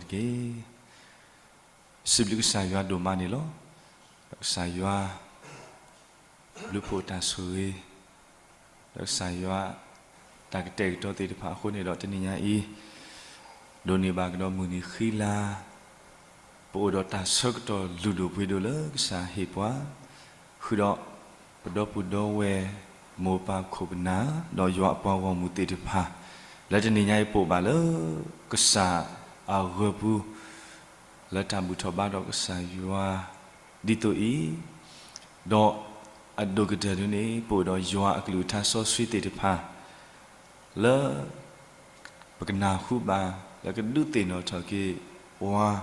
တက့ၢ်. စံးဘျုးကစၢ်ယွၤဒိၣ်မးန့ၣ်လီၤ. ဒီးကစၢ်ယွၤ ဘျုးဖှိၣ်တၢ်ဆိၣ်ဂ့ၤ, ဒီးကစၢ်ယွၤ တၢ်ကတဲာ်ကတီၤသ့ၣ်တဖၣ်အဃိန့ၣ်ဒီး တနံၤညါအံၤ ဒိးန့ၢ်ဘၣ်ကဒီးမုၢ်နံၤဃံလၤ ပအိၣ်ဒီးတၢ်ဆၢကတီၢ်လုၢ်ဒိၣ်ပှ့ၤဒိၣ်လၢကစၢ်ဟ့ၣ်ပှၤ, ဃုာ်ဒီး ပဒီပုၢ်ဒီဝဲၢ် မိၢ်ပၢ်ခိၣ်ပနၢ် ဒီးယွၤအပှၤဂီၢ်မုၢ်သ့ၣ်တဖၣ် လၢတနံၤညါအံၤပအိၣ်ဘၣ်လၢ ကစၢ်အဂၢၤပူၤ လၢတၢ်ဘူၣ်ထီၣ်ဘါထီၣ်ကစၢ်ယွၤ ဒ်သိးအံၤ, ဒီးအဒိၣ်ကတၢၢ်ဒုန့ၣ် ပအိၣ်ဒီးယွၤအကလုၢ်ကထါစီဆှံသ့ၣ်တဖၣ် လၢ ပကနၢ်ဟူဘၣ် လၢကဒုးသ့ၣ်နီၣ်ထီၣ်က့ၤပှၤ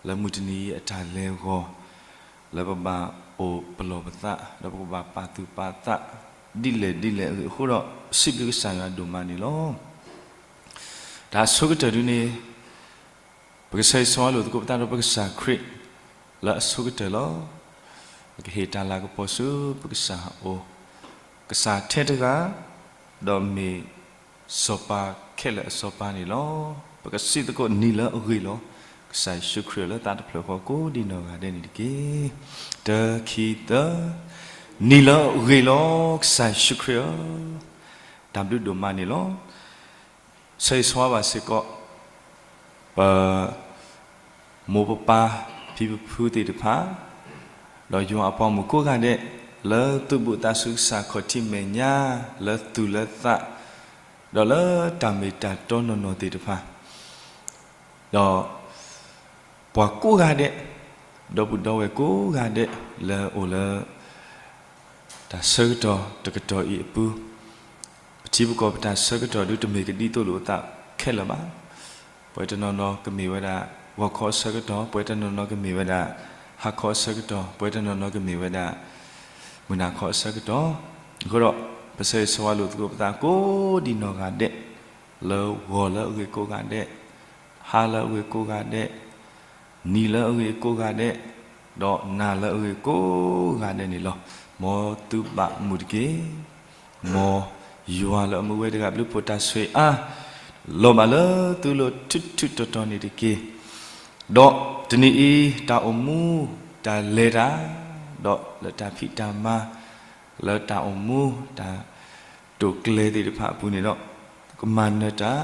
လၢမုၢ်တနံၤအံၤအတၢ်လဲၤဂီၤ လၢပဘၣ်အိၣ်ပလီၢ်ပသး ဒီးပကဘၣ်ပာ်သူၣ်ပာ်သး ဒ်လဲၣ်ဒ်လဲၣ်အဂ့ၢ်အဃိဒီး ပစံးဘျုးကစၢ်ယွၤဒိၣ်မးန့ၣ်လီၤ. တၢ်အဆိကတၢၢ်ဒုန့ၣ် ပကဆၢဂ့ၤဆၢဝါလိာ်သကိးပသးဒီးပကစၢ်ခရံာ် လၢအဆိကတၢၢ်လီၤ. ပကဟ့ၣ်တၢ်လၤကပီၤဆူပကစၢ်အအိၣ်, ကစၢ်ထဲတဂၤ ဒီးမ့ၢ်စီၤပၤခဲလၢာ်အစီၤပၤန့ၣ်လီၤ. ပကစံးသကိးနံၤလၢအဂ့ၤလီၤ. ကစၢ်ယ့ၣ်ၡူးခရံာ်လၢသးတဖျၢၣ်ဃီကိးဒံနီၢ်ဂၤဒဲးန့ၣ်တက့ၢ်. တၢ ခံ သၢ, နံၤလၢအဂ့ၤလီၤ ကစၢ်ယ့ၣ်ၡူးခရံာ်ဧၢ, တၢ်ဘျုးဒိၣ်မးန့ၣ်လီၤ. ဆၢဂ့ၤဆၢဝါဘၣ်စ့ၢ်ကီး ပ မိၢ်ပပၢ် ဖံပဖုသ့ၣ်တဖၣ်, ဒီးယွၤအပှၤမုၣ်ကိးဂၤဒဲး လၢသူၣ်ဘီၣ်သးစူၤကစၢ်ခီၣ်ထံးမဲာ်ညါ လၢသူၣ်လၢသး, ဒီးလၢတၢ်မ့ၢ်တၢ်တီနီၢ်နီၢ်သ့ၣ်တဖၣ်, ဒီး ပှၤကိးဂၤဒဲး, ဒီပုၢ်ဒီဝဲၢ်ကိးဂၤဒဲး လၢအိၣ်လၢ တၢ်ဆၢကတီၢ်တကတီၢ်အံၤအပူၤ, ပထံပကီၢ်ပတၢ်ဆၢကတီၢ်ဒုတမ့ၢ်ကဒ်သိးလိာ်အသးခဲလၢာ်ဘၣ်. ပှၤတနီၤနီၤကမ့ၢ်ဝဲဒၣ် ဂီၤခီအဆၢကတီၢ်, ပှၤတနီၤနီၤကမ့ၢ်ဝဲဒၣ် ဟါခီအဆၢကတီၢ်, ပှၤတနီၤနီၤကမ့ၢ်ဝဲဒၣ် မုၢ်နၤခီအဆၢကတီၢ်, အဃိဒီး ပဆၢဂ့ၤဆၢဝါလိာ်သကိးပသးကိးဒံနီၢ်ဂၤဒဲး, လၢဂီၤလၢအဂ့ၤကိးဂၤဒဲး, ဟါလၢအဂ့ၤကိးဂၤဒဲး, နံၤလၢအဂ့ၤကိးဂၤဒဲး, ဒီးနၤလၢအဂ့ၤကိးဂၤဒဲးန့ၣ်လီၤ. မ်သုဘၣ်မုာ်တက့ၢ်. မ်ယွၤလၢအမူဝဲတဂၤဘျုးဖှိၣ်တၢ်ဆိၣ်ဂ့ၤအါ လီၤဘၣ်လၢသုလိၤထူထူတီတီန့ၣ်တက့ၢ်. ဒီးတနံၤအံၤ တၢ်အိၣ်မူ တၢ်လဲၤတၢ်, ဒီးလၢတၢ်ဖံးတၢ်မၤ, လၢတၢ်အိၣ်မူ တၢ်တိာ်ကျဲၤသ့ၣ်တဖၣ်အပူၤန့ၣ်ဒီး, ကမၤနၢၤတၢ်,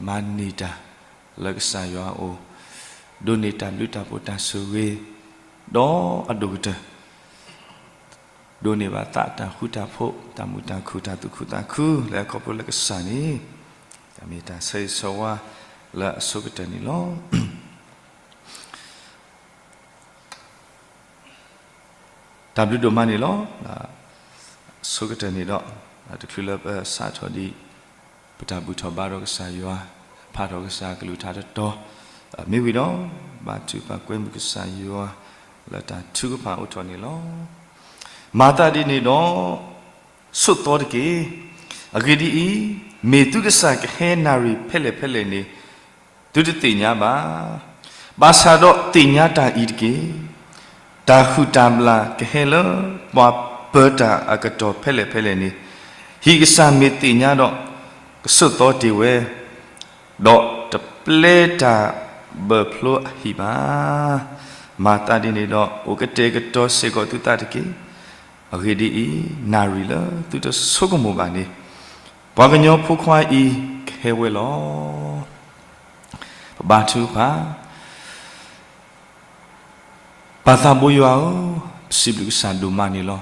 မၤန့ၢ်တၢ်, လၢကစၢ်ယွၤအအိၣ်, ဒိးန့ၢ်တၢ်ဘျုးတၢ်ဖှိၣ်တၢ်ဆိၣ်ဂ့ၤ, ဒီးအဒိၣ်ကတၢၢ် ဒိးန့ၢ်ဘၣ်သးတၢ်ဃူတၢ်ဖိး, တၢ်မုာ်တၢ်ခုၣ်, တၢ်သူၣ်ခုသးခု လၢခီဖျိလၢကစၢ်န့ၣ်, တၢ်မ့ၢ်တၢ်ဆၢဂ့ၤဆၢဝါလၢအဆိကတၢၢ်န့ၣ်လီၤ. တၢ်ဘျုးဒိၣ်မးန့ၣ်လီၤ. အဆိကတၢၢ်န့ၣ်ဒီး, တချုးလၢပစးထီၣ်ဒံး ပတၢ်ဘူၣ်ထီၣ်ဘါထီၣ်ကစၢ်ယွၤ, ဖးထီၣ်ကစၢ်ကလုၢ်ကထါတတီၤ, မ့ၢ်ဝံၤဒီး, ဘါထုကဖၣ်ကွဲမုာ်ကစၢ်ယွၤ, လၢတၢ်ထုကဖၣ်အိးထီၣ်န့ၣ်လီၤ. မၤသးဒ်န့ၣ်ဒီး, ဆိးသီတက့ၢ်. အဂ့ၢ်ဒ်အံၤ, မ့ၢ်သုကစၢ်ကဟဲနၣ်ရံၣ်ဖဲလဲၣ်ဖဲလဲၣ်န့ၣ်, သုတသ့ၣ်ညါဘၣ်. ဘၣ်ဆၣ်ဒီးသ့ၣ်ညါတၢ်အံၤတက့ၢ်. တၢ်ဟုၣ်တၢ်ဘျၣ်ကဟဲလၢပှၤပၢၤတၢ်အကတီၢ်ဖဲလဲၣ်ဖဲလဲၣ်န့ၣ်, ဟံၣ်ကစၢ်မ့ၢ်သ့ၣ်ညါဒီး, ကဆိးသီတ့ၢ်ဝဲ, ဒီးတပျဲတၢ်ဘၢၣ်ဖျိအဟံၣ်ဘၣ်. မၤသးဒ်န့ၣ်ဒီး, အိၣ်ကတဲာ်ကတီၤစ့ၢ်ကီးသုသးတက့ၢ်. အဂ့ၢ်ဒ်အံၤ, နၣ်ရံၣ်လၢသုတဆိကမိၣ်ဘၣ်န့ၣ်, ပှၤကညီဖိခွါအံၤကဟဲဝဲလီၤ. ပဘါထုကဖၣ်, ပၢ်သးဘိယွၤဧၢ, ပစံးဘျုးကစၢ်ဒိၣ်မးန့ၣ်လီၤ.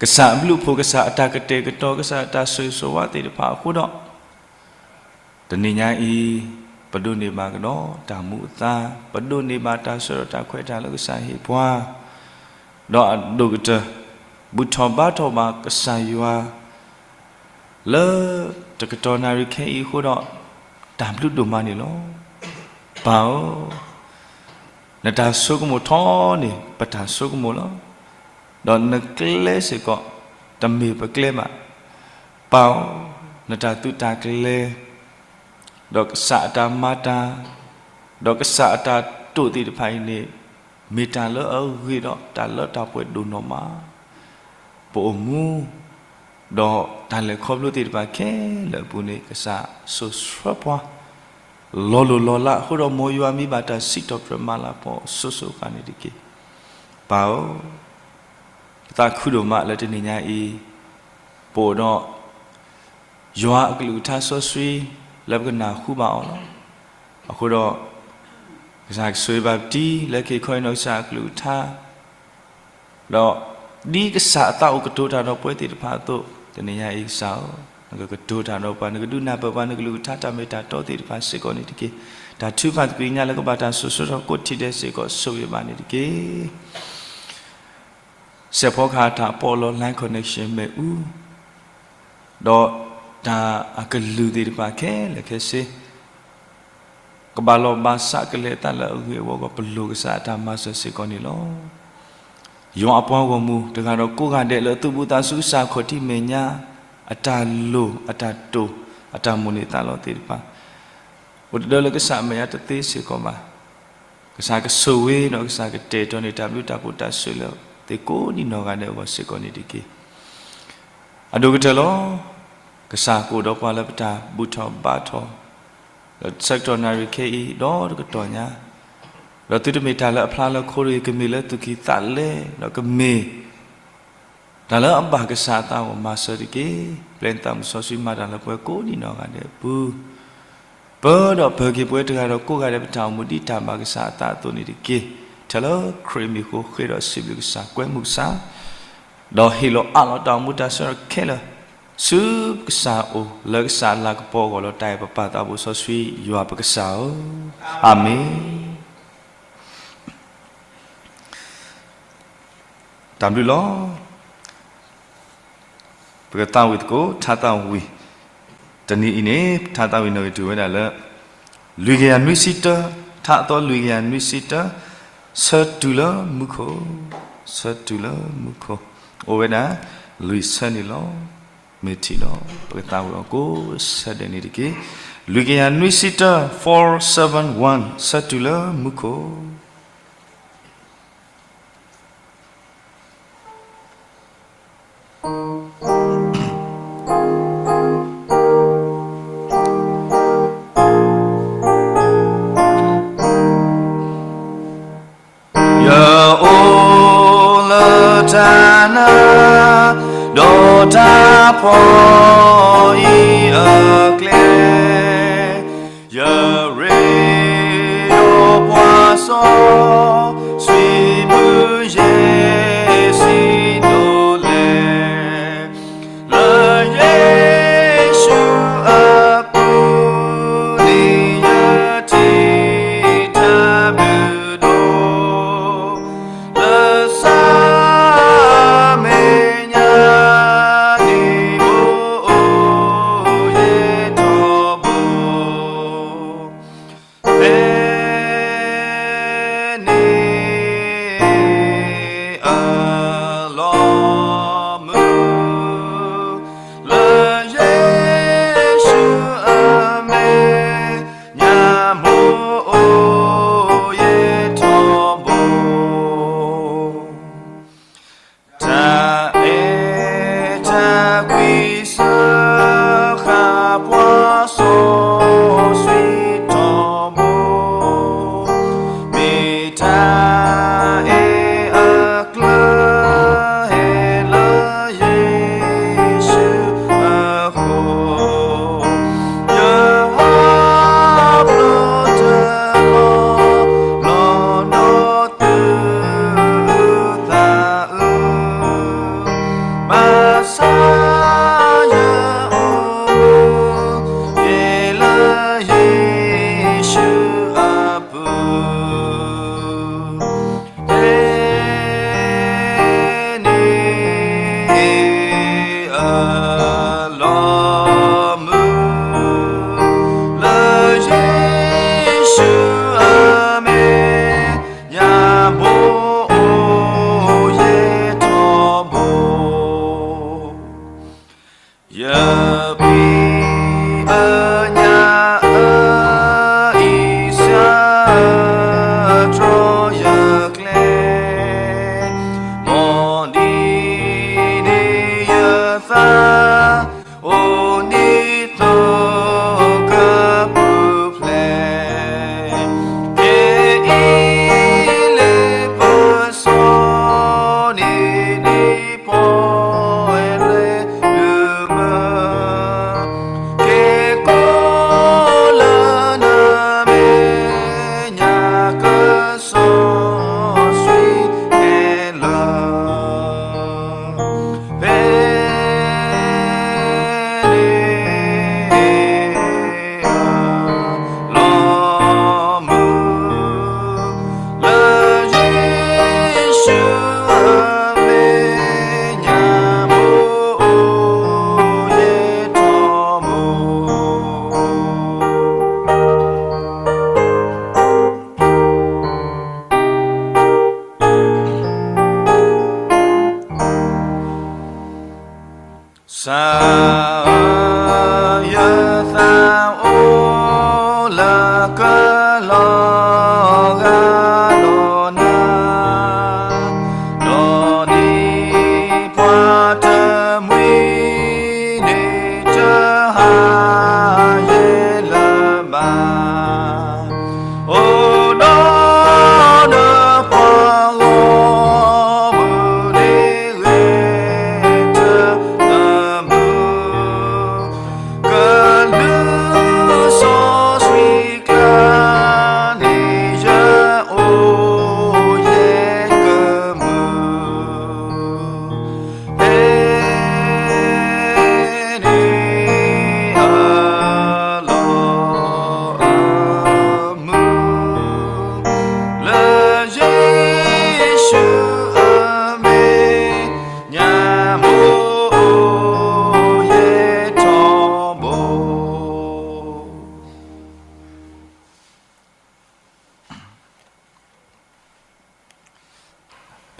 ကစၢ်အဘျုးအဖှိၣ်, ကစၢ်အတၢ်ကတဲာ်ကတီၤ, ကစၢ်အတၢ်ဆိၣ်ဂ့ၤဆိၣ်ဝါသ့ၣ်တဖၣ်အဃိဒီး, တနံၤညါအံၤ, ပဒိးန့ၢ်ဘၣ်ကဒီးတၢ်မူအသါ, ပဒိးန့ၢ်ဘၣ်တၢ်ဆၢဒီးတၢ်ခွဲးတၢ်ယာ်လၢကစၢ်ဟ့ၣ်ပှၤ, ဒီးအဒိၣ်ကတၢၢ်, ဘူၣ်ထီၣ်ဘါထီၣ်ဘၣ်ကစၢ်ယွၤ လၢတကတီၢ်နၣ်ရံၣ်ခဲအံၤအဃိဒီး, တၢ်ဘျုးဒိၣ်မးန့ၣ်လီၤ. ပၢ်ဧၢ, နတၢ်ဆိကမိၣ်ထီန့ၣ် ပတၢ်ဆိကမိၣ်လီၤ. ဒီးနကျဲစ့ၢ်ကီး တမ့ၢ်ပကျဲဘၣ်. ပၢ်ဧၢ, နတၢ်သုးတၢ်ကျဲၤ, ဒီးကစၢ်အတၢ်မၤတၢ်, ဒီးကစၢ်အတၢ်တိာ်သ့ၣ်တဖၣ်အံၤန့ၣ်, မ့ၢ်တၢ်လၢအဂ့ၤဒီးတၢ်လၢတၢ်ပှဲၤဒိၣ်နီၢ်မး ပအိၣ်မူ, ဒီးတၢ်လဲၤခီဖျိသ့ၣ်တဖၣ်ခဲလၢာ်အပူၤန့ၣ် ကစၢ်စိာ်ဆှၢပှၤ, လီၤလိၢ်လီၤလးအဃိဒီး မ်ယွၤမံဘၣ်တၢ်စံးထီၣ်ပတြၢၤမၤလၤကပီၤအီၤစိၤစိၤအဃၣ်န့ၣ်တက့ၢ်. ပၢ်ဧၢ, ပသးခုဒိၣ်မးလၢတနံၤညါအံၤ, ပအိၣ်ဒီး ယွၤအကလုၢ်ကထါစီဆှံ လၢပကနၢ်ဟူဘၣ်အီၤလီၤ. အဃိဒီး ကစၢ်ကဆိၣ်ဂ့ၤဘၣ်ပတံၤလၢက့ၤခီအံၤနီၢ်ကစၢ်အကလုၢ်ကထါ ဒီးဒ်ကစၢ်အသးအိၣ်ကတိၤတၢ်ဒီးပဝဲသ့ၣ်တဖၣ်အသိး, တနံၤညါအံၤကစၢ်ဧၢ, နကကတိၤတၢ်ဒီးပှၤ, နကဒုးနၢ်ပၢၢ်ပှၤ, နကလုၢ်ကထါတၢ်မ့ၢ်တၢ်တီသ့ၣ်တဖၣ်စ့ၢ်ကီးန့ၣ်တက့ၢ်. တၢ်ထုကဖၣ်သကွံာ်ညါလၢကဘၣ်တၢ်စိၤစိၤထီၣ်ကိးထံၣ်ဒဲးစ့ၢ်ကီး ဆိၣ်ဂ့ၤဘၣ်န့ၣ်တက့ၢ်. စဲးဖီကဟၣ်တၢ်ပီးလီၤ line connection မ့ၣ်အူ ဒီးတၢ်အကလုၢ်သ့ၣ်တဖၣ်ခဲလၢာ်ခဲဆ့ ကဘၣ်လီၤဘၣ်စးကလဲၤအသးလၢအဂ့ၢ်အဝီအဂီၢ် ပလိၣ်ကစၢ်အတၢ်မၤစၢၤစ့ၢ်ကီးန့ၣ်လီၤ. ယွၤအပှၤဂီၢ်မုၢ်တဂၤဒီးကိးဂၤဒဲးလၢအသူၣ်ဘံၣ်သးစူၤ ကစၢ်ခီၣ်ထံးမဲာ်ညါ အတၢ်လိၣ် အတၢ်တိာ် အတၢ်မိၣ်န့ၢ်သးလီသ့ၣ်တဖၣ် အိၣ်တဒၢလၢကစၢ်အမဲာ်ညါတသ့စ့ၢ်ကီးဘၣ်. ကစၢ်ကဆိၣ်ဂ့ၤဒီးကစၢ်ကတဲာ်ကတီၤန့ၢ်တၢ်ဘျုးတၢ်ဖှိၣ်တၢ်ဆိၣ်ဂ့ၤလၢသ့ၣ်ကိးဒံးနီၢ်ဂၤဒဲးအဂီၢ်စ့ၢ်ကီးန့ၣ်တက့ၢ်. အဒိၣ်ကတၢၢ်လီၤ. ကစၢ်ကအိၣ်ဒီးပှၤလၢပတၢ်ဘူၣ်ထီၣ်ဘါထီၣ် လၢဆၢကတီၢ်နၣ်ရံၣ်ခဲအံၤဒီတကတီၢ်ညါ, ဒီးသုတမ့ၢ်တၢ်လၢအဖျါလၢခိတဂ့ၤ, ကမ့ၢ်လၢသူၣ်ကံၢ်သးလဲ, ဒီးကမ့ၢ် တၢ်လၢအဘၣ်ကစၢ်အသးအဂီၢ်မၤစၢၤတက့ၢ်. ပျဲနသးမုၢ်စီဆှံမၤတၢ်လၢပှၤကိးဒံးနီၢ်ဂၤဒဲးအပူၤ, ပၢဒီးပၢၤက့ၤပဝဲတဂၤဒီးကိးဂၤဒဲး ပတၢ်အိၣ်မူဒ်တၢ်ဘၣ်ကစၢ်အသးအသိးန့ၣ်တက့ၢ်. ထဲလၢခရံာ်မံၤအဃိ ဃ့ဒီးစံးဘျုးကစၢ်, ကွဲမုာ်ကစၢ်, ဒီးဟ့ၣ်လီၤအးလီၤတၢ်အိၣ်မူတၢ်ဆၢကတီၢ်ခဲလၢာ် ဆူကစၢ်အအိၣ် လၢကစၢ်အလၤကပီၤအဂီၢ်လီၤ. တၢ်အဲၣ်ပပၢ်သးဘိစီဆှံယွၤပကစၢ်ဧၢ, အၤမ့ၣ်. တၢ်ဘျုးလီၤ. ပကသးဝံၣ်သကိး ထါသးဝံၣ် တနံၤအံၤန့ၣ် ထါသးဝံၣ်နီၣ်ဂံၢ်တုၤဝဲဒၣ်လၢ လွံၢ်ကယၤနွံဆံတၢ, ထါအသီလွံၢ်ကယၤနွံဆံတၢ, ဆၢတုၤလၢမူခိၣ်, ဆၢတုၤလၢမူခိၣ်, အိၣ်ဝဲဒၣ် လွံၢ်ဆၢန့ၣ်လီၤ. မ့ၢ်ထံၣ်ဒီး ပကသးဝံၣ်အီၤကိးဆၢဒဲးန့ၣ်တက့ၢ်. လွံၢ်ကယၤနွံဆံတၢ four seven one, ဆၢတုၤလၢမူခိၣ်. ယအိၣ်လၢတၢ်နာ် ဒီးတၢ်ဖှီၣ်အံၤအကျဲ, ယရ့ဒီးပှၤစီဆှံ မုၢ်ယဲၢ်ဆံဒိၣ်လဲၣ်, လၢယ့ၣ်ၡူးအပူၤန့ၣ် ယထံၣ်တၢ်ဘျုးဒိၣ်, လၢဆၢမဲာ်ညါန့ၣ် အိၣ်ယဲၢ်ထီဘိ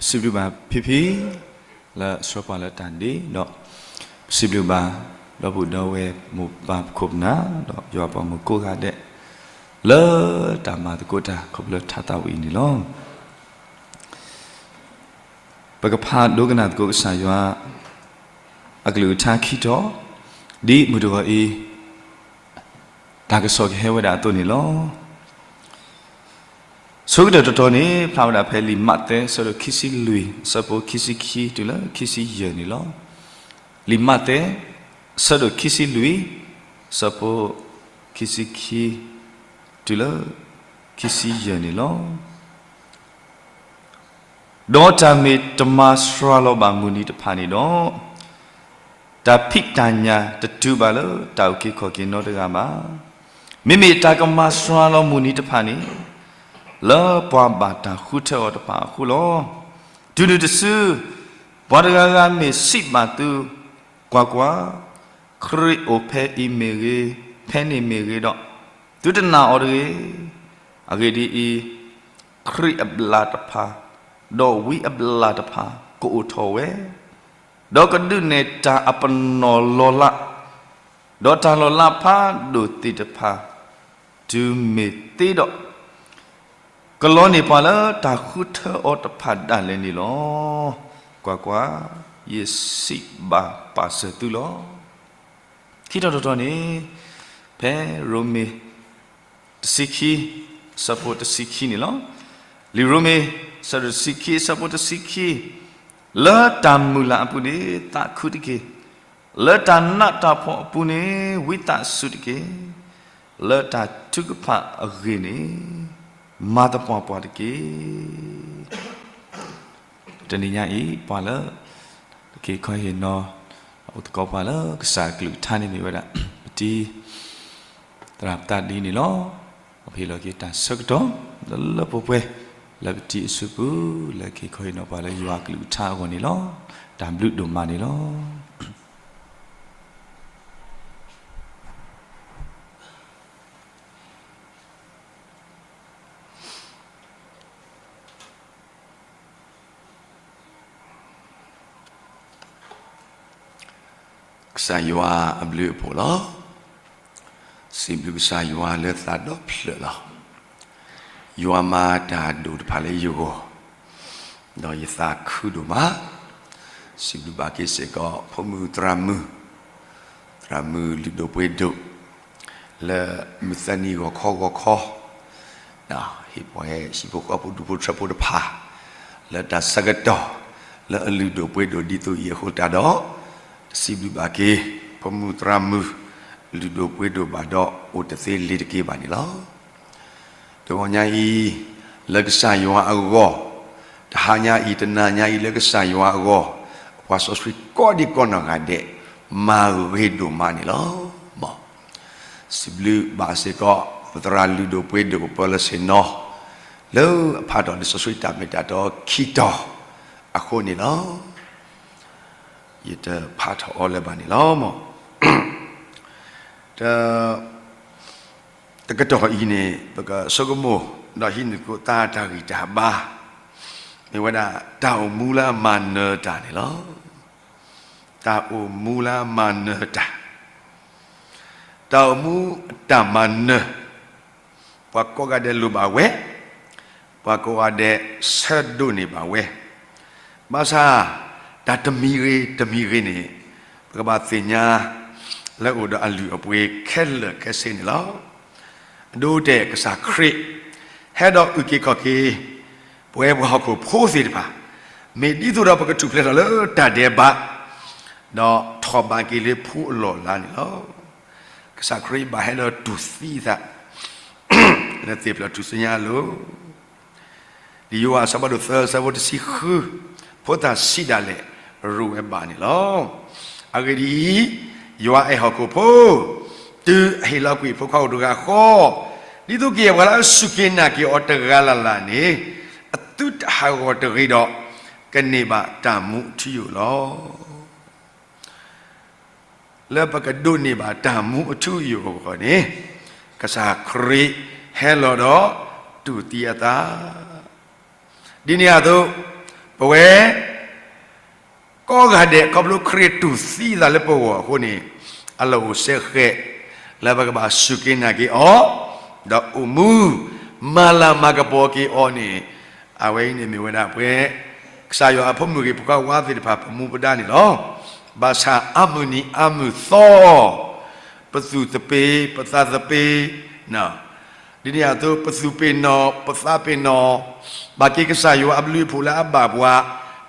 ပစံးဘျုးဘၣ်ဖံဖံ လၢဆှၢပှၤလၢတၢ်ဒ့ဒီး ပစံးဘျုးဘၣ် ဒီပုၢ်ဒီဝဲၢ်မိၢ်ပၢ်ပခိၣ်ပနၢ် ဒီးယွၤပှၤမုၣ်ကိးဂၤဒဲး လၢတၢ်မၤသကိးတၢ်ခီဖျိလၢထါသးဝံၣ်အံၤန့ၣ်လီၤ. ပကဖးဒိကနၣ်သကိးကစၢ်ယွၤ အကလုၢ်ကထါခံတီၤ ဒ်မုၢ်တဂီၤအံၤ တၢ်ကစီၣ်ကဟဲဝဲဒၣ်အသိးန့ၣ်လီၤ. ဆိကတၢၢ်တတီၤန့ၣ် ဖျါဝဲဒၣ်ဖဲလံာ်မးသဲ အဆၢဒိၣ်ခံဆံလွံၢ် အဆၢဖိခံဆံခံတုၤလၢခံဆံယဲၢ်န့ၣ်လီၤ. လံာ်မးသဲ အဆၢဒိၣ်ခံဆံလွံၢ် အဆၢဖိခံဆံခံ တုၤလၢခံဆံယဲၢ်န့ၣ်လီၤ. ဒီးတၢ်မ့ၢ်တမၤစှၤလီၤဘၣ်မုၢ်နံၤတဖၣ်န့ၣ်ဒီး, တၢ်ဖံးတၢ်ညၣ်တတုၤဘၣ်လၢတၢ်အုၣ်က့ၤခီၣ်က့ၤနီတဂၤဘၣ်. မ့မ့ၢ်တၢ်ကမၤစှၤလီၤမုၢ်နံၤတဖၣ်န့ၣ်, လၢပှၤဘၣ်တၢ်ဃုထၢအီၤတဖၣ်အဃိလီၤ. တုၤနုၤတစု, ပှၤတဂၤဂၤမ့ၢ်စံးဘၣ်သု, ကွၢ်ကွၢ်, ခရံာ်အိၣ်ဖဲအံၤမ့ၢ်ဂ့ၤ, ဖဲန့ၣ်မ့ၢ်ဂ့ၤဒီး, သုတနာ်အီၤတဂ့ၤ. အဂ့ၢ်ဒ်အံၤ, ခရံာ်အဘျၣ်တဖၣ်, ဒီးဝံအဘျၣ်တဖၣ် ကအိၣ်ထီၣ်ဝဲ, ဒီးကဒုးနဲၣ်တၢ်အပနီၣ်လီၤလး, ဒီးတၢ်လီၤလးဖးဒိၣ်သ့ၣ်တဖၣ် တုၤမ့ၢ်သ့ဒီး, ကလီန့ၢ်ပှၤလၢတၢ်ဃုထၢအီၤတဖၣ်ဒၣ်လဲာ်န့ၣ်လီၤ. ကွၢ်ကွၢ်, ယစံးဘၣ်ပာ်စၢၤသုလီၤ. ခံတီၤတတီၤန့ၣ်, ဖဲရိမ့ၤ တဆံခံ, အဆၢဖိတဆံခံန့ၣ်လီၤ. လံာ်ရိမ့ၤ အဆၢဒိၣ်တဆံခံ အဆၢဖိတဆံခံ, လၢတၢ်မုၢ်လၢ်အပူၤန့ၣ် သးခုတက့ၢ်. လၢတၢ်နးတၢ်ဖှီၣ်အပူၤန့ၣ် ဝံသးစူၤတက့ၢ်. လၢတၢ်ထုကဖၣ်အဂ့ၢ်န့ၣ် မၤသပှၢ်ပှၢ်တက့ၢ်. တနံၤညါအံၤ ပှၤလၢ ဟ့ၣ်ခီဟ့ၣ်နီၤ အိၣ်သကိးပှၤလၢကစၢ်အကလုၢ်ကထါန့ၣ်မ့ၢ်ဝဲဒၣ် ပတံၤ သရၣ်ပသးဒ်န့ၣ်လီၤ. ပဟ့ၣ်လီၤက့ၤတၢ်ဆၢကတီၢ် လၢလၢပှဲၤပှဲၤ လၢပတံၤအစုပူၤ လၢကဟ့ၣ်ခီဟ့ၣ်နီၤပှၤလၢယွၤအကလုၢ်ကထါအဂီၢ်န့ၣ်လီၤ. တၢ်ဘျုးဒိၣ်မးန့ၣ်လီၤ. ကစၢ်ယွၤအဘျုးအဖှိၣ်လီၤ. စံးဘျုးကစၢ်ယွၤလၢသးဒီဖျၢၣ်လီၤ. ယွၤမၤတၢ်ဒိၣ်တဖၣ်လၢယဂီၢ်, ဒီးယသးခုဒိၣ်မး. စံးဘျုးဘၣ်က့ၤစ့ၢ်ကီး ဖိမုၣ်သရၣ်မုၣ်, သရၣ်မုၣ်လုၢ်ဒိၣ်ပှ့ၤဒိၣ် လၢမုၢ်သၢနံၤဂီၤခီဂီၤခီ ဟ့ၣ်ပှၤဟံၣ်ဖိဃီဖိဒူၣ်ဖိထၢဖိတဖၣ် လၢတၢ်ဆၢကတီၢ် လၢအလုၢ်ဒိၣ်ပှ့ၤဒိၣ်ဒ်သိးအံၤအဃိသတးဒီး, တစံးဘျုးဘၣ်က့ၤ ဖိမုၣ်သရၣ်မုၣ် လုၢ်ဒိၣ်ပှ့ၤဒိၣ်ဘၣ်ဒီးအိၣ်တသ့လ့ၤတက့ၤဘၣ်န့ၣ်လီၤ. တဂီၤညါအံၤ လၢကစၢ်ယွၤအဂီၢ်, တဟါညါအံၤ တနၤညါအံၤ လၢကစၢ်ယွၤအဂီၢ်, ပှၤစီဆှံကိးဒံကိးနီၢ်ဂၤဒဲး မၤဂ့ၤဒိၣ်မးန့ၣ်လီၤ. မ် စံးဘျုးဘၣ်စ့ၢ်ကီး ပသရၣ်လုၢ်ဒိၣ်ပှ့ၤဒိၣ် ပၢလၢဆ့ၣ်နီၤ လၢအဖးထီၣ်လံာ်စီဆှံတၢ်မ့ၢ်တၢ်တီခံတီၤအဃိန့ၣ်လီၤ. ယတဖးထီၣ်အီၤလၢၤဘၣ်န့ၣ်လီၤ. မ် တ တကတီၢ်အံၤန့ၣ် ပကဆိကမိၣ် ဒီးဟံးန့ၢ်သကိးသးတၢ်ဂံၢ်တၢ်ဘါ မ့ၢ်ဝဲဒၣ် တၢ်အိၣ်မူလၢအမၤနၢၤတၢ်န့ၣ်လီၤ. တၢ်အိၣ်မူလၢအမၤနၢၤတၢ်, တၢ်အိၣ်မူအတၢ်မၤနၢၤ, ပှၤကိးဂၤဒဲးလိၣ်ဘၣ်ဝဲ, ပှၤကိးဂၤဒဲးဆၢဒိးန့ၢ်ဘၣ်ဝဲ. ဘၣ်ဆၣ် တၢ်တမံၤဂ့ၤတမံၤဂ့ၤန့ၣ် ပကဘၣ်သ့ၣ်ညါ လၢအအိၣ်ဒီးအလုၢ်အပှ့ၤခဲလၢာ်ခဲဆ့န့ၣ်လီၤ. အဒိအတဲာ်ကစၢ်ခရံာ် ဟဲဒီးအုၣ်က့ၤခီၣ်က့ၤ ပဝဲပှၤဟီၣ်ခိၣ်ဖိသ့ၣ်တဖၣ်, မ့ၢ်ဒ်သိးဒီးပကထူၣ်ဖျဲးထီၣ်လၢတၢ်ဒဲးဘး, ဒီးထီၣ်ဘးက့ၤလၢဖိအလီၢ်အလၤန့ၣ်လီၤ. ကစၢ်ခရံာ်ဘၣ်ဟဲဒီးတူၢ်သံအသး လၢသ့ၣ်ဖျၢၣ်ထူၣ်စုညါအလိၤ လံာ်ယိၤဟၣ်အဆၢဖးဒိၣ်သၢ အဆၢဖိတဆံဃု, ဖိသၣ်ဆံးဒၣ်လဲာ် ရိၣ်ဝဲဘၣ်န့ၣ်လီၤ. အဂ့ၢ်ဒ်အံၤ, ယွၤအဲၣ်ဟီၣ်ခိၣ်ဖိ, တုၤအဟ့ၣ်လီၤကွံာ်အဖိခွါအိၣ်တဂၤဃီ, ဒ်သိးကယဲၢ်ပှၤလၢအစူၢ်က့ၤနာ်က့ၤအီၤတဂၤလၢ်လၢ်န့ၣ်, အသုတဟးဂီၤတဂ့ၤဒီး, ကန့ၢ်ဘၣ်တၢ်မူအထူအယိာ်လီၤ. လၢပကဒိးန့ၢ်ဘၣ်တၢ်မူအထူအယိာ်အဂီၢ်န့ၣ်, ကစၢ်ခရံာ်ဟဲလီၤဒီးတူၢ်သံအသး. ဒ်န့ၣ်အသိး, ပဝဲ ကိးဂၤဒဲး ခီဖျိခရံာ်တူၢ်သံအသးလၢပဂီၢ်အဃိန့ၣ်, အလီၢ်အိၣ်စဲဃဲး လၢပကဘၣ်စူၢ်က့ၤနာ်က့ၤအီၤ, ဒီးအိၣ်မူ မၤလၤမၤကပီၤက့ၤအီၤန့ၣ်, အဝဲအံၤန့ၣ်မ့ၢ်ဝဲဒၣ်ပဝဲ ကစၢ်ယွၤအဖိမုၣ်ဂ့ၤ ဖိခွါဝါသ့ၣ်တဖၣ် ပမူပဒါန့ၣ်လီၤ. ဘၣ်ဆၣ်အါမုၢ်နံၤအါမုၢ်သီ ပသူၣ်သပ့ၤ ပသးသပ့ၤ ဒ်န့ၣ်အသိး ပသူၣ်ပ့ၤနီၣ် ပသးပ့ၤနီၣ် ဘၣ်က့ၤကစၢ်ယွၤအဘျုးအဖှိၣ်လၢအဘၣ်ပှၤ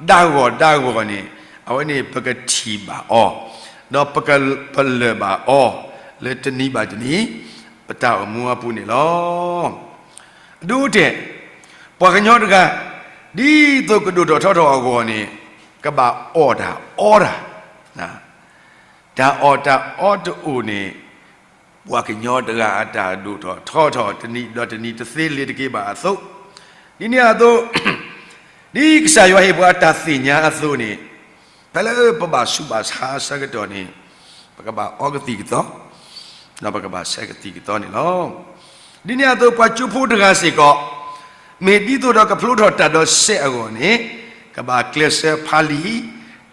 ဒၣ်ဂီၢ်ဒၣ်ဂီၢ်န့ၣ်, အဝဲန့ၣ်ပကထံၣ်ဘၣ်အီၤ, ဒီးပကပလၢၢ်ဘၣ်အီၤ လၢတနံၤဘၣ်တနံၤ ပတၢ်အိၣ်မူအပူၤန့ၣ်လီၤ. အဒိအတဲာ်, ပှၤကညီတဂၤ ဒ်သိးကဒိၣ်ထီၣ်ထီထီၣ်အဂီၢ်န့ၣ်, ကဘၣ်အီၣ်တၢ်အီတၢ်, တၢ်အီၣ်တၢ်အီတအိၣ်န့ၣ်, ပှၤကညီတဂၤအတၢ်ဒိၣ်ထီၣ်ထီထီၣ် တနံၤဒီးတနံၤတသ့လၢၤတက့ၤဘၣ်အသိး, ဒ်န့ၣ်အသိး ဒ်ကစၢ်ယွၤဟ့ၣ်ပှၤတၢ်သ့ၣ်ညါအသိးန့ၣ်, ဖဲလၢပဘၣ်ဆူးဘၣ်ဆါအဆၢကတီၢ်န့ၣ်, ပကဘၣ်အီကသံၣ်ကသီ, ဒီးပကဘၣ်ဆဲးကသံၣ်ကသီန့ၣ်လီၤ. ဒ်န့ၣ်အသိး ပှၤကၠိဖိတဂၤစ့ၢ်ကီး, မ့ၢ်ဒ်သိးဒီးကဖျိထီၣ်တၢ်ဒီးစဲးအဂီၢ်န့ၣ်, ကဘၣ်ကျဲးစၢးဖးလံာ်,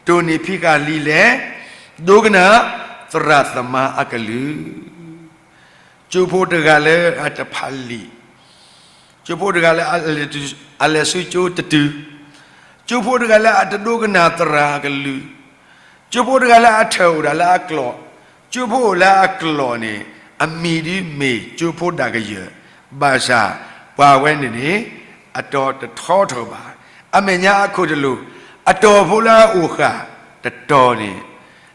တိၢ်နီၣ်ဖံးဃာ်လံာ်လဲၢ်, ဒိကနၣ်သရၣ်သမါအကလုၢ် ကၠိဖိတဂၤလၢအတဖးလံာ်, ကၠိဖိတဂၤလၢအလဲၤဆူကၠိတတုၤ, ကၠိဖိတဂၤလၢအတဒိကနၣ်သရၣ်အကလုၢ်, ကၠိဖိတဂၤလၢအထၢၣ်အိၣ်ဒၣ်လၢအကျိာ်, ကၠိဖိအိၣ်လၢအကျိာ်န့ၣ် အမံၤဒ်မ့ၢ်ကၠိဖိဒၣ်ကယၢၢ်, ဘၣ်ဆၣ်ပှၤဝဲန့ၣ်န့ၣ် အတီၤတထီထီၣ်ဘၣ်. အမဲာ်ညါအခိၣ်တလိာ်, အတီၤဖိလၢအအိၣ်ဃာ်တတီၤန့ၣ်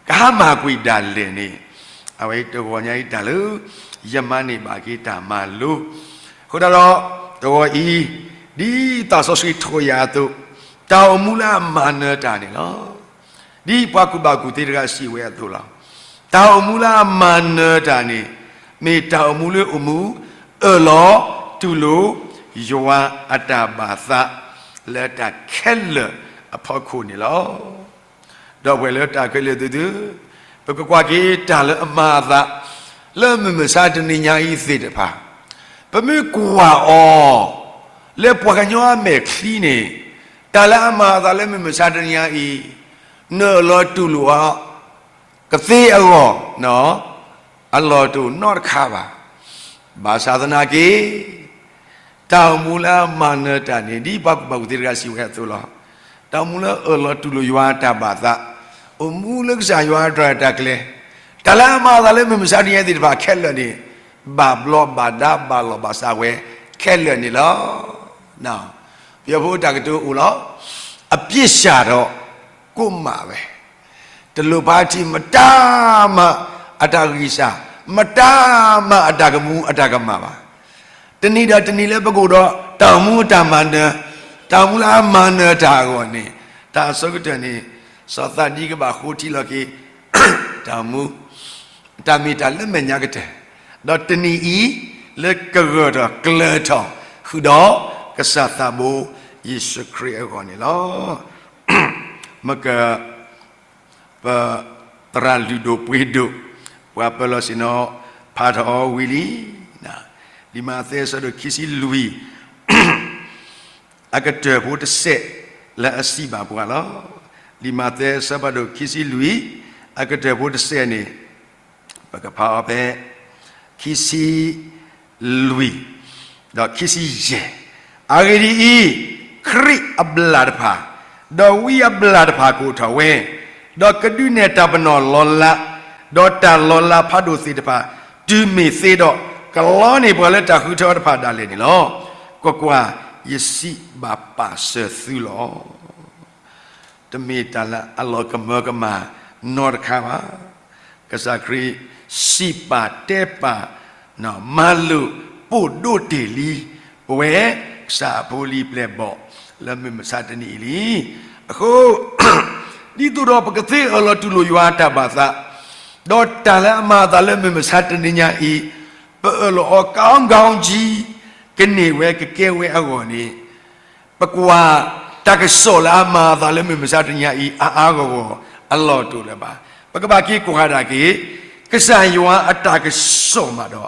ကဟါမၢ်ကွံာ်ဒၣ်လဲာ်န့ၣ်, အဝဲတဂီၤညါအံၤတၢ်လၢ ယမၤန့ၢ်ဘၣ်က့ၤတၢ်မၤလိ, အဃိသတးဒီး တဂီၤအံၤ ဒ်သးစီဆှံထိးယၤအသိး, တၢ်အိၣ်မူလၢအမၤနၢၤတၢ်န့ၣ်လီၤ. ဒ်ပှၤကူၣ်ဘၣ်ကူၣ်သ့တဂၤစံးဝဲအသိးလီၤ. တၢ်အိၣ်မူလၢအမၤနၢၤတၢ်န့ၣ် မ့ၢ်တၢ်အိၣ်မူလၢအိၣ်မူ အၢၣ်လီၤတူၢ်လိာ် ယွၤအတၢ်ဘၣ်သး လၢတၢ်ခဲလၢာ်အဖီခိၣ်န့ၣ်လီၤ. ဒီပုၢ်ဝဲၢ်လၢတၢ်ခဲလၢာ်သ့ၣ်ဧၢ, ပကကွၢ်က့ၤတၢ်လၢအမၤအသး လၢမုၢ်မဆါတနံၤညါအံၤသ့ၣ်တဖၣ်, ပမ့ၢ်ကွၢ်အီၤ လၢပှၤကညီအမဲာ်ချံန့ၣ်, တၢ်လၢအမၤအသးလၢမုၢ်မဆါတနံၤညါအံၤ, နအၢၣ်လီၤတူၢ်လိာ်အီၤ ကသ့အဂီၢ်, အလီၢ်တအိၣ်နီတခါဘၣ်. ဘၣ်ဆၣ်သနာ်က့ တၢ်အိၣ်မူလၢအမၤနၢၤတၢ်န့ၣ် ဒ်ပှၤကူၣ်ဘၣ်ကူၣ်သ့တဂၤစံးဝဲအသိးလီၤ. တၢ်အိၣ်မူလၢအၢၣ်လီၤတူၢ်လိာ်ယွၤအတၢ်ဘၣ်သး, အိၣ်မူလၢကစၢ်ယွၤအတြၢၤအတၢ်ကျဲၤ, တၢ်လၢအမၤအသးလၢမုၢ်မဆါတနံၤညါသ့ၣ်တဖၣ်ခဲလၢာ်န့ၣ်, ဘၣ်ဘျီးဘၣ်ဒါဘၣ်လီၢ်ဘၣ်စးဝဲခဲလၢာ်န့ၣ်လီၤ. ပယီၤဖိတၢ်ကတိၤအိၣ်လီၤ. အပြစ်ရှာတော့ ကိုယ့်မှာပဲ, တလိၣ်ဖးထံး မတၤမၤအတၢ်ဂံၢ်စၢ်, မတၤမၤအတၢ်ကမူအတၢ်ကမၣ်ဘၣ်. တနံၤဒီးတနံၤလၢပကအိၣ်ဒီး တၢ်အိၣ်မူအတၢ်မၤနၢၤ, တၢ်အိၣ်မူလၢအမၤနၢၤတၢ်အဂီၢ်န့ၣ်, တၢ်အဆိကတၢၢ်န့ၣ်, စီၤသးဒံကဘၣ်ဃိထံလီၤက့ၤ တၢ်အိၣ်မူ, တၢ်မ့ၢ်တၢ်လၢမဲာ်ညါကတၢၢ်, ဒီးတနံၤအံၤ လၢကဂၢၢ်ထီၣ်ကျၢၤထီၣ် ဃုာ်ဒီး ကစၢ်သးဘိ ယ့ၣ်ၡူးခရံာ်အဂီၢ်န့ၣ်လီၤ. မက ပသရၣ်လုၢ်ဒိၣ်ပှ့ၤဒိၣ် ပှၤပၢၤလီၢ်ဆ့ၣ်နီၤ ဖးထီၣ်အီၤဝံၤလံ. လံာ်မးသဲအဆၢဒိၣ်ခံဆံလွံၢ် အကတၢၢ်ဖိတစဲး လၢအစံးဘၣ်ပှၤလီၤ. လံာ်မးသဲအဆၢဖးဒိၣ်ခံဆံလွံၢ် အကတၢၢ်ဖိတစဲးန့ၣ် ပကဖးအီၤဖဲ ခံဆံလွံၢ် ဒီးခံဆံယဲၢ်. အဂ့ၢ်ဒ်အံၤ, ခရံာ်အဘျၣ်တဖၣ်, ဒီးဝံအဘျၣ်တဖၣ်ကအိၣ်ထီၣ်ဝဲ, ဒီးကဒုးနဲၣ်တၢ်ပနီၣ်လီၤလး, ဒီးတၢ်လီၤလးဖးဒိၣ်သ့ၣ်တဖၣ် တုၤမ့ၢ်သ့ဒီး, ကလီန့ၢ်ပှၤလၢတၢ်ဃုထၢတဖၣ်ဒၣ်လဲာ်န့ၣ်လီၤ. ကွၢ်ကွၢ်, ယစံးဘၣ်ပာ်စၢၤသုလီၤ. တမ့ၢ်တၢ်လၢအလီၤကမၢကမၣ်နီတခါဘၣ်. ကစၢ်ခရံာ်စံးပာ်တဲပာ် မၤလိာ်ပိာ်ဒိၣ်တ့ၢ်လံ ပဝဲကစၢ်အဖိလံၤပျဲၢ်ဘီၣ် လၢမုၢ်မဆါတနံၤအံၤလံ. အဃိ ဒ်သိးဒီးပကသ့အၢၣ်လီၤတူၢ်လိာ်ယွၤအတၢ်ဘၣ်သး, ဒီးတၢ်လၢအမၤအသးလၢမုၢ်မဆါတနံၤညါအံၤ, ပအၢၣ်လီၤအီၤ ကောင်းကောင်းကြီး ကန့ၢ်ဝဲကကဲဝဲအဂီၢ်န့ၣ် ပကွၢ်တၢ်ကစီၣ်လၢအမၤအသးလၢမုၢ်မဆါတနံၤညါအံၤ အါအါဂီၢ်ဂီၢ် အလီၢ်တအိၣ်လၢၤဘၣ်. ပကဘၣ်က့ၤကွၢ်ဒၣ်က့ၤ ကစၢ်ယွၤအတၢ်ကစီၣ်မးဒီး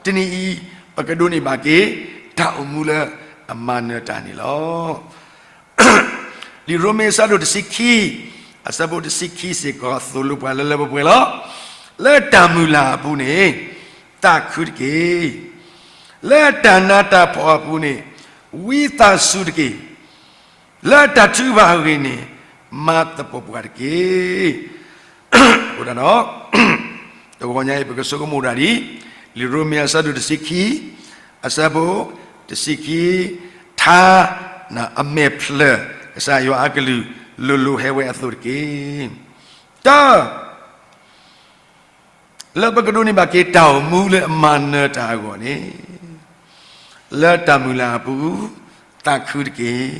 တနံၤအံၤ ပကဒိးန့ၢ်ဘၣ်က့ၤ တၢ်အိၣ်မူလၢအမၤနၢၤတၢ်န့ၣ်လီၤ. လံာ်ရိမ့ၤအဆၢဒိၣ်တဆံခံ, အဆၢဖိတဆံခံစ့ၢ်ကီး သိၣ်လိပှၤလၢလၢပှဲၤပှဲၤလီၤ. လၢတၢ်မုၢ်လၢ်အပူၤန့ၣ် သးခုတက့ၢ်. လၢတၢ်နးတၢ်ဖှီၣ်အပူၤန့ၣ် ဝံသးစူၤတက့ၢ်. လၢတၢ်ထုကဖၣ်အဂ့ၢ်န့ၣ် မၤသပှၢ်ပှၢ်တက့ၢ်. အဃိဒီး တဂီၤညါအံၤ ပကဆိကမိၣ်တၢ်ဒ်အံၤ, လံာ်ရိမ့ၤအဆၢဒိၣ်တဆံခံ, အဆၢဖိတဆံခံ, ထါ, အမဲာ်ဖျၢၣ် ကစၢ်ယွၤအကလုၢ် လိၤလိၤဟဲဝဲအသိးတက့ၢ်. တၢ် လၢပကဒိးန့ၢ်ဘၣ်က့ၤတၢ်အိၣ်မူလၢအမၤနၢၤတၢ်အဂီၢ်န့ၣ်, လၢတၢ်မုၢ်လၢ်အပူၤ သးခုတက့ၢ်.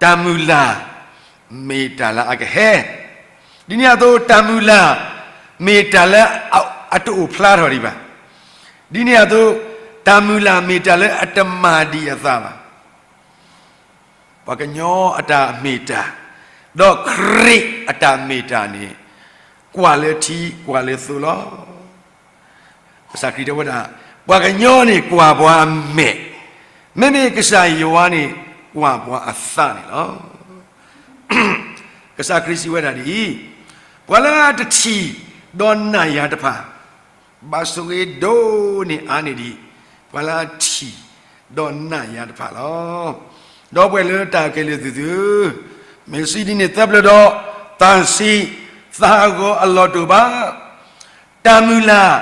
တၢ်မုၢ်လၢ် မ့ၢ်တၢ်လၢအကဟဲ, ဒ်န့ၣ်အသိး တၢ်မုၢ်လၢ် မ့ၢ်တၢ်လၢအတအိၣ်ဖျါထီၣ်ဒံးဘၣ်. ဒ်န့ၣ်အသိး တၢ်မုၢ်လၢ်မ့ၢ်တၢ်လၢအတမၤဒံးအသးဘၣ်. ပှၤကညီအတၢ်မ့ၢ်တၢ်, ဒီးခရံာ်အတၢ်မ့ၢ်တၢ်န့ၣ် ကွၢ်လၢထံကွၢ်လၢသိလီၤ. ကစၢ်ခရံာ်တဲဝဲဒၣ်, ပှၤကညီန့ၣ်ကွၢ်ပှၤအမဲာ်, မ့မ့ၢ်ကစၢ်ယွၤန့ၣ် ကွၢ်ပှၤအသးန့ၣ်လီၤ. ကစၢ်ခရံာ်စံးဝဲဒၣ်ဒ်အံၤ, ပှၤလၢအတထံၣ်ဒီးနာ်ယၤတဖၣ် ဘၣ်ဆိၣ်ဂ့ၤဒိၣ်န့ၢ်အါန့ၢ်ဒံး ပှၤလၢအထံၣ်ဒီးနာ်ယၤတဖၣ်လီၤ. ဒီပုၢ်ဝဲၢ်လၢတၢ်ခဲလၢာ်သ့ၣ်သုဧၢ, မ့ၢ်စံးဒ်န့ၣ်သၢပျၢၤဒီး သးဆံးသးဟးဂီၤအလီၢ်တအိၣ်ဘၣ်. တၢ်မုၢ်လၢ်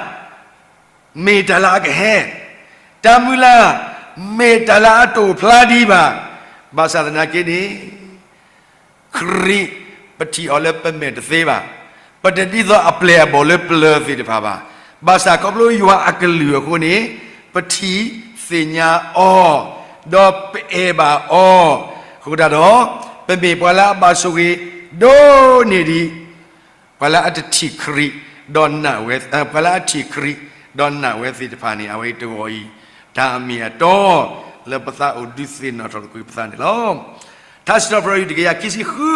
မ့ၢ်တၢ်လၢအကဟဲ, တၢ်မုၢ်လၢ် မ့ၢ်တၢ်လၢအတအိၣ်ဖျါဒံးဘၣ်. ဘၣ်ဆၣ်သနာ်က့န့ၣ် ခရံာ် ပထံၣ်အီၤလၢပမဲာ်တသ့ဘၣ်, ပတဒ်သိးအပျဲၢ်အဘီၣ်လၢပျၢၤသ့ၣ်တဖၣ်ဘၣ်. ဘၣ်ဆၣ်ခီဖျိယွၤအကလုၢ်အဃိန့ၣ် ပထံၣ်သ့ၣ်ညါအီၤ, ဒီးပအဲၣ်ဘၣ်အီၤ. အဃိသတးဒီး ပမ့ၢ်ပှၤလၢအဘၣ်ဆိၣ်ဂ့ၤဒိၣ်န့ၢ်ဒံး ပှၤလၢအတထံၣ်ခရံာ်ဒီးနာ်ဝဲ, ပှၤလၢအထံၣ်ခရံာ်ဒီးနာ်ဝဲသ့ၣ်တဖၣ်န့ၣ် အဝဲအံၤတဂီၤအံၤ တၢ်အမ့ၢ်အတီ လၢပသးအိၣ်ဒုးသ့ၣ်နီၣ်ထီၣ်သကိးပသးန့ၣ်လီၤ. ထါစံးထီၣ်ပတြၢၤ တကယၤခံဆံဃု,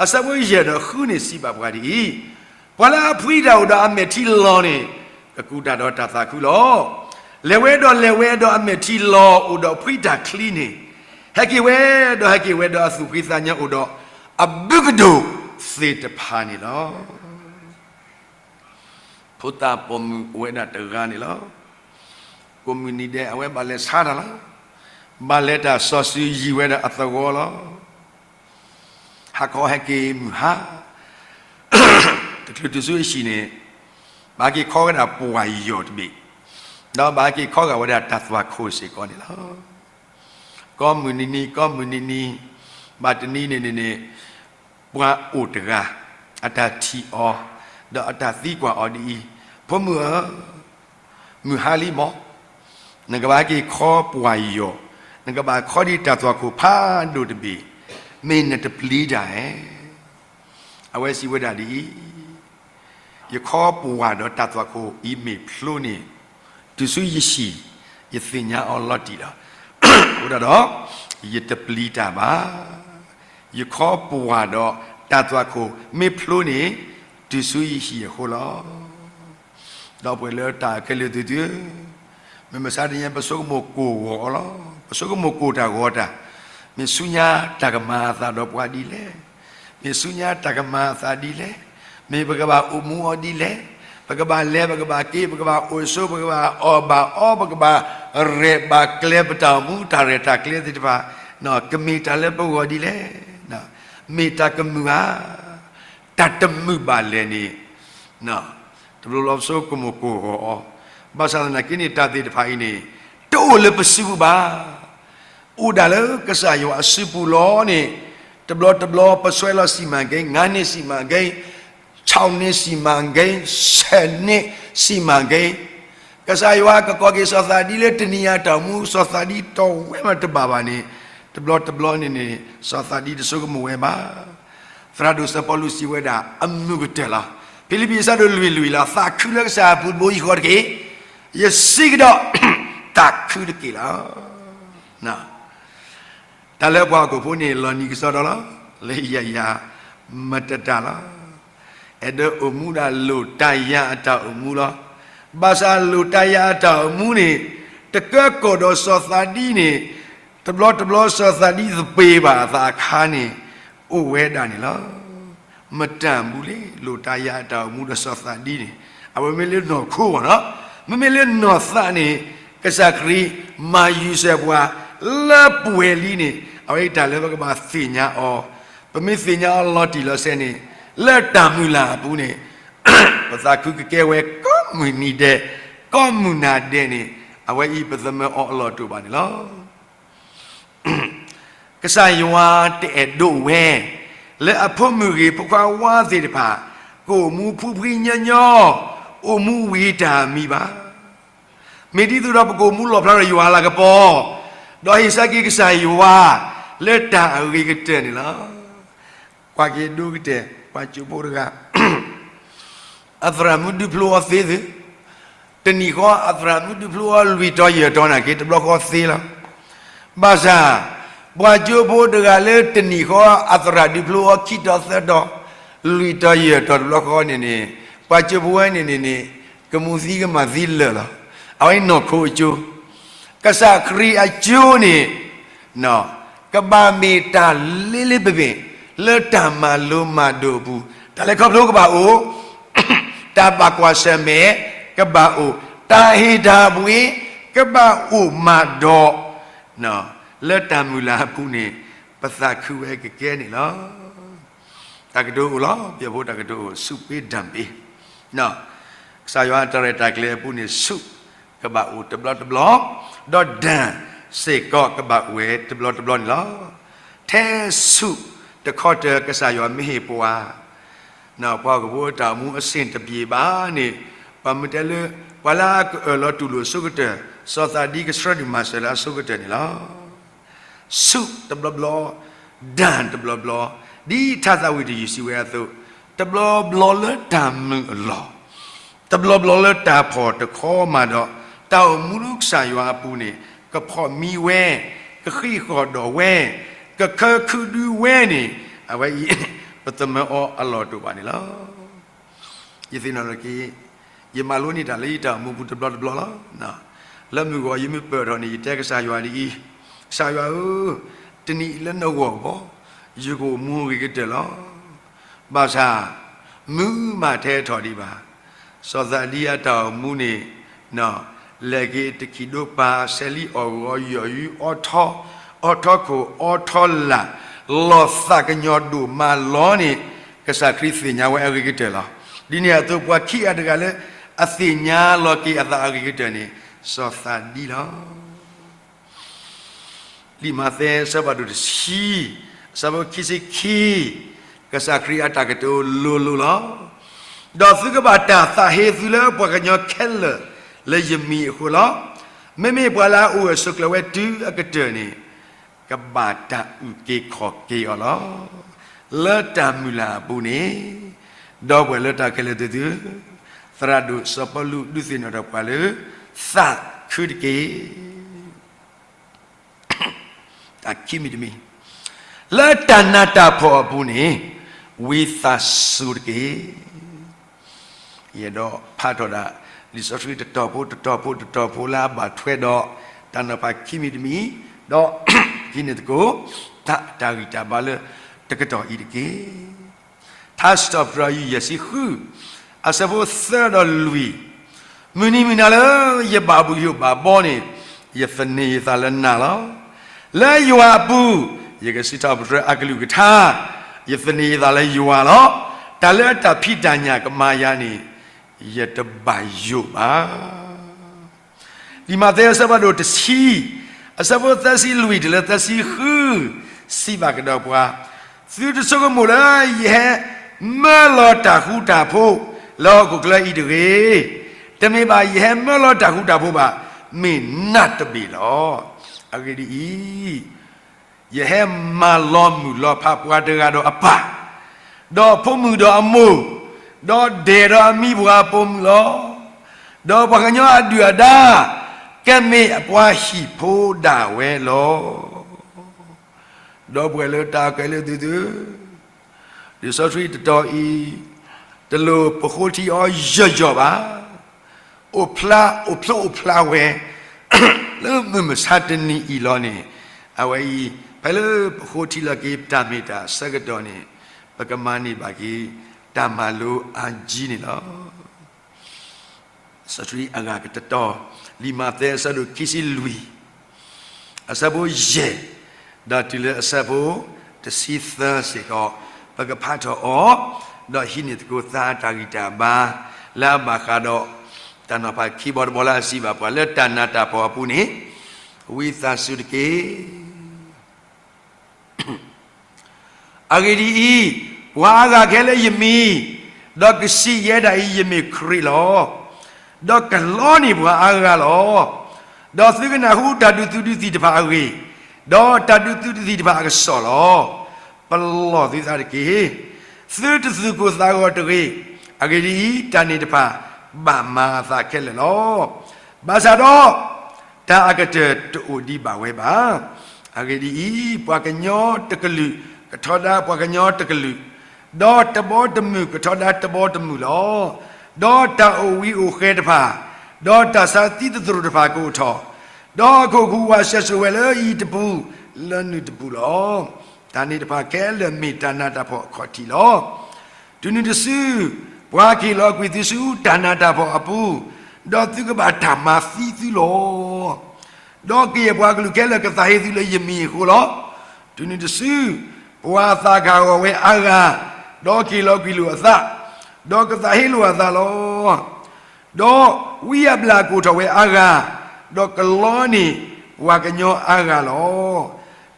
အဆၢဖိယဲၢ်ဒီးဃုန့ၣ်စံးဘၣ်ပှၤဒ်အံၤ, ပှၤလၢအဖှံတၢ်အိၣ်ဒီးအမဲာ်ထံလီၤန့ၣ် ကကူးတၢ်ဒီးတၢ်သးခုလီၤ. လဲၤဝဲဒီးလဲၤဝဲဒီးအမဲာ်ထံလီၤအိၣ်ဒီးဖှံတၢ်ချံန့ၣ်, ဟဲက့ၤဝဲဒီးဟဲက့ၤဝဲဒီးအသူၣ်ဖှံသးညီအိၣ်ဒီးအဘုကဒိၣ်သ့ၣ်တဖၣ်န့ၣ်လီၤ. ဖိသၣ်ပိာ်မုၣ်အိၣ်ဝဲဒၣ်တဂၤန့ၣ်လီၤ. ကိးမုၢ်နံၤဒဲး အဝဲဘၣ်လဲၤဆါတၢ်လီၤ. ဘၣ်လဲၤတၢ်စီၤစုၤယံၤဝဲဒၣ်အသဝီလီၤ. ဟးခီဟဲက့ၤမုၢ်ဟါ, တချုးတုၤဆူအဟံၣ်န့ၣ် ဘၣ်က့ၤခီဝဲဒၣ်ပှၢ်ယီၤတဘ့ၣ်, ဒီးဘၣ်က့ၤခီဂာ်ဝဲဒၣ်တၢ်သွၣ်ခိၣ်စ့ၢ်ကီးန့ၣ်လီၤ. ကိးမုၢ်နံၤနံၤ ကိးမုၢ်နံၤနံၤ, ဘၣ်တနံၤန့ၣ်န့ၣ်န့ၣ် ပှၤအိၣ်တဂၤ အတၢ်ထံၣ်အီၤ, ဒီးအတၢ်သံကွၢ်အီၤဒ်အံၤ, ဖိမုၣ်ဧၢ, မုၢ်ဟါလံမး, နကဘၣ်က့ၤခီပှၢ်ယီၤ, နကဘၣ်ခီဒံးတၢ်သွၣ်ခိၣ်ဖးဒိၣ်တဘ့ၣ်, မ့ၢ်နတပျံၤတၢ်ဧါ. အဝဲစံးဝဲဒၣ်ဒ်အံၤ, ယခီပှၢ်ဒီးတၢ်သွၣ်ခိၣ်အံၤမ့ၢ်ဖျိန့ၣ်, တုၤဆူယဟံၣ် ယသ့ၣ်ညါအီၤလီၤတံၢ်လီၤ. အဃိဒၣ်ဒီး ယတပျံၤတၢ်ဘၣ်. ယခီပှၢ်ဒီးတၢ်သွၣ်ခိၣ်မ့ၢ်ဖျိန့ၣ် တုၤဆူယဟံၣ်အဃိလီၤ. ဒီပုၢ်ဝဲၢ်လၢတၢ်ခဲလၢာ်သ့ၣ်သုဧၢ, မုၢ်မဆါတနံၤအံၤ ပဆိကမိၣ်ကိၢ်ဂီၤအီၤလီၤ. ပဆိကမိၣ်ကိၢ်တၢ်ဂီၤတၢ်, မ့ၢ်ဆူညါတၢ်ကမၤအသးဒီးပှၤဒ်လဲၣ်, မ့ၢ်ဆူညါတၢ်ကမၤအသးဒ်လဲၣ်, မ့ၢ်ပကဘၣ်အိၣ်မူအီၤဒ်လဲၣ်, ပကဘၣ်လဲၤ ပကဘၣ်က့ၤ ပကဘၣ်အိၣ်ဆိး ပကဘၣ်အီၣ်ဘၣ်အီ ပကဘၣ်ရဲၣ်ဘၣ်ကျဲၤ ပတၢ်အိၣ်မူတၢ်ရဲၣ်တၢ်ကျဲၤသ့ၣ်တဖၣ်, ကမ့ၢ်တၢ်လၢပဂီၢ်ဒ်လဲၣ်, မ့ၢ်တၢ်ကမုာ်ဧါ. တၢ်တမုာ်ဘၣ်လဲၣ်န့ၣ် တဘျီဘျီပဆိကမိၣ်ကိၢ်ဂီၤအီၤ, ဘၣ်ဆၣ်သနာ်က့န့ၣ် တၢ်သ့ၣ်တဖၣ်အံၤန့ၣ် တအိၣ်လၢပစုပူၤဘၣ်. အိၣ်ဒၣ်လၢကစၢ်ယွၤအစုပူၤလီၤန့ၣ်, တဘျီတဘျီပဆွဲလီၤစီမံကိန်း, ငါးနှစ်စီမံကိန်း, ခြောက်နှစ်စီမံကိန်း, ဆယ်နှစ်စီမံကိန်း, ကစၢ်ယွၤကကိးက့ၤစီၤသးဒံလၢတနံၤအံၤအတၢ်အိၣ်မူ စီၤသးဒံတဝဲမးတဘၣ်ဘၣ်န့ၣ်, တဘျီတဘျီန့ၣ်န့ၣ် စီၤသးဒံတဆိကမိၣ်ဝဲဘၣ်. သရၣ်ဒိၣ်စီၤပီလူးစံးဝဲဒၣ် အမုာ်ကတၢၢ်လီၤ. ဖံလံးပံၤအဆၢဒိၣ်လွံၢ်လွံၢ်လီၤ, သးခုလၢကစၢ်အပူၤတဘိယူၢ်ဃီတက့ၢ်. ယစံးကဒီး သးခုတက့ၢ်လီၤ. တၢ်လၢပှၤဟီၣ်ခိၣ်ဖိန့ၣ် လီၤနံၤကစီဒီလီၤ. လၢယၤယၤ မတၤတၢ်လီၤ. အဲၣ်ဒိးအိၣ်မူဒၣ်လိၣ်တၢ်ယၤအတၢ်အိၣ်မူလီၤ. ဘၣ်ဆၣ်လိၣ်တၢ်ယၤအတၢ်အိၣ်မူန့ၣ် တကၢကီၢ်ဒီးစီၤသးဒံန့ၣ် တဘျီတဘျီစီၤသးဒံသပ့ၤဘၣ်အသးအခါန့ၣ် အိၣ်ဝဲဒၣ်န့ၣ်လီၤ. မတၤမူလၢ လိာ်တၢ်ယၤအတၢ်အိၣ်မူဒီးစီၤသးဒံန့ၣ် အဝဲမ့ၢ်လၢနီၢ်ခိဂီၢ်နီၤ, မ့မ့ၢ်လၢနီၢ်သးန့ၣ် ကစၢ်ခရံာ်မၤယုၤဆဲးပှၤလၢပှဲၤလံန့ၣ် အဝဲအံၤတၢ်လၢပကဘၣ်သ့ၣ်ညါအီၤ, ပမ့ၢ်သ့ၣ်ညါအီၤလီၤတံၢ်လီၤဆဲးန့ၣ် လၢတၢ်မုၢ်လၢ်အပူၤန့ၣ် ပသးခုကကဲဝဲကိးမုၢ်နံၤဒဲး, ကိးမုၢ်နၤဒဲးန့ၣ် အဝဲအံၤပသမၢအီၤအလီၢ်တအိၣ်ဘၣ်န့ၣ်လီၤ. ကစၢ်ယွၤတအဲၣ်ဒိးဝဲ လၢအဖိမုၣ်ဂ့ၤဖိခွါဝါသ့ၣ်တဖၣ် ကအိၣ်မူဖှံဖှံညီညီ, အိၣ်မူဝံၤတၢ်မံၤဘၣ်. မ့ၢ်ဒ်သိးဒီးပကအိၣ်မူလီၣ်ဖျါဒီးယွၤအလၤကပီၤ, ဒီးဟ့ၣ်ဆၢက့ၤကစၢ်ယွၤ လၢတၢ်အဂ့ၤကတၢၢ်န့ၣ်လီၤ. ကွၢ်က့ၤဒိကတၢၢ် ပှၤကၠိဖိတဂၤ အသရၣ်မုၣ်ဒုးဖျိအီၤသ့သု, တနံၣ်ဃီအသရၣ်မုၣ်ဒုးဖျိအီၤလွံၢ်တီၤယဲၢ်တီၤနာ်က့ တဘျီဃီသ့လီၤ. ဘၣ်ဆၣ် ပှၤကၠိဖိတဂၤလၢတနံၣ်ဃီအသရၣ်ဒုးဖျိအီၤခံတီၤသၢတီၤ လွံၢ်တီၤယဲၢ်တီၤတဘျီဃီန့ၣ်န့ၣ် ပှၤကၠိဖိဝဲန့ၣ်န့ၣ်န့ၣ် ကမူသံကမၤသံလၢာ်လီၤ. အဝဲနီၢ်ခိအကၠိ, ကစၢ်ခရံာ်အကၠိန့ၣ် ကဘၣ်မ့ၢ်တၢ်လ့လ့ပပ့ၤ လၢတၢ်မၤလိမၤဒိးအပူၤ, တၢ်လဲၤခီဖျိကဘၣ်အိၣ်, တၢ်ဘၣ်ကွၢ်ဆၢၣ်မဲာ်ကဘၣ်အိၣ်, တၢ်ဟ့ၣ်တၢ်ဘှံးကဘၣ်အိၣ်မးဒီး လၢတၢ်မုၢ်လၢ်အပူၤန့ၣ် ပသးခုဝဲကကဲန့ၣ်လီၤ. တၢ်ကတိၤအိၣ်လီၤ, ပဖိတၢ်ကတိၤအိၣ် ဆူၣ်ပ့ၤဒၢၣ်ပ့ၤ, ကစၢ်ယွၤအတၢ်ရဲၣ်တၢ်ကျဲၤအပူၤန့ၣ် ဆူၣ်ကဘၣ်အိၣ်တဘျီတဘျီ, ဒီးဒၢၣ်စ့ၢ်ကီးကဘၣ်အိၣ်ဝဲတဘျီတဘျီန့ၣ်လီၤ. ထဲဆူၣ်တခီတၢၢ်ကစၢ်ယွၤမ့ၢ်ဟ့ၣ်ပှၤ ပှၤဟီၣ်ခိၣ်ဖိအတၢ်အိၣ်မူအဆ့ၣ်တဘျ့ဘၣ်န့ၣ် ပှၤမ့ၢ်တဲလၢ ပှၤလၢအကအၢၣ်လီၤတူၢ်လိာ်အဆိကတၢၢ် စီၤသးဒံကဆှၢဒုၣ်မၤစၢၤလၢအဆိကတၢၢ်န့ၣ်လီၤ. ဆူၣ်တဘျီဘျီ, ဒၢၣ်တဘျီဘျီ, ဒ်ထါသးဝံၣ်တယုၢ်စံးဝဲအသိး, တဘျီဘျီလၢတၢ်မုာ်အလီၢ်, တဘျီဘျီလၢတၢ်ဖှီၣ်တခီမးဒီး တၢ်အိၣ်မူလၢကစၢ်ယွၤအပူၤန့ၣ် ကဖှီၣ်မံဝဲ, ကဃံးဃီၣ်ဒီးဝဲ, ကခၢခုဒုဝဲန့ၣ် အဝဲအံၤ ပသမၢအီၤအလီၢ်တအိၣ်ဘၣ်န့ၣ်လီၤ. ယသ့ၣ်နီၣ်လီၤက့ၤ ယမၤလိန့ၢ်တၢ်လၢယတၢ်အိၣ်မူပူၤတဘျီတဘျီလီၤ. လၢမုၢ်ဂီၤယမ့ၢ်ပၢၢ်ထီၣ်န့ၣ် ယတဲကစၢ်ယွၤဒ်အံၤ, ကစၢ်ယွၤဧၢ, တနံၤအံၤလၢနဂီၢ်ကဘီ ယကအိၣ်မူဂ့ၤကတၢၢ်လီၤ. ဘၣ်ဆၣ် မုၢ်မးထဲထီၣ်ဒံးဘၣ်. စီၤသးဒံအတၢ်အိၣ်မူန့ၣ် လဲၤက့ၤတခံးဒိပၤ ဆဲးလံအီၣ်ဂီၤယီၢ်ယုအီထီ, အီထီခိၣ်အီထီလာ်, လီၤသးကညီၤဒိၣ်မးလီၤန့ၣ် ကစၢ်ခရံာ်သ့ၣ်ညါဝဲအဂ့ၤကတၢၢ်လီၤ. ဒ်န့ၣ်အသိးပှၤခံဂၤတဂၤလၢ အသ့ၣ်ညါလီၤက့ၤအသးအဂ့ၤကတၢၢ်န့ၣ် စီၤသးဒံလီၤ. လံာ်မးသဲအဆၢဖးဒိၣ်တဆံ, အဆၢဖိခံဆံခံ, ကစၢ်ခရံာ်အတၢ်ကတိၤလိၤလိၤလီၤ. ဒီးသုကဘၣ်တၢ်သးဟ့သုလၢပှၤကညီခဲလၢာ်လၢယမံၤအဃိလီၤ. မ့မ့ၢ်ပှၤလၢအအိၣ်ဂၢၢ်ဆိးကျၢၤဝဲတုၤအကတၢၢ်န့ၣ် ကဘၣ်တၢ်အုၣ်က့ၤခီၣ်က့ၤအီၤလီၤ. လၢတၢ်မုၢ်လၢ်အပူၤန့ၣ် ဒီပုၢ်ဝဲၢ်လၢတၢ်ခဲလၢာ်သ့ၣ်သု, သရၣ်ဒိၣ်စီၤပီလူးဒုးသ့ၣ်နီၣ်ထီၣ်ပှၤလၢ သးခုတက့ၢ်. တၢ်ခံမံၤတမံၤ, လၢတၢ်နးတၢ်ဖှီၣ်အပူၤန့ၣ် ဝံသးစူၤတက့ၢ်. ယအဲၣ်ဒိးဖးထီၣ်ဒၣ် လံာ်စီဆှံတတီၤဖိတတီၤဖိတတီၤဖိလၢအဘၣ်ထွဲဒီး တၢ်နီၤဖးခံမံၤတမံၤ, ဒီး ဟံးန့ၢ်သကိး တၢ်တၢ်ဂံၢ်တၢ်ဘါလၢတကတီၢ်အံၤတက့ၢ်. ထါစံးထီၣ်ပတြၢၤ ယုၢ်ယဲၢ်ဆံဃု, အဆၢဖိသၢဒီးလွံၢ်, မုၢ်နံၤမုၢ်နၤလၢယဘၣ်ဘှံးယိၣ်ဘၣ်ဘီန့ၣ် ယသန့ၤယသးလၢနၤလီၤ. လၢယွၤအပူၤ ယကစံးထီၣ်ပတြၢၤအကလုၢ်ကထါ, ယသန့ၤယသးလၢယွၤလီၤ. တၢ်လၢအတၢ်ဖံးတၢ်ညၣ်ကမၤယၤန့ၣ် ယတဘၣ်ယိၣ်ဘၣ်. လံာ်မးသဲအဆၢဖးဒိၣ်တဆံ, အဆၢဖိသၢဆံလွံၢ်တုၤလၢသၢဆံဃု, စံးဘၣ်ကဒီးပှၤ, သုတဆိကမိၣ်လၢ ယဟဲမၢလီၤတၢ်ဃူတၢ်ဖိး လၢဟီၣ်ခိၣ်ချၢအံၤတဂ့ၤ. တမ့ၢ်ဘၣ်ယဟဲမၢလီၤတၢ်ဃူတၢ်ဖိးဘၣ်, မ့ၢ်နးတဘ့ၣ်လီၤ. အဂ့ၢ်ဒ်အံၤ, ယဟဲမၤလီၤမုၢ်လီၤဖးပှၤတဂၤဒီးအပၢ်, ဒီးဖိမုၣ်ဒီးအမိၢ်, ဒီးဒဲၣ်ဒီးအမံၤပှၤအပိာ်မုၣ်လီၤ. ဒီးပှၤကညီအဒုၣ်အဒါ ကမ့ၢ်အပှၤဟံၣ်ဖိဒၣ်ဝဲလီၤ. ဒီပုၢ်ဝဲၢ်လၢတၢ်ခဲလၢာ်သ့ၣ်သု, လံာ်စီဆှံတတီၤအံၤ တလိၣ်ပဃိထံအီၤယီၢ်ယီၢ်ဘၣ်. အိၣ်ဖျါအိၣ်ဖျိအိၣ်ဖျါဝဲ လၢမုၢ်မဆါတနံၤအံၤလီၤန့ၣ်, အဝဲအံၤ ဖဲလၢပဃိထံလီၤက့ၤတၢ်မ့ၢ်တၢ်ဆၢကတီၢ်န့ၣ် ပကမၤန့ၢ်ဘၣ်က့ၤ တၢ်မၤလိအါကံန့ၣ်လီၤ. စီဆှံအဂၤကတတီၤ လံာ်မးသဲအဆၢဒိၣ်ခံဆံလွံၢ် အဆၢဖိယဲၢ် ဒီးတုၤလၢအဆၢဖိတဆံသၢစ့ၢ်ကီး ပကဖးထီၣ်အီၤ ဒီးဟံးန့ၢ်သကိးသးတၢ်ဂံၢ်တၢ်ဘါ လၢအဘၣ်ဃးဒီး တၢ်နီၤဖးခံဘီတဘီလၢအစံးဘၣ်ပှၤလၢတၢ်နးတၢ်ဖှီၣ်အပူၤန့ၣ် ဝံသးစူၤတက့ၢ်. အဂ့ၢ်ဒ်အံၤ, ပှၤအါဂၤကဟဲလၢယမံၤ, ဒီးကစံးယဲဒၣ်အံၤ ယမ့ၢ်ခရံာ်လီၤ. ဒီးကလီန့ၢ်ပှၤအါဂၤလီၤ. ဒီးသုကနၢ်ဟူတၢ်ဒုးသုးဒုးသံၣ်တဖၣ်အဂ့ၢ်, ဒီးတၢ်ဒုးသုးဒုးသံၣ်တဖၣ်အကစီၣ်လီၤ. ပလီၢ်သုသးတက့ၢ်. သုတသူၣ်ကိၢ်သးဂီၤတဂ့ၤ. အဂ့ၢ်ဒ်အံၤ, တၢ်န့ၣ်တဖၣ်ဘၣ်မၤအသးခဲလၢာ်လီၤ. ဘၣ်ဆၣ်ဒီး တၢ်အကတၢၢ်တအိၣ်ဒံးဘၣ်ဝဲဘၣ်. အဂ့ၢ်ဒ်အံၤ, ပှၤကညီတကလုာ်ကထီဒါပှၤကညီတကလုာ်, ဒီးတဘီတမုၢ်ကထီဒါတဘီတမုၢ်လီၤ. ဒီးတၢ်အိၣ်ဝံအိၣ်ဃဲတဖၣ်, ဒီးတၢ်ဆါသံသတြိာ်တဖၣ်ကအိၣ်ထီၣ်, ဒီးအခိၣ်ကဝါဆဲးစိၤဝဲလၢအံၤတပူၤ, လၢနုာ်တပူၤလီၤ. တၢ်န့ၣ်တဖၣ်ခဲလၢာ်မ့ၢ်တၢ်နးတၢ်ဖှီၣ်အခီၣ်ထံးလီၤ. တုၤနုၤတစု, ပှၤက့ၤလီၤကွံာ်သုဆူတၢ်နးတၢ်ဖှီၣ်အပူၤ, ဒီးသုကဘၣ်တၢ်မၤသံသုလီၤ. ဒီးကယဲၢ်ပှၤကလုာ်ခဲလၢာ်ကသးဟ့သုလၢယမံၤအဃိလီၤ. တုၤနုၤတစု, ပှၤသးကဟးဂီၤဝဲအါဂၤ, ဒီးက့ၤလီၤကွံာ်လိာ်အသး, ဒီးကသးဟ့လိာ်အသးလီၤ. ဒီးဝံအဘျၣ်ကအိၣ်ထီၣ်ဝဲအါဂၤ, ဒီးကလီန့ၢ်ပှၤကညီအါဂၤလီၤ.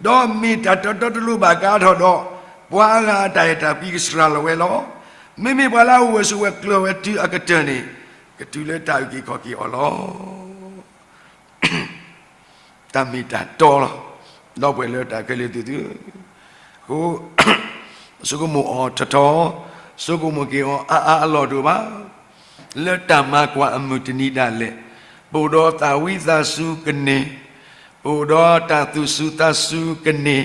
ဒီးမ့ၢ်တၢ်တတီတလိၤဘၣ်ကအါထီၣ်ဒီး, ပှၤအါဂၤအတၢ်အဲၣ်တၢ်ကွံကစှၤလီၤဝဲလီၤ. မ့မ့ၢ်ပှၤလၢအအိၣ်ဝဲဆိးဝဲကျၢၤဝဲတုၤအကတၢၢ်န့ၣ်, ကတုၤလၢတၢ်အုၣ်က့ၤခီၣ်က့ၤအီၤလီၤ. တၢ်မ့ၢ်တၢ်တီလီၤ. ဒီပုၢ်ဝဲၢ်လၢတၢ်ခဲလၢာ်သ့ၣ်သုဧၢ, အဃိ ဆိကမိၣ်အီၤထီထီ, ဆိကမိၣ်က့ၤအီၤအါအါအလီၢ်တအိၣ်ဘၣ်. လၢတၢ်မၤကွၢ်အမုၢ်တနံၤဒၣ်လဲာ်, ပအိၣ်ဒီးတၢ်ဝံသးစူၤကန့ၢ်, ပအိၣ်ဒီးတၢ်သူၣ်စူၤသးစူၤကန့ၢ်,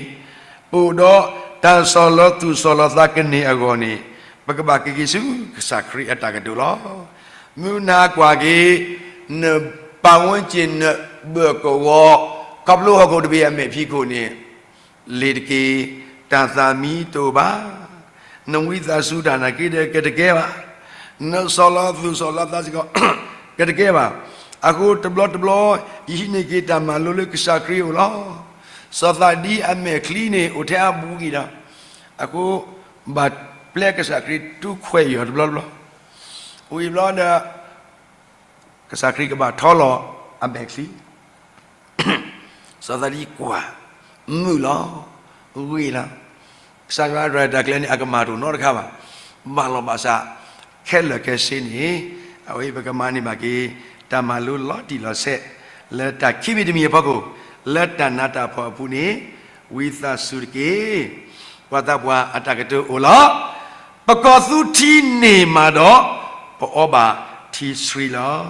ပအိၣ်ဒီးတၢ်ဆီၣ်လီၤသူၣ်ဆီၣ်လီၤသးကန့ၢ်အဂီၢ်န့ၣ်, ပကဘၣ်က့ၤက့ၤဆူကစၢ်ခရံာ်အတၢ်ကတိၤလီၤ. မုၢ်နၤကွၢ်က့ၤ နပၢ်ဝဲက့ၤနဘၢၣ်ကဝီၤ ခီဖျိဟီၣ်ခိၣ်တဘ့ၣ်အမဲာ်ဖံးခိၣ်န့ၣ်, လ့ၤတက့ၢ်, တၢ်သးမံတအိၣ်ဘၣ်. နဝံသးစူၤတၢ်နာ်က့ဒီး ကတကဲဘၣ်. နဆီၣ်လီၤသူၣ်ဆီၣ်လီၤသးစ့ၢ်ကီး ကတကဲဘၣ်. အဃိတဘျီတဘျီ ယဟံးန့ၢ်က့ၤတၢ်မၤလိလၢကစၢ်ခရံာ်အအိၣ်လီၤ. စီၤသးဒံအမဲာ်ချံန့ၣ် အိၣ်ထဲအဘူးကံဒီး, အဃိ ဘၣ်ပျဲကစၢ်ခရံာ်တူၢ်ခွဲးအီၤတဘျီတဘျီ, ဝံၤဘျီဒီး ကစၢ်ခရံာ်ကဘၣ်ထီလီၤအမဲာ်ချံ. စီၤသးဒံကွၢ်, မုာ်လီၤ, ဂ့ၤလီၤ. ကစၢ်ယွၤအတၢ်ရဲၣ်တၢ်ကျဲၤန့ၣ် အကမၣ်တအိၣ်နီတခါဘၣ်. ဘၣ်လီၤဘၣ်စး ခဲလၢာ်ခဲဆ့န့ၣ်, အဝဲအံၤပကမၤန့ၢ်ဘၣ်က့ၤ တၢ်မၤလိလီၤတံၢ်လီၤဆဲး လၢတၢ်ခံမံၤတမံၤအဖီခိၣ်, လၢတၢ်နးတၢ်ဖှီၣ်အပူၤန့ၣ်, ဝံသးစူၤတက့ၢ်. ပှၤသးပှၢ်အတၢ်ကတိၤအိၣ်လီၤ. ပကီၢ်သူထံန့ၢ်မးဒီး, ပအီဘၣ်ထံဆှံလီၤ.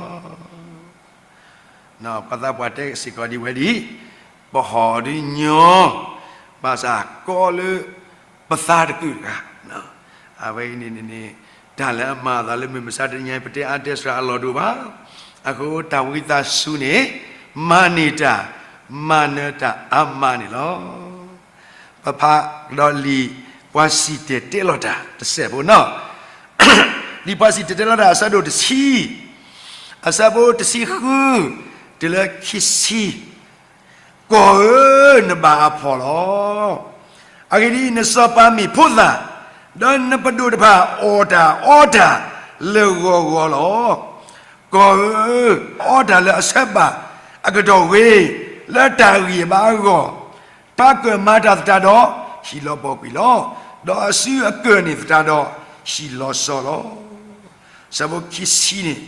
ပှၤသးပှၢ်တဲစ့ၢ်ကီးဒ်ဝဲဒ်အံၤ, ပဟီၣ်ဒုးညီ, ဘၣ်ဆၣ်ကီလၢပသးတကုာ်တဂၤ, အဝဲအံၤန့ၣ်န့ၣ် တၢ်လၢအမၤအသးလၢမုၢ်မဆါတနံၤအံၤ ပတဲအါတဲစှၤအလီၢ်တအိၣ်ဘၣ်. အဃိတၢ်ဝံသးစူၤန့ၣ် မၤန့ၢ်တၢ်, မၤနၢၤတၢ်အါမးန့ၣ်လီၤ. ပဖးဒီးလံာ် ပှၤစံၣ်တဲၤတဲလီၤတၢ်တစဲးဖိနီၤ, လံာ်ပှၤစံၣ်တဲၤတဲလီၤတၢ်အဆၢဒိၣ်တဆံ, အဆၢဖိတဆံဃု, တုၤလၢခံဆံ, ကီၢ်ဧၢ, နဘၣ်အဖှီၣ်လီၤ. အဂ့ၢ်ဒ်အံၤ, နစီၤပၤမ့ၢ်ဖိသၣ်, ဒီးနပဒိၣ်တဖၣ်အီၣ်တၢ်အီတၢ်လၢဂီၤဂီၤလီၤ. ကီၢ်ဧၢ, အီတၢ်လၢအဆၢဘၣ်အကတီၢ်ဂ့ၤ, လၢတၢ်ဂံၢ်အဘါအဂီၢ်, ပှၤကၢၣ်မၤတၢ်သတးဒီး ဟံၣ်လီၤဘီၣ်ကွံာ်လီၤ. ဒီးအစုအကၢၢ်န့ၣ်သတးဒီး ဟံၣ်လီၤစီၤလီၤ. ဆၢဖိခံဆံန့ၣ်,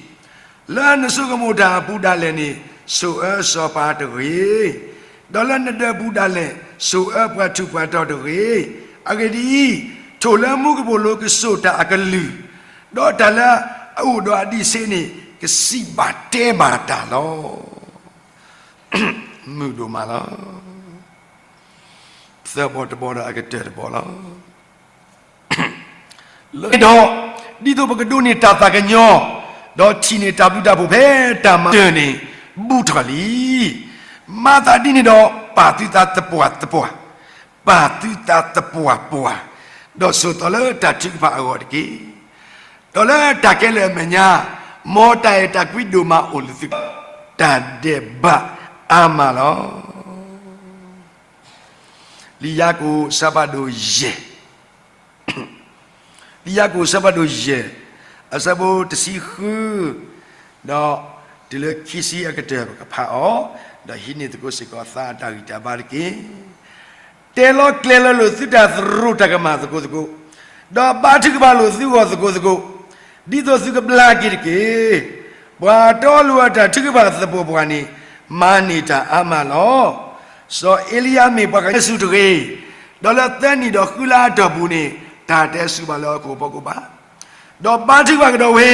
လၢနဆိကမိၣ်တၢ်အပူၤဒၣ်လဲာ်န့ၣ် ဆိၣ်အၢစီၤပၤတဂ့ၤ, ဒီးလၢနဒၢးပူၤဒၣ်လဲာ် ဆိၣ်အၢပှၤထူးပှၤတီၤတဂ့ၤ. အဂ့ၢ်ဒ်အံၤ, ထိၣ်လၢမူကပိာ်လိၤကစိာ်တၢ်အကလုၢ်, ဒီးတၢ်လၢအအိၣ်ဒီးအဒံးဆှံန့ၣ် ကစံးဘၣ်တဲဘၣ်တၢ်လီၤ. မုာ်ဒိၣ်မးလီၤ. သၢဘီတဘီဒီးအကတၢၢ်တဘီလီၤ. လၢဒီး, ဒ်သိးပကဒိးန့ၢ်တၢ်သးကညီၤ, ဒီးထံၣ်န့ၢ်တၢ်ဘျုးတၢ်ဖှိၣ်ဖဲတၢ်မၤစၢၤန့ၣ် ဘူးထီၣ်လံ. မၤသးဒ်န့ၣ်ဒီး, ပာ်သုသးသပှၢ်သပှၢ်, ပာ်သုသးသပှၢ်ပှၢ်, ဒီးဆိးသီလၢတၢ်ထုကဖၣ်အဂီၢ်တက့ၢ်. ဒီးလၢတၢ်ခဲလၢာ်အမဲာ်ညါ, မ်တၢ်အဲၣ်တၢ်ကွံဒိၣ်မးအိၣ်လၢသုကျါ, တၢ်ဒဲးဘးအါမးလီၤ. လံာ်ယၤကိာ် အဆၢဖးဒိၣ်ယဲၢ်, လံာ်ယၤကိာ် အဆၢဖးဒိၣ်ယဲၢ်, အဆၢဖိတဆံဃု ဒီးတုၤလၢခံဆံအကတၢၢ် ပကဖးအီၤ, ဒီးဟံးန့ၢ်သကိးစ့ၢ်ကီးသးအတၢ်ဂံၢ်တၢ်ဘါတက့ၢ်. တဲလီၤကျဲၤလီၤလိာ်သုတၢ်သရူးတၢ်ကမၣ်သကိးသကိး, ဒီးဘါထုကဖၣ်လိာ်သုဂီၢ်သကိးသကိး, ဒ်သိးသုကဘျါက့ၤတက့ၢ်. ပှၤတီလိၤအတၢ်ထုကဖၣ်သပှၢ်ပှၢ်န့ၣ် မၤန့ၢ်တၢ်အါမးလီၤ. စီၤအ့လံယၤမ့ၢ်ပှၤကညီဆူၣ်တဂ့ၤ, ဒီးလၢသၢနံၣ်ဒီးဃုလါအတီၢ်ပူၤန့ၣ် တၢ်တဟဲစူၤဘၣ်လၢဟီၣ်ခိၣ်ဖီခိၣ်ဘၣ်. ဒီးဘါထုကဖၣ်ကဒီးဝဲ,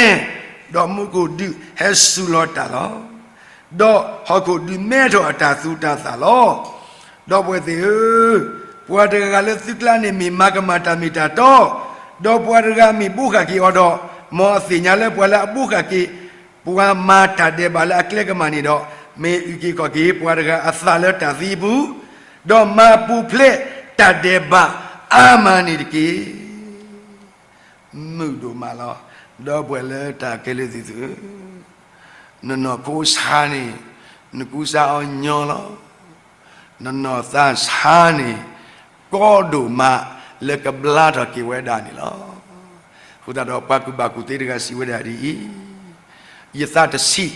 ဒီးမူခိၣ်ဒုးဟဲစူၤလီၤတၢ်လီၤ. ဒီးဟီၣ်ခိၣ်ဒုးမဲထီၣ်အတၢ်သူတၢ်သၣ်လီၤ. ဒီပုၢ်ဝဲၢ်သ့ၣ်ဧၢ, ပှၤတဂၤဂၤလၢသုကျါန့ၣ်မ့ၢ်မၤကမၣ်တၢ်မ့ၢ်တၢ်တီ, ဒီးပှၤတဂၤမ့ၢ်ဘိးဃာ်က့ၤအီၤဒီး, မ်အသ့ၣ်ညါလၢပှၤလၢအဘိးဃာ်က့ၤ ပှၤမၤတၢ်ဒဲးဘးလၢအကျဲကမၣ်န့ၣ်ဒီး, မ့ၢ်အုၣ်က့ၤခီၣ်က့ၤပှၤတဂၤအသးလၢတၢ်သံအပူၤ, ဒီးမၤပူၤဖျဲးတၢ်ဒဲးဘးအါမးန့ၣ်တက့ၢ်. မုာ်ဒိၣ်မးလီၤ. ဒီပုၢ်ဝဲၢ်လၢတၢ်ခဲလၢာ်သ့ၣ်ဧၢ, နနီၢ်ခိဆါန့ၣ် နကူစါအီၤညီလီၤ. နနီၢ်သးဆါန့ၣ် ကီဒိၣ်မးလၢကဘျါထီၣ်က့ၤဝဲဒၣ်န့ၣ်လီၤ. အဃိသတးဒီးပှၤကူၣ်ဘၣ်ကူၣ်သ့တဂၤစံးဝဲဒၣ်ဒ်အံၤ, ယသးတဆံး,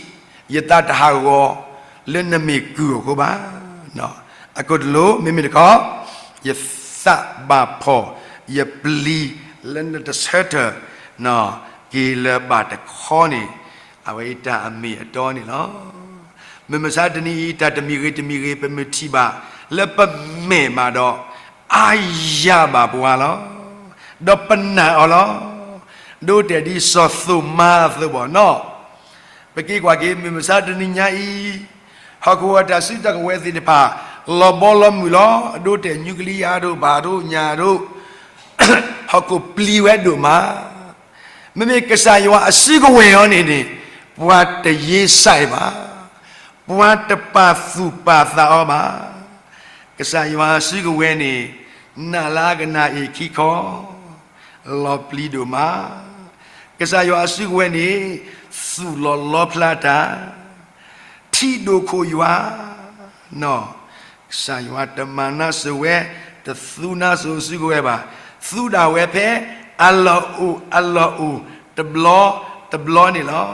ယသးတဟးဂီၤလၢနမ့ၢ်ကုၢ်အဃိဘၣ်. အခိၣ်တလိၣ် မ့မ့ၢ်တခီ, ယသးဘၣ်ဖှီၣ်, ယပျံၤလၢနတဆၢထၢၣ်က့ၤလၢၤဘၣ်တခီန့ၣ်, အဝဲအံၤတၢ်အမ့ၢ်အတီန့ၣ်လီၤ. မုၢ်မဆါတနံၤအံၤ တၢ်တမံၤဂ့ၤတမံၤဂ့ၤ ပမ့ၢ်ထံၣ်ဘၣ်လၢပမဲာ်ဘၣ်ဒီး, အါယၤဘၣ်ပှၤလီၤ. ဒီးပနာ်အီၤလီၤ. ဒိတဲာ်ဒ်စီၤသိၤမါအသိးဘၣ်နီၤ. ပက့ၤကွၢ်က့ၤ မုၢ်မဆါတနံၤညါအံၤ, ဟီၣ်ခိၣ်အတၢ်စုတၢ်ကဝဲၤသ့ၣ်တဖၣ် လီၤဘီလီၤမုၢ်လီၤ. အဒိတဲာ် nuclear ဒိၣ် ဘၣ်ဒိၣ်ညၣ်ဒိၣ်, ဟီၣ်ခိၣ်ပျံၤဝဲဒိၣ်မး. မ့မ့ၢ်ကစၢ်ယွၤအစုကဝဲၤအံၤန့ၣ်န့ၣ်, ပှၤတယ့စဲးဘၣ်, ပှၤတပာ်သူၣ်ပာ်သးအီၤဘၣ်. ကစၢ်ယွၤအစုကဝဲၤန့ၣ်, နးလၢအကနၣ်အ့ၣ်ခံခီ, လီၤပျံၤဒိၣ်မး. ကစၢ်ယွၤအစုကဝဲၤန့ၣ်, သူၣ်လီၤလီဖျါတၢ်, ထံၣ်ဒိၣ်ခိၣ်ယွၤ, ကစၢ်ယွၤတမၤနါစိၤဝဲ, တသူနါစိၤစုကဝဲၤဘၣ်, သူဒၣ်ဝဲဖဲအလီၢ်အိၣ်အလီၢ်အိၣ်တဘျီတဘျီန့ၣ်လီၤ.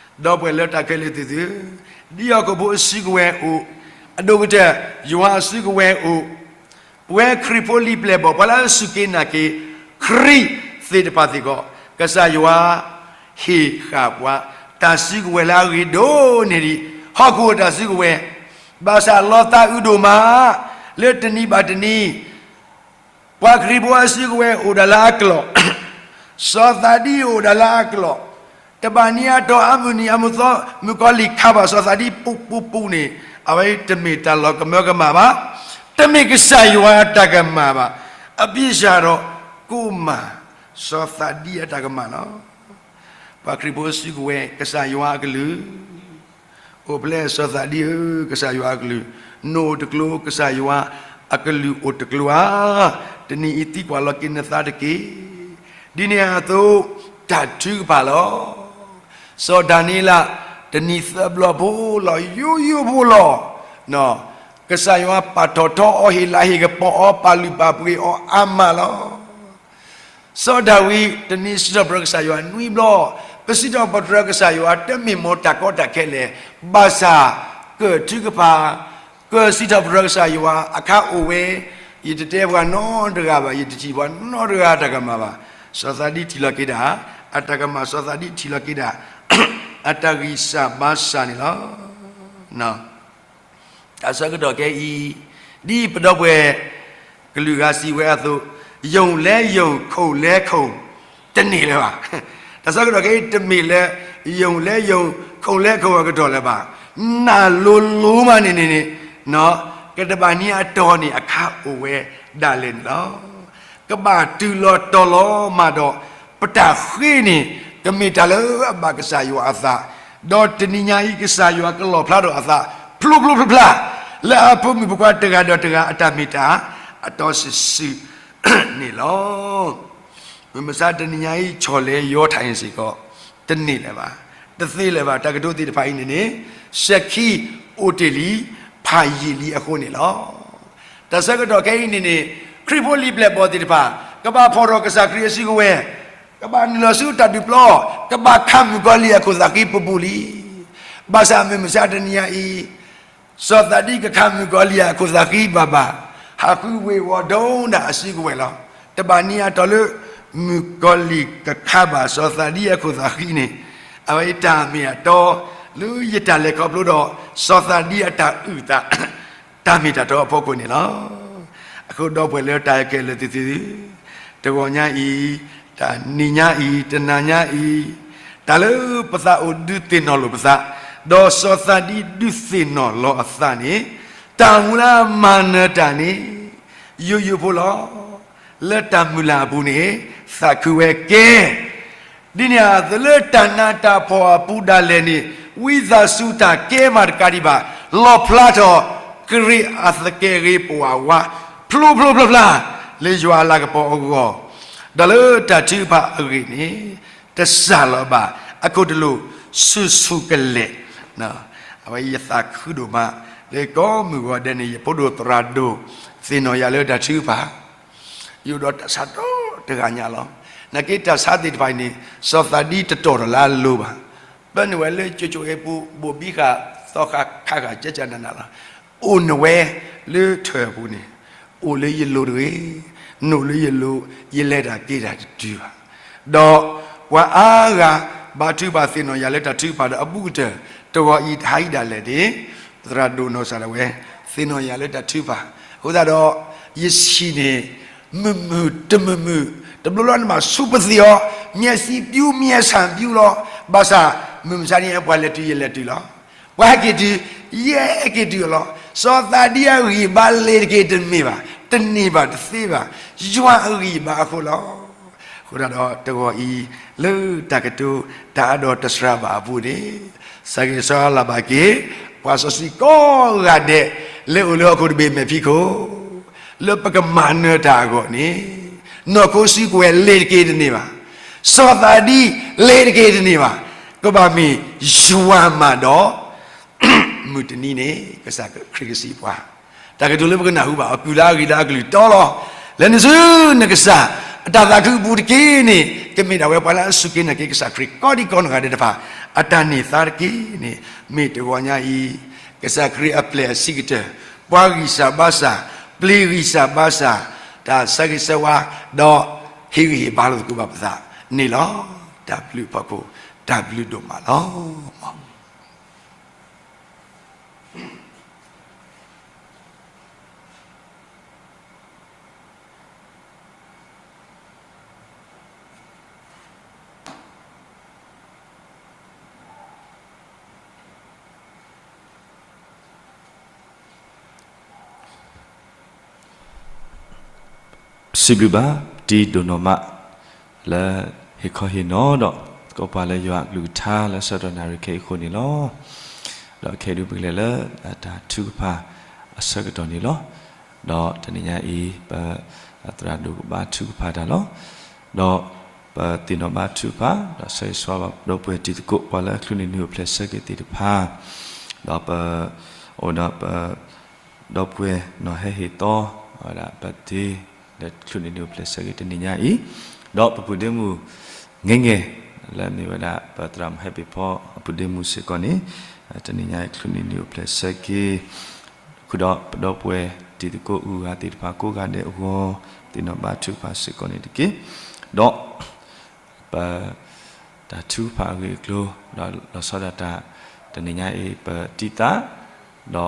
ဒီပုၢ်ဝဲၢ်လၢတၢ်ခဲလၢာ်သ့ၣ်ဧၢ, ဒ်ဟီၣ်ခိၣ်ဖိအစုကဝဲၤအိၣ်, အဒိၣ်ကတၢၢ် ယွၤအစုကဝဲၤအိၣ်, ပဝဲခရံာ်ဖိလံာ်ပျဲၢ်ဘီၣ် ပှၤလၢအစူၢ်က့ၤနာ်က့ၤခရံာ်သ့ၣ်တဖၣ်စ့ၢ်ကီး, ကစၢ်ယွၤဟ့ၣ်ဃာ်ပှၤတၢ်စုကဝဲၤလၢအဂ့ၤဒိၣ်န့ၢ်ဒံး ဟီၣ်ခိၣ်အတၢ်စုကဝဲၤ, ဘၣ်ဆၣ်လီၤသးအုးဒိၣ်မး, လၢတနံၤဘၣ်တနံၤ ပှၤခရံာ်ဖိအစုကဝဲၤအိၣ်ဒၣ်လၢအကျိာ်, စီၤသးဒံအိၣ်ဒၣ်လၢအကျိာ်, တဘၣ်နံၤအတီၢ်အါမုၢ်နံၤအမုၢ်သီ မုၣ်ကီၤလံၢ်ခးဘၣ်စီၤသးဒံပူးပူးပူးန့ၣ်, အဝဲတမ့ၢ်တၢ်လီၤကမၢကမၣ်ဘၣ်, တမ့ၢ်ကစၢ်ယွၤအတၢ်ကမၣ်ဘၣ်, အဘံၣ်စၢ်ဒီးကိၣ်မၢ်စီၤသးဒံအတၢ်ကမၣ်လီၤ. ပှၤခရံာ်ဖိစုကဝဲၤ ကစၢ်ယွၤအကလုၢ် အိၣ်ဖျဲၣ်စီၤသးဒံဧၢ, ကစၢ်ယွၤအကလုၢ်, နအိၣ်တကျိၤ ကစၢ်ယွၤအကလုၢ်အိၣ်တကျိၤဧါ, တနံၤအံၤသံကွၢ်လီၤက့ၤနသးတက့ၢ်. ဒ်န့ၣ်အသိး တၢ်ထုကဖၣ်လီၤ. စီၤဒၤနံးယ့လး တနံၤသၢဘျီဖိလီၤ, ယိယိဖိလီၤ. ကစၢ်ယွၤပာ်ထီၣ်ထီအီၤ ဟ့ၣ်လၤဟ့ၣ်ကပီၤအီၤ ပာ်လုၢ်ပာ်ပှ့ၤအီၤအါမးလီၤ. စီၤဒၤဝံး တနံၤစံးထီၣ်ပတြၢၤကစၢ်ယွၤနွံဘျီ, ပစံးထီၣ်ပတြၢၤကစၢ်ယွၤ တမ့ၢ်မ်တၢ်ကီတၢ်ခဲလၢာ်, ဘၣ်ဆၣ် ကထုကဖၣ်, ကစံးထီၣ်ပတြၢၤကစၢ်ယွၤ အခါအိၣ်ဝဲ, ယတတဲပှၤနီတဂၤဘၣ်, ယတထံၣ်ပှၤနီတဂၤတၢ်ကမၣ်ဘၣ်. စီၤသးဒံထံၣ်လီၤက့ၤဒၣ်, အတၢ်ကမၣ်စီၤသးဒံထံၣ်လီၤက့ၤဒၣ်, အတၢ်ဂံၢ်စၢ်ဘါစၢ်န့ၣ်လီၤ. တၢ်ဆၢကတီၢ်ခဲအံၤ, ဒ်ပဒီပုၢ်ဝဲၢ်ကလုာ်ဂၤစံးဝဲအသိး, ယုန်လဲယုန်, ခိၣ်လဲခိၣ်, တန့ၢ်လၢၤဘၣ်. တၢ်ဆၢကတီၢ်ခဲအံၤတမ့ၢ်လၢ ယုန်လဲယုန်, ခိၣ်လဲခိၣ်အကတီၢ်လၢၤဘၣ်. နးလိၤလိၤမးန့ၣ်န့ၣ်န့ၣ်, ကတဘၣ်နံၤအတီၢ်န့ၣ်အခါအိၣ်ဝဲဒၣ်လဲာ်န့ၣ်လီၤ. ကဘၣ်တုၤလီၤတီၤလီၤမးဒီး, ပတၢ်ဃ့န့ၣ် ကမ့ၢ်တၢ်လၢအဘၣ်ကစၢ်ယွၤအသး, ဒီးတနံၤညါအံၤ ကစၢ်ယွၤကလီၣ်ဖျါထီၣ်အသး ဖျိဖျိဖျါဖျါ, လၢအဖိမုၣ်ဖိခွါတဂၤဒီးတဂၤအတၢ်မ့ၢ်တၢ်အတီစံးစုန့ၣ်လီၤ. မုၢ်မဆါတနံၤညါအံၤ ဆီၣ်လဲၤယီၤထးအံၤစ့ၢ်ကီး တန့ၢ်လၢၤဘၣ်, တသ့လၢၤဘၣ်. တၢ်ကတိၤသ့ၣ်တဖၣ်အံၤန့ၣ်န့ၣ် စဲးခံအိၣ်တ့ၢ်လံ, ဖးယံာ်လံအဃိန့ၣ်လီၤ. တၢ်ဆၢကတီၢ်ခဲအံၤန့ၣ်န့ၣ် ခရံာ်ဖိလံာ်ပျဲၢ်ဘီၣ်သ့ၣ်တဖၣ် ကဘၣ်ဖီၣ်ထီၣ်ကစၢ်ခရံာ်အစုကဝဲၤ, ကဘၣ်နုာ်လီၤဆူတၢ်ဒုးပျီ, ကဘၣ်ခးမုၣ်ကီၤလံၢ်အခိၣ်သးဃံပူၤပူၤလံ. ဘၣ်ဆၣ်မုၢ်မဆါတနံၤညါအံၤ စီၤသးဒံကခးမုၣ်ကီၤလံၢ်အခိၣ်သးဃံဘၣ်ဘၣ်, ဟးဃုဝ့ၤဝီၤဒိၣ်ဒၣ်အစုကဝဲၤလီၤ. တဘၣ်နံၤအတီၢ်လၢ မုၣ်ကီၤလံၢ်ကခးဘၣ်စီၤသးဒံအခိၣ်သးဃံန့ၣ် အဝဲအံၤတၢ်မ့ၢ်အတီ လၢယတၢ်လဲၤခီဖျိဒီး စီၤသးဒံအတၢ်အုၣ်သး တၢ်မ့ၢ်တၢ်တီအဖီခိၣ်န့ၣ်လီၤ. အဃိဒီပုၢ်ဝဲၢ်လၢတၢ်ကဲလၢာ်သုသု တဂီၤညါအံၤ, တနံၤညါအံၤ, တနၤညါအံၤ, တၢ်လၢပသးအိၣ်ဒုးသ့ၣ်နီၣ်လိာ်ပသး, ဒီးစီၤသးဒံဒုးသ့ၣ်နီၣ်လီၤအသးန့ၣ်, တၢ်မူလၢမၤနၢၤတၢ်န့ၣ် ယိယိဖိလီၤ. လၢတၢ်မုၢ်လၢ်အပူၤန့ၣ် သးခုဝဲကဲ ဒ်န့ၣ်အသိးလၢတၢ်နးတၢ်ဖှီၣ်အပူၤဒၣ်လဲာ်န့ၣ် ဝံသးစူၤတၢ်ကဲမးတကးဒံးဘၣ်, လီၣ်ဖျါထီၣ် ကရံၣ်အသကဲးဂ့ၤပဝးဝါ ဖျိဖျိဖျါဖျါ လၢယွၤအလၤကပီၤအဂီၢ်, ဒီးလၢတၢ်ထုကဖၣ်အဂ့ၢ်န့ၣ် တစၢ်လီၤဘၣ် အခိၣ်တလိာ်ဆူၣ်ဆူၣ်ကလဲာ်, အဝဲယသးခုဒိၣ်မး လၢကိးမုၢ်ဂီၤဒဲးန့ၣ် ယဖိဒိၣ်သရၣ်ဒိၣ် သ့ၣ်နီၣ်ယၤလၢတၢ်ထုကဖၣ် ယအိၣ်ဒီးတၢ်ဆါတီတဂၤညါလီၤ. နာ်က့တၢ်ဆါသ့ၣ်တဖၣ်အံၤန့ၣ် စီၤသးဒံတတီၢ်ထီၣ်လၢအလိၤဘၣ်. ပၢနုာ်ဝဲလၢကၠိကၠိအ့ပူၤ ဘိၣ်ဘံဃာ်သီဃာ်ခးဃာ်ကဲကနးနးလီၤ. အိၣ်နုာ်ဝဲလၢထွဲၣ်အပူၤန့ၣ် အိၣ်လၢယလိၤတဂ့ၤ, နအိၣ်လၢယလိၤ ယလဲၤတၢ်က့ၤတၢ်တတုၤဘၣ်. ဒီးပှၤအါဂၤ ဘါထုကဖၣ်သ့ၣ်နီၣ်ယၤလၢတၢ်ထုကဖၣ်ဒီးအဘူးကတၢၢ် တဂီၤအံၤတဟါအံၤဒၣ်လဲာ်န့ၣ် သရၣ်ဒိၣ်နီၢ်စၢ်ဒၣ်ဝဲ သ့ၣ်နီၣ်ယၤလၢတၢ်ထုကဖၣ်, အဃိသတးဒီး ယဆံးန့ၣ် မုာ်မုာ်တမုာ်မုာ် တဘျီလီၤန့ၣ်မး ဆူပသံးအီၤ မံဆံးပျူ မံဆံးပျူလီၤ. ဘၣ်ဆၣ် မုၢ်မဆါန့ၣ် ပှၤလဲၤတုၤယလဲၤတုၤလီၤ. ပှၤဟဲက့ၤတုၤ ယဟဲက့ၤတုၤအလီၢ်. စီၤသးဒံအဂံၢ်ဘါလဲၤတက့ၤတန့ၢ်ဘၣ်, တန့ၢ်ဘၣ်တသ့ဘၣ်. ယွၤအဂံၢ်ဘါအဃိလီၤ. အဃိသတးဒီးတဂီၤအံၤ လၢတၢ်ကတိၤတၢ်အါဒီးတစှၤဘၣ်အပူၤန့ၣ် စးက့ၤဆှါလၢ်ဘၣ်က့ၤ ပှၤစီဆှံကိးဂၤဒဲး လၢအိၣ်လၢဟီၣ်ခိၣ်တဘ့ၣ်မဲာ်ဖံးခိၣ် လၢပကမၤနၢၤတၢ်အဂီၢ်န့ၣ် နီၢ်ခိစုကဝဲၤလဲၤတက့ၤတန့ၢ်ဘၣ်, စီၤသးဒံလဲၤတက့ၤတန့ၢ်ဘၣ်, ကဘၣ်မ့ၢ်ယွၤမၤဒီး မုၢ်တနံၤန့ၣ် ကစၢ်ခရံာ်ကစံးပှၤ တၢ်ကတိၤလၢပကနၢ်ဟူဘၣ်အီၤ ကုၢ်လၢအဂ့ၤလၢအကလုၢ်တီလီၤ. လဲၤနုာ်ဆူနကစၢ် အတၢ်သးခုအပူၤတက့ၢ်န့ၣ် ကမ့ၢ်ဒၣ်ဝဲပှၤလၢအစူၢ်က့ၤနာ်က့ၤကစၢ်ခရံာ် ကိးဒံကိးနီၢ်ဂၤဒဲးတဖၣ် အတၢ်န့ၢ်သါတက့ၢ်န့ၣ် မ့ၢ်တဂီၤညါအံၤ ကစၢ်ခရံာ်အပျဲၢ်အဆံးကတၢၢ် ပှၤဂံၢ်စၢ်ဘါစၢ် ပျ့ၤဂံၢ်စၢ်ဘါစၢ် တၢ်ဆၢဂ့ၤဆၢဝါ ဒီးဟ့ၣ်ဂံၢ်ဟ့ၣ်ဘါလိာ်သကိးဘၣ်ပသးန့ၣ်လီၤ. တၢ်ဘျုးအဖီခိၣ် တၢ်ဘျုးဒိၣ်မးလီၤ. စံးဘျုးဘၣ် တံၤဒိၣ်နီၢ်မး လၢဟ့ၣ်ခီဟ့ၣ်နီၤဒီး သကိးပှၤလၢယွၤအကလုၢ်ကထါလၢဆၢကတီၢ်နၣ်ရံၣ်ခဲအံၤအဃိန့ၣ်လီၤ. ဒီးခဲအံၤဒုးပကလဲၤလၢတၢ်ထုကဖၣ်အဆၢကတီၢ်န့ၣ်လီၤ. ဒီးတနံၤညါအံၤ ပသရၣ်ဒိၣ်ကဘါထုကဖၣ်တၢ်လီၤ. ဒီးပသ့ၣ်နီၣ်ဘါထုကဖၣ် ဒီးဆၢဂ့ၤဆၢဝါဘၣ်ပဒီပုၢ်ဝဲၢ်တံၤသကိး ပှၤလၢအချုးန့ၢ်နုာ်အိၣ်ဖျဲၣ်ဆၢက့ၤသ့ၣ်တဖၣ် ဒီးပ အိၣ်ဒီးပ ဒီပုၢ်ဝဲၢ်နီၢ်ဟဲဟ့ၣ်သီ အဝဲဒၣ် birthday လၢချုးန့ၢ်နုာ်အိၣ်ဖျဲၣ်ဆၢက့ၤတနံၤညါအံၤ, ဒီးပပုၢ်ဒ့မုၣ် ငဲငဲ လၢအမ့ၢ်ဝဲဒၣ် ပသရၣ်မုၣ်ဟဲပ့ၤဖီ အပုၢ်ဒ့မုၣ်စ့ၢ်ကီးန့ၣ် တနံၤညါအံၤချုးန့ၢ်နုာ်အိၣ်ဖျဲၣ်ဆၢက့ၤ ဃုာ်ဒီးပဒီပုၢ်ဝဲၢ်တံၤသကိးအဂၤသ့ၣ်တဖၣ်ကိးဂၤဒဲးအဂီၢ် သ့ၣ်နီၣ်ဘါထုကဖၣ်စ့ၢ်ကီးန့ၣ်တက့ၢ်. ဒီး ပ တၢ်ထုကဖၣ်အဂ့ၢ်အကျိၤ ဒီးလီၤဆီဒၣ်တၢ် တနံၤညါအံၤ ပတံၢ်သး ဒီး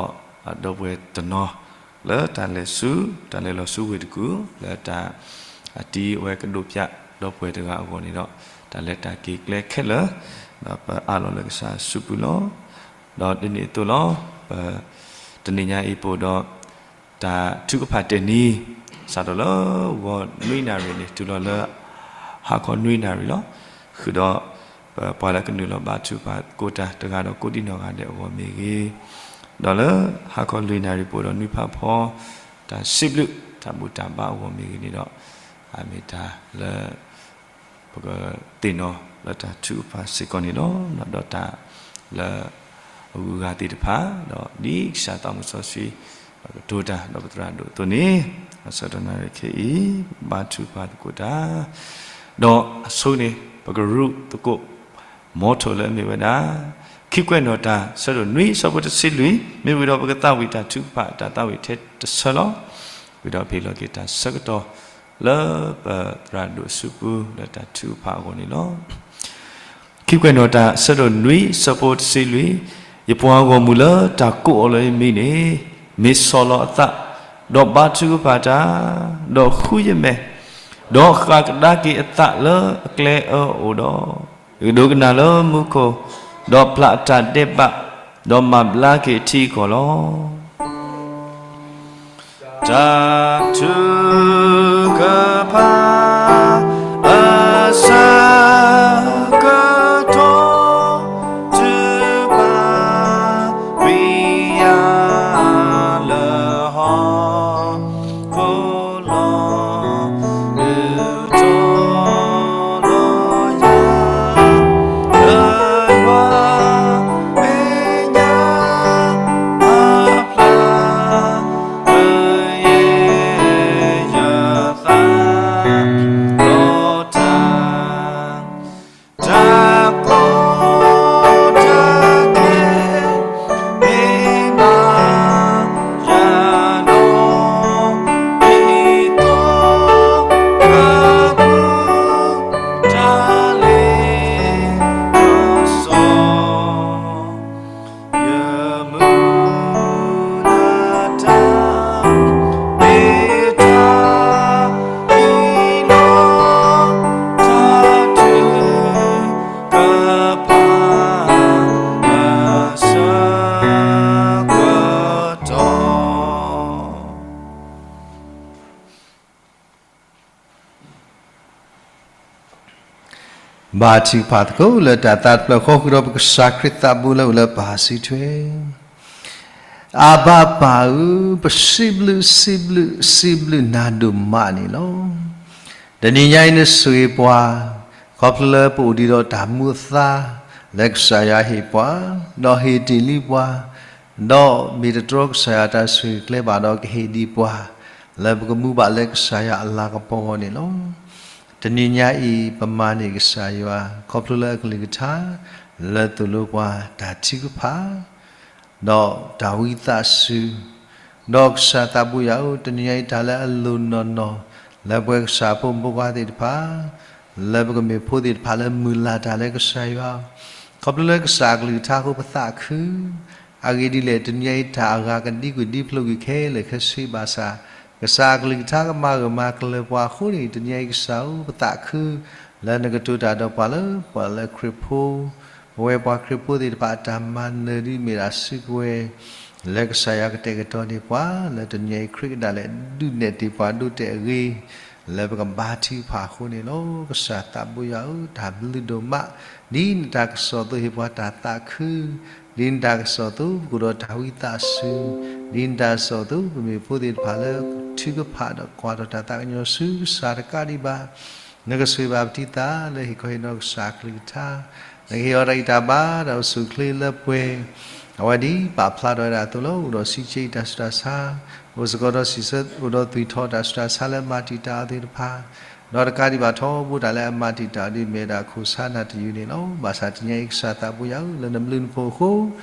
အဒီပုၢ်ဝဲၢ်တနီၤ လၢတၢ်လဲၤဆူ တၢ်လဲၤလီၤဆူဝ့ၢ်တကူၣ် လၢတၢ် အတံၢ်ဝဲကဒိးပၠးဒီပုၢ်ဝဲၢ်တဂၤအဂီၢ်န့ၣ်ဒီး တၢ်လဲၤတၢ်က့ၤကျဲခဲလၢာ် ဒီးပအးလီၤလၢကစၢ်အစုပူၤလီၤ. ဒီးဒ်န့ၣ်အသိးလီၤ ပ တနံၤညါအံၤပအိၣ်ဒီး တၢ်ထုကဖၣ်တ့ၢ်နံၤ စးထီၣ်လၢဂီၤနွံနၣ်ရံၣ်န့ၣ် တုၤလီၤလၢ ဟါခီနွံနၣ်ရံၣ်လီၤ. ဃုာ်ဒီး ပပှၤလၢကနုာ်လီၤဘါထုကဖၣ်ကိးတၢ်တဂၤဒီးကိးဒံနီၢ်ဂၤဒဲးအဂီၢ်မ့ၢ်ဂ့ၤ, ဒီးလၢဟါခီလွံၢ်နၣ်ရံၣ် ပအိၣ်ဒီးနွံဖးဖီ တၢ်စံးဘျုးတၢ်ဘူၣ်တၢ်ဘါအဂီၢ်မ့ၢ်ဂ့ၤန့ၣ်ဒီး, အမ့ၢ်တၢ်လၢ ပကသ့ၣ်နီၣ်လၢတၢ်ထုကဖၣ်စ့ၢ်ကီးန့ၣ်လီၤ. ဒီးတၢ်လၢအဂုၤအဂၤသ့ၣ်တဖၣ်, ဒီးဒ်ကစၢ်သးမုၢ်စီဆှံ ကတိၤတၢ်ဒီးပသရၣ်ဒိၣ်အသိးန့ၣ်, ဆၢကတီၢ်နၣ်ရံၣ်ခဲအံၤ ဘါထုကဖၣ်သကိးတၢ်, ဒီးအဆိန့ၣ် ပကရူးသကိး မီထိၣ်လၢအမ့ၢ်ဝဲဒၣ် ခံကွဲးနီၣ်တၢ် ဆၢဒိၣ်နွံ ဆၢဖိတဆံလွံၢ်, မ့ၢ်ဝံၤဒီးပကသးဝံၣ်တၢ်ထုကဖၣ် တၢ်သးဝံၣ်ထဲတဆၢလီၤ. ဝံၤဒီးပဟ့ၣ်လီၤက့ၤတၢ်ဆၢကတီၢ် လၢပသရၣ်ဒိၣ်အစုပူၤ လၢတၢ်ထုကဖၣ်အဂီၢ်န့ၣ်လီၤ. ခံကွဲးနီၣ်တၢ် ဆၢဒိၣ်နွံ ဆၢဖိတဆံလွံၢ်, ယပှၤဂီၢ်မုၢ်လၢတၢ်ကိးအီၤလၢယမံၤန့ၣ်, မ့ၢ်ဆီၣ်လီၤအသး, ဒီးဘါထုကဖၣ်တၢ်, ဒီးဃုယမဲာ်, ဒီးဃၣ်ကဒါက့ၤအသးလၢအကျဲအၢအအိၣ်ဒီး, ယကဒိကနၣ်လၢမူခိၣ်, ဒီးပျၢ်အတၢ်ဒဲးဘး, ဒီးမၤဘျါက့ၤအထံအကီၢ်လီၤ. တၢ်ထုကဖၣ် အဆၢကတီၢ် ထုကဖၣ်ကွံာ်ယၤလၢဟီၣ်ခိၣ် လီၤဒုးတီၤလီၤယၤ လၢယွၤမဲာ်ညါ အဖျါ လၢယဲယသး ဒီးတၢ် တၢ်ကီတၢ်ခဲ မ့ၢ်ဘၣ်ယၤဒီး ဒ်သိး တၢ်ကူၣ်တၢ်လဲၤကစီၣ် ယမုၢ်နၤတၢ် မ့ၢ်တၢ်အံၤလီၤ တၢ်ထုကဖၣ် အဆၢကတီၢ် ဘါထုကဖၣ်သကိးလၢတၢ်သးတဖျၢၣ်ဃီ ဃုာ်ဒီးပကစၢ်ခရံာ်သးဘိလၢအိၣ်လၢပၢ်စုထွဲ. အဘါပၢ်ဧၢ, ပစံးဘျုးစံးဘျုးစံးဘျုးနၤဒိၣ်မးန့ၣ်လီၤ. တနံၤညါအံၤနဆိၣ်ဂ့ၤပှၤ, ခီဖျိလၢပအိၣ်ဒံးဒီးတၢ်မူအသါ လၢကစၢ်ယွၤဟ့ၣ်ပှၤ, ဒီးဟ့ၣ်တ့ၢ်လံပှၤ ဒီးမ့ၢ်တတြီကစၢ်ယွၤတၢ်ဆိၣ်ဂ့ၤကျဲဘၣ်ဒီးကဟ့ၣ်ဒံးပှၤ လၢပကမူဘၣ်လၢကစၢ်ယွၤအလၤကပီၤအဂီၢ်န့ၣ်လီၤ. တနံၤညါအံၤ ပမၤန့ၢ်ကစၢ်ယွၤ ခီဖျိလၢအကလုၢ်ကထါ လၢသိၣ်လိပှၤတၢ်ထုကဖၣ် ဒီးတၢ်ဝံသးစူၤ, ဒီးကစၢ်သးဘိယွၤဧၢ, တနံၤညါအံၤတၢ်လၢအလိၣ်နီၢ်နီၢ် လၢပဝဲကစၢ်ဖိမုၣ်ဖိခွါသ့ၣ်တဖၣ် လၢပကမ့ၢ်ဖိသ့ၣ်တဖၣ်လၢမုၢ်လၢ်တၢ်လၢကစၢ်ယွၤ, ခီဖျိလၢကစၢ်အကလုၢ်ကထါအဃိပသးခု, အဂ့ၢ်ဒ်လဲၣ် တနံၤညါအံၤတၢ်အဂၤကဒံကွံာ်ဒံဖျိးကွံာ်ခဲလၢာ်ခဲဆ့ဘၣ်ဆၣ်, ကစၢ်အကလုၢ်ကထါကမၤဂၢၢ်မၤကျၢၤပှၤအဃိန့ၣ် တနံၤညါအံၤကစၢ်ဧၢ ပသးခု လၢနကတိၤတၢ်ဒီးပှၤလၢ ပှၤလၢခရံာ်ဖိ ပဝဲပှၤခရံာ်ဖိသ့ၣ်တဖၣ်အတၢ်မၤနၢၤဒ်မ့ၢ်ဒၣ်စုကဝဲၤ လၢကစၢ်ယွၤကတဲာ်ကတီၤန့ၢ်ပှၤ လၢတနံၤအံၤခရံာ်ကဒၣ်လဲာ်ဒုးနဲၣ်တ့ၢ်ပှၤဒိၣ်တဲာ်အဂ့ၤ လၢပကဘါထုကဖၣ်အဃိန့ၣ်လီၤ. ကစၢ်သးဘိယွၤဧၢ, တၢ်ဘျုးဒိၣ်မး, ဒ်နတၢ်ကစီၣ်အသိးဟ့ၣ်ပှၤတၢ်သးခု, ဒ်နတၢ်ကစီၣ်အသိးပကအိၣ်ဒီးတၢ်ဝံသးစူၤ, ဒ်နတၢ်ကစီၣ်အသိးပမ့ၢ်ဖိသ့ၣ်တဖၣ်လၢ ထုကဖၣ်ဒီးကွၢ်ထီၣ်တၢ်သးကညီၤဆူကစၢ်တကးဒံးဘၣ် နကဆိၣ်ဂ့ၤဘၣ်ပတံၤသါလၢဟ့ၣ်ခီဟ့ၣ်နီၤကစၢ်အကလုၢ်ကထါ, နကဟ့ၣ်အီၤတၢ်ဂံၢ်တၢ်ဘါဒီးပစိၢ်ချ့လၢပှဲၤ, အဝဲဒ်ပာ်ဖျါထီၣ်ဝဲဒၣ်အသိးလီၤ. အိၣ်ဒီးစံးဆၢအံၤတၢ်ဆူးတၢ်ဆါ, အိၣ်စ့ၢ်ကီးဒီးစံးဆၢ အိၣ်ဒီးသွံၣ်ထီၣ်တၢ်ဆူးတၢ်ဆါလၢအမၤတံာ်တာ်အီၤသ့ၣ်တဖၣ်, ဒီးတကးဒံးဘၣ်ထီဘိတၢ်လၢအမၤတံာ်တာ်အီၤဒ်အမ့ၢ်ဝဲဒၣ် ခိၣ်ဆါနၢ်တယုၢ်န့ၣ်လီၤ. ဘၣ်ဆၣ်တနံၤညါအံၤကစၢ်သးဘိယွၤဧၢ, လၢနဘျုးနဖှိၣ်အဃိ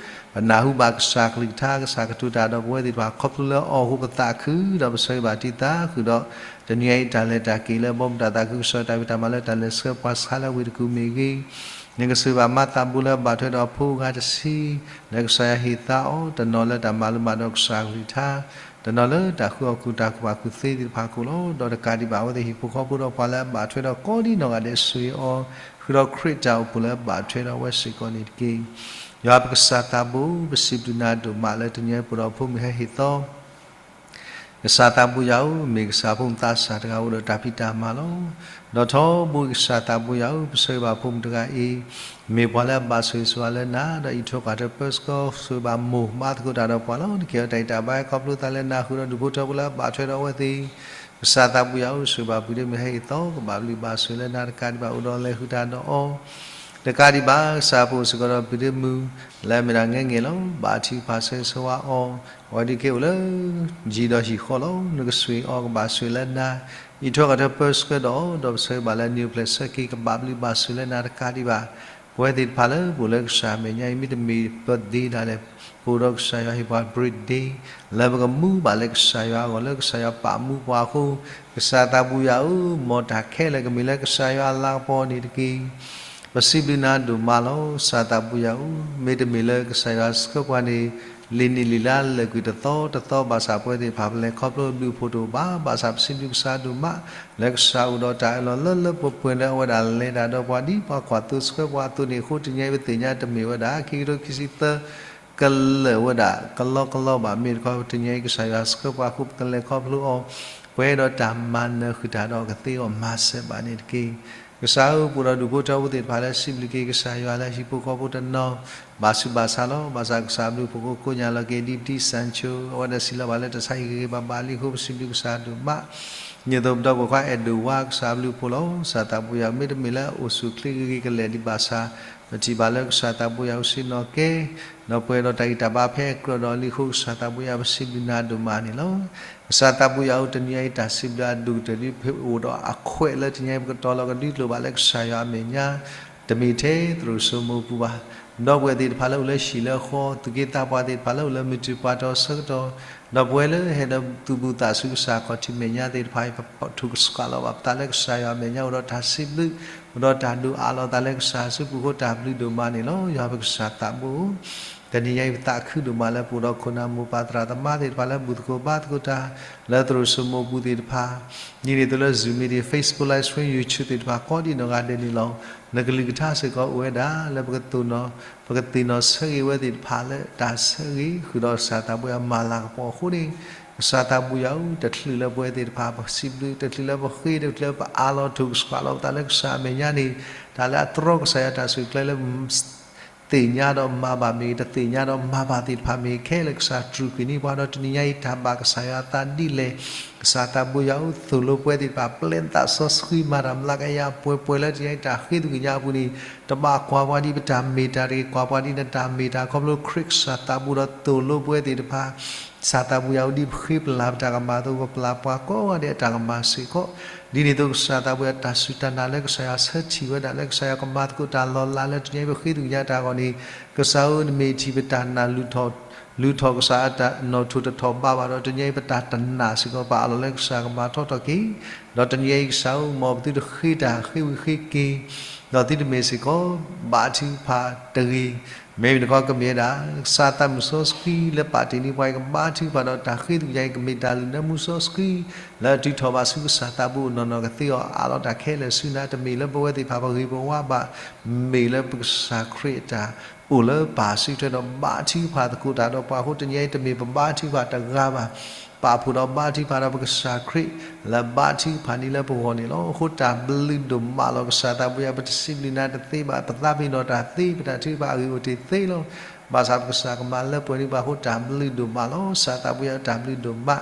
ပနၢ်ဟူဘၣ်ကစၢ်အကလုၢ်ကထါ, ကစၢ်ကတိၤတၢ်ဒီးပဝဲသ့ၣ်တဖၣ် ခီဖျိလၢအီၤအဃိပသးခု, ဒီးပဆၢဂ့ၤဘၣ်တံၤသါဃုာ်ဒီး တနံၤညါအံၤတၢ်လဲၤတၢ်က့ၤလၢအဘီမုၢ်တၢ်သးခုကစီၣ်တၢ်ဖံးတၢ်မၤလၢတၢ်လဲၤဆှၢပှၤဆါလၢဝ့ၢ်တကူၢ်မ့ၢ်ဂ့ၤ, နကဆိၣ်ဂ့ၤဘၣ်မါသးဘိလၢအဘၣ်ထွဲဒီးအဖိအဂၤတဆံ, လၢကစၢ်ယွၤဟ့ၣ်သါအီၤ, တနီၤလၢတၢ်မၤလိမၤဒိးကစၢ်အကလုၢ်ကထါ, တနီၤလၢတၢ်ဃုအီၣ်ကူၣ်တၢ်ကူၣ်ဘၣ်ကူၣ်သ့သ့ၣ်တဖၣ်အဃိလီၤ. ဒီးတကးဒံးဘၣ်အဝဲသ့ၣ်ဟံၣ်ဖိဃီဖိဒီးပှၤလၢအဘၣ်ထွဲဒီးကိးဒ်နီၢ်ဂၤဒဲးဆိၣ်ဂ့ၤအီၤ, ဃုာ်ဒီးခရံာ်တၢ်အိၣ်ဖှိၣ်လၢအဘၣ်ထွဲဒီးအဝဲစ့ၢ်ကီးန့ၣ်တက့ၢ်. ယွၤပကစၢ်သးဘိ, ပစံးဘျုးနၤဒိၣ်မးလၢတနံၤညါအံၤပအိၣ်ဒီးဖိမုၣ်ဟဲဟ့ၣ်သီ ကစၢ်သးဘိယွၤဧၢ, မ့ၢ်ကစၢ်ဖိမုၣ်သးစၢ်တဂၤအိၣ်ဒီးတၢ်ဖံးတၢ်မၤလီၤ. ဒီးထီဘိကစၢ်သးဘိယွၤဧၢ, ပဆၢဂ့ၤဘၣ်ဖိမုၣ်တဂၤအံၤ, မ့ၢ်ပှၤလၢအဘၣ်ဆိၣ်ဂ့ၤဆိၣ်ဝါလၢနၤ, ဒီးအံးထွဲကွၢ်ထွဲပၢဆှၢ ဆိၣ်ဂ့ၤဘၣ်မိၢ် မၤသကိးတၢ်ဒီးပှၤလီၤ. နကဲထီၣ်တၢ်အံးတၢ်ဘါ ခီဖျိသးလၢနၤ ဃုာ်ဒီးဒူၣ်ဖိထၢဖိလၢအဘၣ်ထွဲဒီးအဝဲသ့ၣ်, ကစၢ်သးဘိယွၤဧၢ, ဆိၣ်ဂ့ၤဘၣ်ပုၢ်ဒ့မုၣ်ဟဲဟ့ၣ်သီ ကဘၣ်ဘျုးဘၣ်ဆိၣ်လၢနၤတကးဒံးဘၣ် အိၣ်ဒီးလဲၤဃုာ်တၢ်ဒီးအီၤ တကးဒံးဘၣ်, ကစၢ်ပအိၣ်စ့ၢ်ကီးဒီးပုၢ်ဒ့မုၣ် လၢအမ့ၢ်ဒၣ် ငဲငဲၢ် လီၤ. ဘၣ်ထုကဖၣ်ဆၢဂ့ၤဆၢဝါအီၤ, အဝဲဒုးက့ၤအိၣ်လၢ ယံၤဒီးဟံၣ်ဃီလီၤ. နကဆိၣ်ဂ့ၤအီၤ ကဘၣ်ဆိၣ်ဂ့ၤလၢနၤ, အံးထွဲကွၢ်ထွဲပၢဆှၢဒီးအီၤ, ဒီးပဆၢဂ့ၤဘၣ်လၢနံၤအိၣ်ဖျဲၣ်ဆၢက့ၤ ကဘၣ်ဘျုးဘၣ်ဆိၣ်လၢနၤတကးဒံးဘၣ်. ပဝဲသ့ၣ်တဖၣ်လၢပအိၣ်လၢကစၢ်အမဲာ်ညါအံၤ မ့တမ့ၢ် birthday ဒၣ်လဲာ်, ပအိၣ်ဒီးကစၢ်ယွၤဟ့ၣ်ပှၤ birthday လၢပကမူဘၣ်လၢကစၢ်ယွၤအဂီၢ် လၢကစၢ်ယွၤပာ်မူပှၤအဃိ, ကစၢ်သးဘိယွၤဧၢ, မ်တၢ်ခဲလၢာ်ကမ့ၢ်လၢကစၢ်ယွၤအလၤကပီၤန့ၣ်တက့ၢ်. ပစံးဘျုးနၤဒိၣ်မးလီၤ. ကစၢ်သးဘိယွၤဧၢ, မ့တမ့ၢ်လၢကစၢ်ယွၤဆှၢပှၤန့ၣ် လံာ်နံၣ်လံာ်လါလၢာ်ကွံာ်တသီတသီ ဘၣ်ဆၣ်ပဝဲသ့ၣ်တဖၣ် ပလဲၤခီဖျိဘျုးဖှိၣ်တအိၣ်ဘၣ်. ဘၣ်ဆၣ်ပစံးဘျုးကစၢ်ဒိၣ်မး လၢကစၢ်အိၣ်ဒီးတၢ်အၢၣ်လီၤလၢလၢပှဲၤပှဲၤ လၢအဝဲဒၣ်လဲၤတၢ်ဒီးပှၤ ဒ်ပှၤကွၢ်သိစှၢပှၤအသိးန့ၣ်အဃိ, တနံၤအံၤပသ့ၣ်ညါတမ့ၢ်ဝဲဒၣ် ခံကထိခံဆံသၢ ကလၢာ်ဝဲဒၣ်ကလီကလီဘၣ်. မ့ၢ်တခီ တနံၤအံၤကစၢ်ယွၤဆှၢပှၤအဃိ ပကလဲၤခီဖျိအီၤ, ပှဲၤဒီးတၢ်မၤနၢၤဃုာ်တၢ်ဒီးကသ့အီၤ မၤစၢၤဘၣ်န့ၣ်တက့ၢ်. ကစၢ်ဧၢ, ပအိၣ်ဒီးဒူၣ်ဖိထၢဖိသ့ၣ်တဖၣ်လၢ စံးဘျုးက့ၤကစၢ်ယွၤလၢဟံၣ်ဖိဃီဖိတနီၤ ဘၣ်ဆူးဘၣ်ဆါလီၤ. ဘၣ်ဆၣ်ကစၢ်ဘျုးဖှိၣ်ကိးညါလီၤက့ၤ ဒ်ပတံစၣ်ဆိ အဝဲဒၣ်စံးလီၤဘၣ်လၢတၢ်ဆါဟံၣ်ဂ့ၤဂ့ၤဘၣ်ဘၣ်လံအဃိ ပစံးဘျုးကစၢ်ဒိၣ်မး ဒ်သိးပဒီပုၢ်ဝဲၢ်ခွါအဲၣ်ဒိၣ်ဝါ ကစၢ်ဘျုးဖှိၣ်လီၤ. ကစၢ်သးဘိယွၤ မ့တမ့ၢ်လၢအအိၣ်ဆူၣ်ချ့ဂ့ၤဂ့ၤကလဲာ်ဒံးဘၣ်ဆၣ်, ပထံၣ်ဘၣ်လၢကစၢ်သးဘိယွၤအိၣ်ဆ့ၣ်နီၤကဲ, ဒီးပှဲၤဒီးတၢ်ဂံၢ်တၢ်ဘါဖဲအကြၢးဒီးလံအဃိ ကစၢ်သးဘိယွၤ ပစံးဘျုးနၤဒိၣ်မးန့ၣ်လီၤ. ကစၢ်သးဘိယွၤဧၢ, တနံၤအံၤတၢ်စံးဘျုးအဒိၣ်ကတၢၢ်ဒ်ဖဲအိၣ်ဒီးအခွဲးလၢတနံၤအံၤ ပကတီၤလီၤကဒုးကျိၤဘၣ်လၢကစၢ်ယွၤအမဲာ်ညါ တမ့ၢ်ထဲသရိာ်စိမိၤပူၤဘၣ်. ဒီပုၢ်ဝဲၢ်သ့ၣ်တဖၣ်လၢအိၣ်လၢဟံၣ်လၢဃီ, သူၣ်က့သးပှၢ်သ့ၣ်တဖၣ်လၢအိၣ်လၢမုၢ်ထူၣ်ပှၤတီၤဆၢကတီၢ်, ဒီးပဝဲလၢဟဲဒီးသူၣ်ဘီၣ်သးစူၤကစၢ်ခီၣ်ထံးမဲာ်ညါသ့ၣ်တဖၣ်အံၤ ပထုးကဆှးလီၤဘၣ်ပသးလၢကစၢ်ယွၤအမဲာ်ညါ အိၣ်ဒီးတၢ်စံးဘျုး, အိၣ်ဒီးတၢ်ဒိးအးလီၤသးလၢကစၢ်အစုပူၤအဃိ တၢ်ဘျုးဒိၣ်မးန့ၣ်လီၤ. ယွၤပကစၢ်သးဘိဧၢ, တနံၤညါအံၤပသးခုဒိၣ်မးလၢပအိၣ်ဒီးခိၣ်နၢ်မိၢ်ပၢ်သရၣ်သမါသ့ၣ်တဖၣ်လၢ ဘူၣ်သကိးဘါသကိးတၢ် လၢသရိာ်စိမိၤပူၤသ့ၣ်တဖၣ်, ဒ်န့ၣ်အသိးလၢ Zoom meeting, Facebook Live Stream, YouTube သ့ၣ်တဖၣ် ကိးဒံနီၢ်ဂၤဒဲးန့ၣ်လီၤ. နကလုၢ်ကထါစ့ၢ်ကီးအိၣ်ဝဲဒၣ် လၢပကသိၣ်နီၣ်, ပကသ့ၣ်နီၣ်ဆၢဂ့ၤဝဲသ့ၣ်တဖၣ်လၢတၢ်ဆၢဂ့ၤ ဃုာ်ဒီးကစၢ်သးဘိယွၤမၤလၤကပီၤအဃိန့ၣ်, ကစၢ်သးဘိယွၤဧၢ, တချုးလၢပဝဲသ့ၣ်တဖၣ် ပစံးဘျုး, တချုးလၢပဃ့, တချုးလၢပအးလီၤ ထုးကဆှးလီၤပသးလၢကစၢ်အမဲာ်ညါန့ၣ်, တၢ်လၢအတြီကစၢ်ယွၤတၢ်စူၢ်ကျဲလၢ သ့ၣ်ညါဒီးမၤဘၣ်မ့ၢ်ဂ့ၤ, တသ့ၣ်ညါဒီးမၤဘၣ်သ့ၣ်တဖၣ်မ့ၢ်ဂ့ၤ, ခဲလၢာ်ကစၢ်တြူာ်ကွံာ်န့ၢ်ပှၤဒီး တနံၤညါအံၤ တၢ်ဘၣ်ကစၢ်ယွၤအသးဒ်လဲၣ်. ကစၢ်သးဘိယွၤဧၢ, သိၣ်လိပဝဲသ့ၣ်တဖၣ် ပျဲသးစီဆှံ မၤတၢ်မျးကယၤပှဲၤပှဲၤလၢတနံၤညါအံၤ တၢ်ဃ့သကွံာ်ညါအပူၤန့ၣ်, တဘၣ်ကွၢ်ပှၤဒ်ပတၢ်မ့ၢ်တၢ်တဂ့ၤ, ကွၢ်ပှၤဒ်နတၢ်မ့ၢ်တၢ် ခီဖျိခရံာ်ကစၢ်သးဘိဒီးသိၣ်လိပဝဲသ့ၣ်တဖၣ် ကစၢ်သးဘိယွၤဧၢ, ဒ်ပဃ့ပလၢ်ပတၢ်ကမၣ်အသိး ပပလၢ်ပှၤကိးဂၤဒဲးအတၢ်ကမၣ်စ့ၢ်ကီး, ဒ်န့ၣ်အသိး ကစၢ်သးဘိယွၤ တၢ်စူၢ်တၢ်နာ်လၢကစၢ်ယွၤဆၢထံၣ်ဝဲဒၣ် လၢကစၢ်ယွၤကမၤသကိးတၢ်လီၤလးလၢတနံၤအံၤ ပဃ့သကွံာ်ညါတၢ်အဂီၢ်န့ၣ်, ကစၢ်ဧၢ, နမ့ၢ်ထံၣ်ပတၢ်နာ် လုၢ်ထီၣ်ကစၢ်အတၢ်နီၣ်ထီၣ်တထီၣ်ဘးဘၣ်ဒီး တနံၤအံၤပတၢ်တနာ်စ့ၢ်ကီး ပအးလီၤလၢကစၢ်ကမၤထီၣ်ထီၣ်က့ၤ, ဒီးတနံၤအံၤကစၢ်ဧၢ, မ်ပသုတဃ့တၢ်ဃ့ဝံၤဃ့က့ၤ ဒီးသုတမ့ၢ်စ့ၢ်ကီး ဘါထုကဖၣ်တဂ့ၤ, မ့မ့ၢ်တခီကမ့ၢ်ဝဲဒၣ် ကစၢ်သးမုၢ်စီဆှံလၢပာ်တ့ၢ်န့ၢ်ပှၤအံၤ ကဘါထုကဖၣ်ဒီးတၢ်ဃ့သကွံာ်ညါအံၤ ကမ့ၢ်တၢ်လုၢ်လၢမူစီဆှံ လၢအတုၤထီၣ်ဘၣ်ဆူကစၢ်သးဘိအအိၣ်နီၢ်နီၢ်ကသ့အီၤ အးလီၤတၢ်ခဲလၢာ်ဆူနၤ တမ့ၢ်လၢပဝဲသ့ၣ်တဖၣ်ပဂ့ၤပဝါဘၣ်, မ့ၢ်လၢပကစၢ်ခရံာ်အတၢ်အိၣ်လၢပၢ်စုထွဲဒီးဘါထုကဖၣ်သကိးတၢ်ဒီးပှၤအဃိ တနံၤအံၤ တမ့ၢ်ပဘါထုကဖၣ်တဂၤဘၣ် ပာ်ဖှိၣ်ဒီးဘါထုကဖၣ်ဒီးပကစၢ်ခရံာ် လၢဘါထုကဖၣ်န့ၢ်လၢပဂီၢ်န့ၣ်လီၤ. အဃိတၢ်ဘျုးဒိၣ်မးလီၤ ကစၢ်သးဘိယွၤ ပတစံးဘျုးနၤတသ့ဘၣ် ပသးပ့ၤနီၣ်တၢ်သ့ ပတၢ်ထုကဖၣ်အဂ့ၢ်အိၣ်တ့ၢ်သ့လီၤ. ဘၣ်ဆၣ်ပကစၢ်ကမၤလၢပှဲၤန့ၢ်ပှၤအဃိတၢ်ဘျုးဒိၣ်မးလီၤ. ကစၢ်သးဘိယွၤတၢ်ဘျုးဒိၣ်မး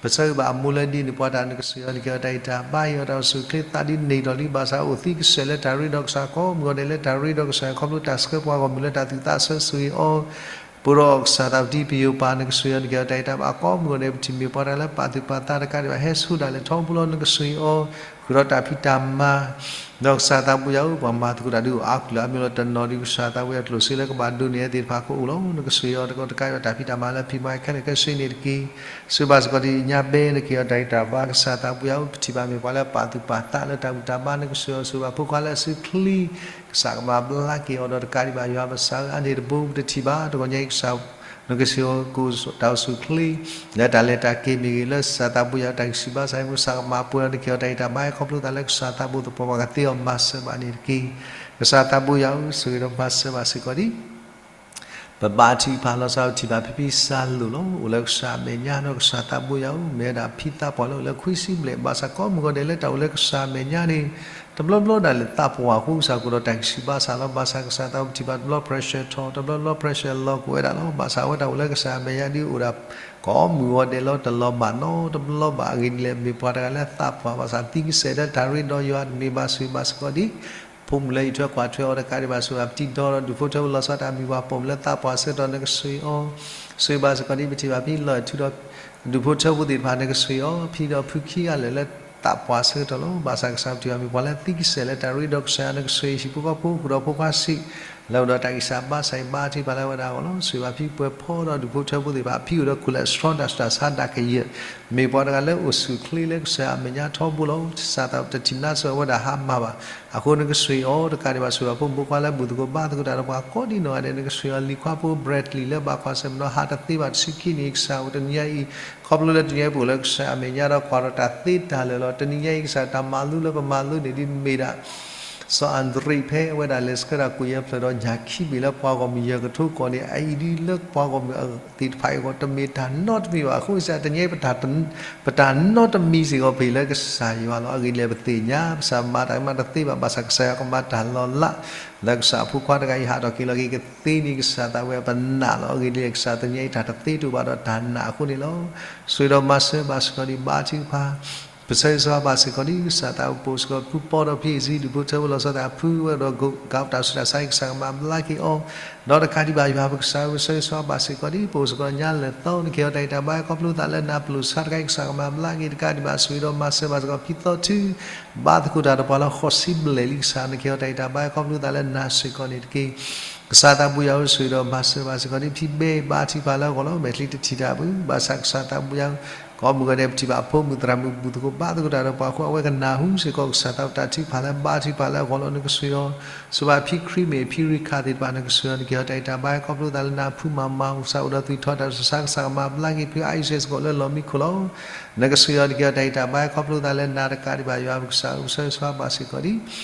ပဆၢဂ့ၤဘၣ်အမိၢ်လၢဒ်န့ၣ် ပှၤတၢ်နကစၢ်ယွၤ နကဲအီၤတၢ်အံးတၢ်ဘါ ဟ့ၣ်အီၤတၢ်အိၣ်ဆူၣ်အိၣ်ချ့ သးဒ်န့ၣ်ဒီးလံ ဘၣ်ဆၣ်အိၣ်သံကစၢၢ်လၢတၢ်ရ့ဒီးကစၢ် ကိးမုၢ်ဂီၤဒဲးလၢတၢ်ရ့ဒီးကစၢ် ခီဖျိတၢ်ဆှၢပှၤဂီၢ်မုၢ်လၢတၢ်သူၣ်သးဆၢဆိၣ်ဂ့ၤအီၤ ပဒီးကစၢ်သးပတံပယိၤပၢ် နကစၢ်ယွၤ နကဲအီၤတၢ်အံးတၢ်ဘါ ကိးမုၢ်ဂီၤဒဲး ပထံၣ်မ့ၢ်ပှၤတၢ်လၢပာ်သူၣ်ပာ်သးတကးဒံးဘၣ် ဟဲဆူဒၣ်လဲာ်ထီဘိလီၤ နကစၢ်ယွၤ ဃုာ်ဒီးတၢ်ဖံးတၢ်မၤ ဒီးကစၢ်သးဘိယွၤဧၢ ပှၤမၤသကိးတၢ်ဒုးအိၣ်အါကလုာ်အါမံၤလီၤ တနီၤဒံး ကစၢ်သးဘိယွၤကျိၣ်စ့လၢကဘၣ်ဒိးန့ၢ်အသ့ၣ်တဖၣ်ကအိၣ်လီၤ နကစၢ်ယွၤ တကးဒံးဘၣ်တၢ်ဖံးတၢ်မၤလၢဖံးမၤခဲလၢာ်ခဲဆ့န့ၣ်တက့ၢ်. ဆိၣ်ဂ့ၤဘၣ်စ့ၢ်ကီးဒ်ညါဘဲ နကဲအီၤတၢ်အံးတၢ်ဘါ ကစၢ်သးဘိယွၤဧၢ ပထံၣ်ဘၣ်မ့ၢ်ပှၤလၢပာ်သူၣ်ပာ်သးလၢတၢ်ဘူၣ်တၢ်ဘါ နကစၢ်ယွၤဆိၣ်ဂ့ၤဘၣ်ဖိခွါလၢအစုချံ ကစၢ်ကမၤဘျါက့ၤအီၤဒီးတကးဒံးဘၣ် ယွၤပစၢ်ဧၢ အါန့ၣ်တဘိ ပတထံၣ်ဘၣ် တဂီၤညါအံၤကစၢ် နကစၢ်ယွၤကအိၣ်တၢ်အိၣ်ဆူၣ်အိၣ်ချ့ လၢတၢ်လဲၤတၢ်က့ၤမ့ၢ်ဂ့ၤ လၢကစၢ်သးဘိယွၤတၢ်ဂံၢ်ဆူၣ်ဘါစၢ် မ့ၢ်ကစၢ်ကမၤပှဲၤအီၤ နကဲအီၤတၢ်အံးတၢ်ဘါ ဟဲခီဖျိသးလၢကစၢ်သးဘိသပှၢ်ပှၢ်ကသ့အီၤမၤစၢၤဘၣ်န့ၣ်တက့ၢ်. ကစၢ်သးဘိယွၤဧၢ ဆိၣ်ဂ့ၤဒီးမၤစၢၤဘၣ်စ့ၢ်ကီးဒ် ပဘါထုကဖၣ်လီၤဆီ ပထံၣ်ဘၣ်ဖံဖံစၢ်လိာ်လီၤ. အိၣ်လၢကစၢ်အမဲာ်ညါဒီးကစၢ်သးဘိယွၤဧၢ, မ့ၢ်ဝဲဒၣ်ဖံသးပှၢ်လၢအိၣ်လၢခွံဆံဘျဲၣ်, ဘၣ်ဆၣ်ကိးမုၢ်ဂီၤဒဲးလၢတၢ်အိၣ်လၢကစၢ်အမဲာ်ညါန့ၣ် တဘျီဘျီဒၣ်လဲာ်သးပှၢ်အဃိ ကစၢ်ကအိၣ်ဒီးတၢ်ကံၣ်ဆံးဘါစၢ်လီၤ. ဘၣ်ဆၣ်ကစၢ်သးဘိပထံၣ်ဘၣ်တဘျီ pressure ထီၣ်, တဘျီဘျီ pressure လီၤကအိၣ်ဝဲဒၣ်လီၤ. ဘၣ်ဆၣ်အဝဲတၢ်အိၣ်လၢကစၢ်အမဲာ်ညါဒ်အိၣ်ဒၣ် ကိးမုၢ်ဂီၤဒဲးလီၤ တလီၤဘၣ်နီတဘျီဘၣ်. အဂ့ၢ်ဒ်လဲၣ် မ့ၢ်ပှၤတဂၤလၢသးပှၢ် ဘၣ်ဆၣ်သံကစဲာ်လၢတၢ်ရ့ဒီးယွၤ တမ့ၢ်ဘၣ်ဆိၣ်ဂ့ၤဘၣ်စ့ၢ်ကီးဒ် ဖိမုၣ်လၢအံးထွဲကွၢ်ထွဲအီၤတကးဒံးဘၣ် ဆိၣ်ဂ့ၤဘၣ်ပတံထီဒီး ဒူၣ်ဖိထၢဖိလီၤဆီ တၢ်မံၤပှၢ်ပိာ်မုၣ်လၢသးပှၢ်ဆၢကတီၢ် နကဆိၣ်ဂ့ၤအီၤ, ဆိၣ်ဂ့ၤဘၣ်စ့ၢ်ကီးဒ် ပထံၣ်ဘၣ်ဖံလီၤထူဒီး ဒူၣ်ဖိထၢဖိသ့ၣ်တဖၣ် နကဆိၣ်ဂ့ၤအီၤ ဖံဒီးဖုခံဂၤလၢာ်လၢသးပှၢ်ဆၢကတီၢ်လီၤ. ဘၣ်ဆၣ်ကစၢ်ပထံၣ်ဘၣ် မ့ၢ်ပှၤလၢသံကစဲာ်လၢတၢ်ရ့ဒီးကစၢ်ယွၤ နကဆိၣ်ဂ့ၤဟံၣ်ဖိဃီဖိ ဃုာ်ဒီးဖိခွါဆံး လၢအိၣ်ဒီးတၢ်ဂံၢ်စၢ်ဘါစၢ်အံၤ ဘါထုကဖၣ်လၢအဝဲဒၣ်အဂီၢ်လီၤ. ဆိၣ်ဂ့ၤဘၣ်ဖံပှဲၤဖီဒီးဒူၣ်ဖိထၢဖိသ့ၣ်တဖၣ် ဖံအိၣ်ဒီး cholesterol တၢ်ဆူးတၢ်ဆါဒၣ်ကယၢၢ် မ့ၢ်ပှၤတဂၤလၢအိၣ်ဆူၣ်အိၣ်ချ့လၢကစၢ်အမဲာ်ညါထီဘိလီၤ. ကစၢ်သးဘိတထံၣ်နါစၢၤအဝဲဒၣ်ဟါမၢ်ဘၣ်. အဃိနကဆိၣ်ဂ့ၤအီၤတကးဒံးဘၣ် ဆိၣ်ဂ့ၤဘၣ်ဖိမုၣ်ဖိခွါလၢဘူၣ်သကိးဘါသကိးတၢ်ဒီးပှၤကိးဒံနီၢ်ဂၤဒဲး နကဆိၣ်ဂ့ၤအီၤ လံၤခွါဖိ Bradley လၢဘၣ်ကွၢ်ဆၢၣ်မဲာ်ဒီးဟးတသ့ဘၣ်တဆံခံနံၣ် ကစၢ်အိၣ်တနံၤညါအံၤ ခီဖျိလၢတနံၤညါအံၤပအိၣ်လၢကစၢ်အမဲာ်ညါဒီးကွၢ်ဒီးတၢ်သ့တၢ်လၢာ်လီၤ. တနံၤညါအံၤကစၢ်တၢ်မၤလိလၢပမၤလိန့ၣ် ဒ်မ့ၢ်ဒၣ် စီၤအၤဒရံးဖဲအဝဲဒၣ်လဲၤဆှၢတၢ်ကွံာ်ယဲၢ်ဖျၢၣ်ဒီးညၣ်ခံဘ့ၣ်လၢပှၤဂီၢ်မုၢ်ယဲၢ်ကထိကီၢ်န့ၣ် အအံၤဒ်လၢပှၤဂီၢ်မုၢ်သ့ၣ်တဖၣ်အံၤအဂီၢ် တမ့ၢ်တၢ်နီတမံၤဘၣ်. အဃိကစၢ်တနံၤညါအံၤ ပတၢ်နီတမံၤစ့ၢ်ကီး ပဟ့ၣ်လၢကစၢ်ယွၤလီၤ. အဂ့ၢ်ဒ်လဲၣ် ပသ့ၣ်ညါ ကစၢ်မၤတၢ်မၤတသ့ဘၣ်, ဘၣ်ဆၣ်ကစၢ်ယွၤကမၤတၢ်လီၤလး လၢကစၢ်အဖိခွါတဂၤအံၤ ဟးထီၣ်က့ၤလီၤက့ၤကသ့န့ၣ် ကစၢ်သးဝဲပနာ်လီၤ. အဂ့ၢ်ဒ်လဲၣ် ကစၢ်တနံၤညါအံၤ တၢ်တသ့တအိၣ်ဘၣ်ဒီးတၢ်နာ်အဃိန့ၣ်လီၤ. ဆိၣ်ဂ့ၤဒီးမၤစၢၤဘၣ်စ့ၢ်ကီးဒ်ဘါထုကဖၣ် ပဆၢဂ့ၤဆၢဝါဘၣ်စ့ၢ်ကီးဒ် ကစၢ်သးဘိ ပအိၣ်စ့ၢ်ကီးဖုပီဒီး ဖံအ့ၣ်စံ ဒူၣ်ဖိထၢဖိလီၤဆီ တၢ်ဖုဝဲဒီး ကတၢ်ဆူးတၢ်ဆါအံၤ ကစၢ်ကမၤဘျါက့ၤအီၤ ဒီးတကးဒံးဘၣ် ယွၤပကစၢ်ဧၢ ပဆၢဂ့ၤဆၢဝါဘၣ်စ့ၢ်ကီးဒ် ပအိၣ်စ့ၢ်ကီးညါလၢာ်သီ နကဟ့ၣ်အီၤတၢ်ဂံၢ်တၢ်ဘါ ခီဖျိသးလၢနၤပလိာ်ဆါတခါအံၤ ကစၢ်ကမၤဘျါက့ၤ တကးဒံးဘၣ် ဆိၣ်ဂ့ၤဒီးမၤစၢၤဘၣ်စ့ၢ်ကီး ဖံသီထု ဘါသကိးတၢ်ဒီးပှၤလၢဃိးဆံဘျဲၣ်လံ ကစၢ် နကဟ့ၣ်အီၤတၢ်ဂံၢ်တၢ်ဘါ ခီဖျိသးလၢနၤစ့ၢ်ကီးန့ၣ်တက့ၢ်. ကစၢ်သးဘိယွၤဧၢ ဆိၣ်ဂ့ၤဒီးမၤစၢၤဘၣ်စ့ၢ်ကီးဒ် ဖံဘဲ ဘါထုကဖၣ်လၢအဂီၢ်လီၤ. မဲာ်ချံတထံၣ်တၢ်ဘၣ် ဘၣ်ဆၣ်ကစၢ်သးဘိယွၤဧၢ ကိးမုၢ်ဂီၤဒဲး ပထံၣ်ဘၣ်အဖိမုၣ်သရၣ်မုၣ် ဘူၣ်သကိးဘါသကိးတၢ်ဒီးပှၤအဃိ အဝဲကနၢ်ဟူစ့ၢ်ကီး ကစၢ်သးဘိ တၢ်ထုကဖၣ်လၢဘါထုကဖၣ်လၢအဂီၢ်လီၤ. နကဆိၣ်ဂ့ၤအီၤ ဆိၣ်ဂ့ၤဘၣ်ဖံခရံမ့ၢ် ဖံရံခၣ်သ့ၣ်တဖၣ် နကဆိၣ်ဂ့ၤအီၤ နကဟ့ၣ်အီၤတၢ်ဂံၢ်တၢ်ဘါ ခီဖျိသးလၢနၤ ဖုမၤမၤ ကစၢ်အိၣ်ဒီးသွံၣ်ထီၣ်တၢ်ဆူးတၢ်ဆါ ကစၢ်ကမၤဘျါက့ၤ ဖုအါအံၤစ့ၢ်ကီးလၢလီၢ်မံခိၣ်လီၤ. နကဆိၣ်ဂ့ၤအီၤ နကဟ့ၣ်အီၤတၢ်ဂံၢ်တၢ်ဘါ ခီဖျိသးလၢနၤတကးဒံးဘၣ် ယွၤပကစၢ်ဧၢ ပဆၢဂ့ၤဆၢဝါဘၣ်စ့ၢ်ကီးဒ်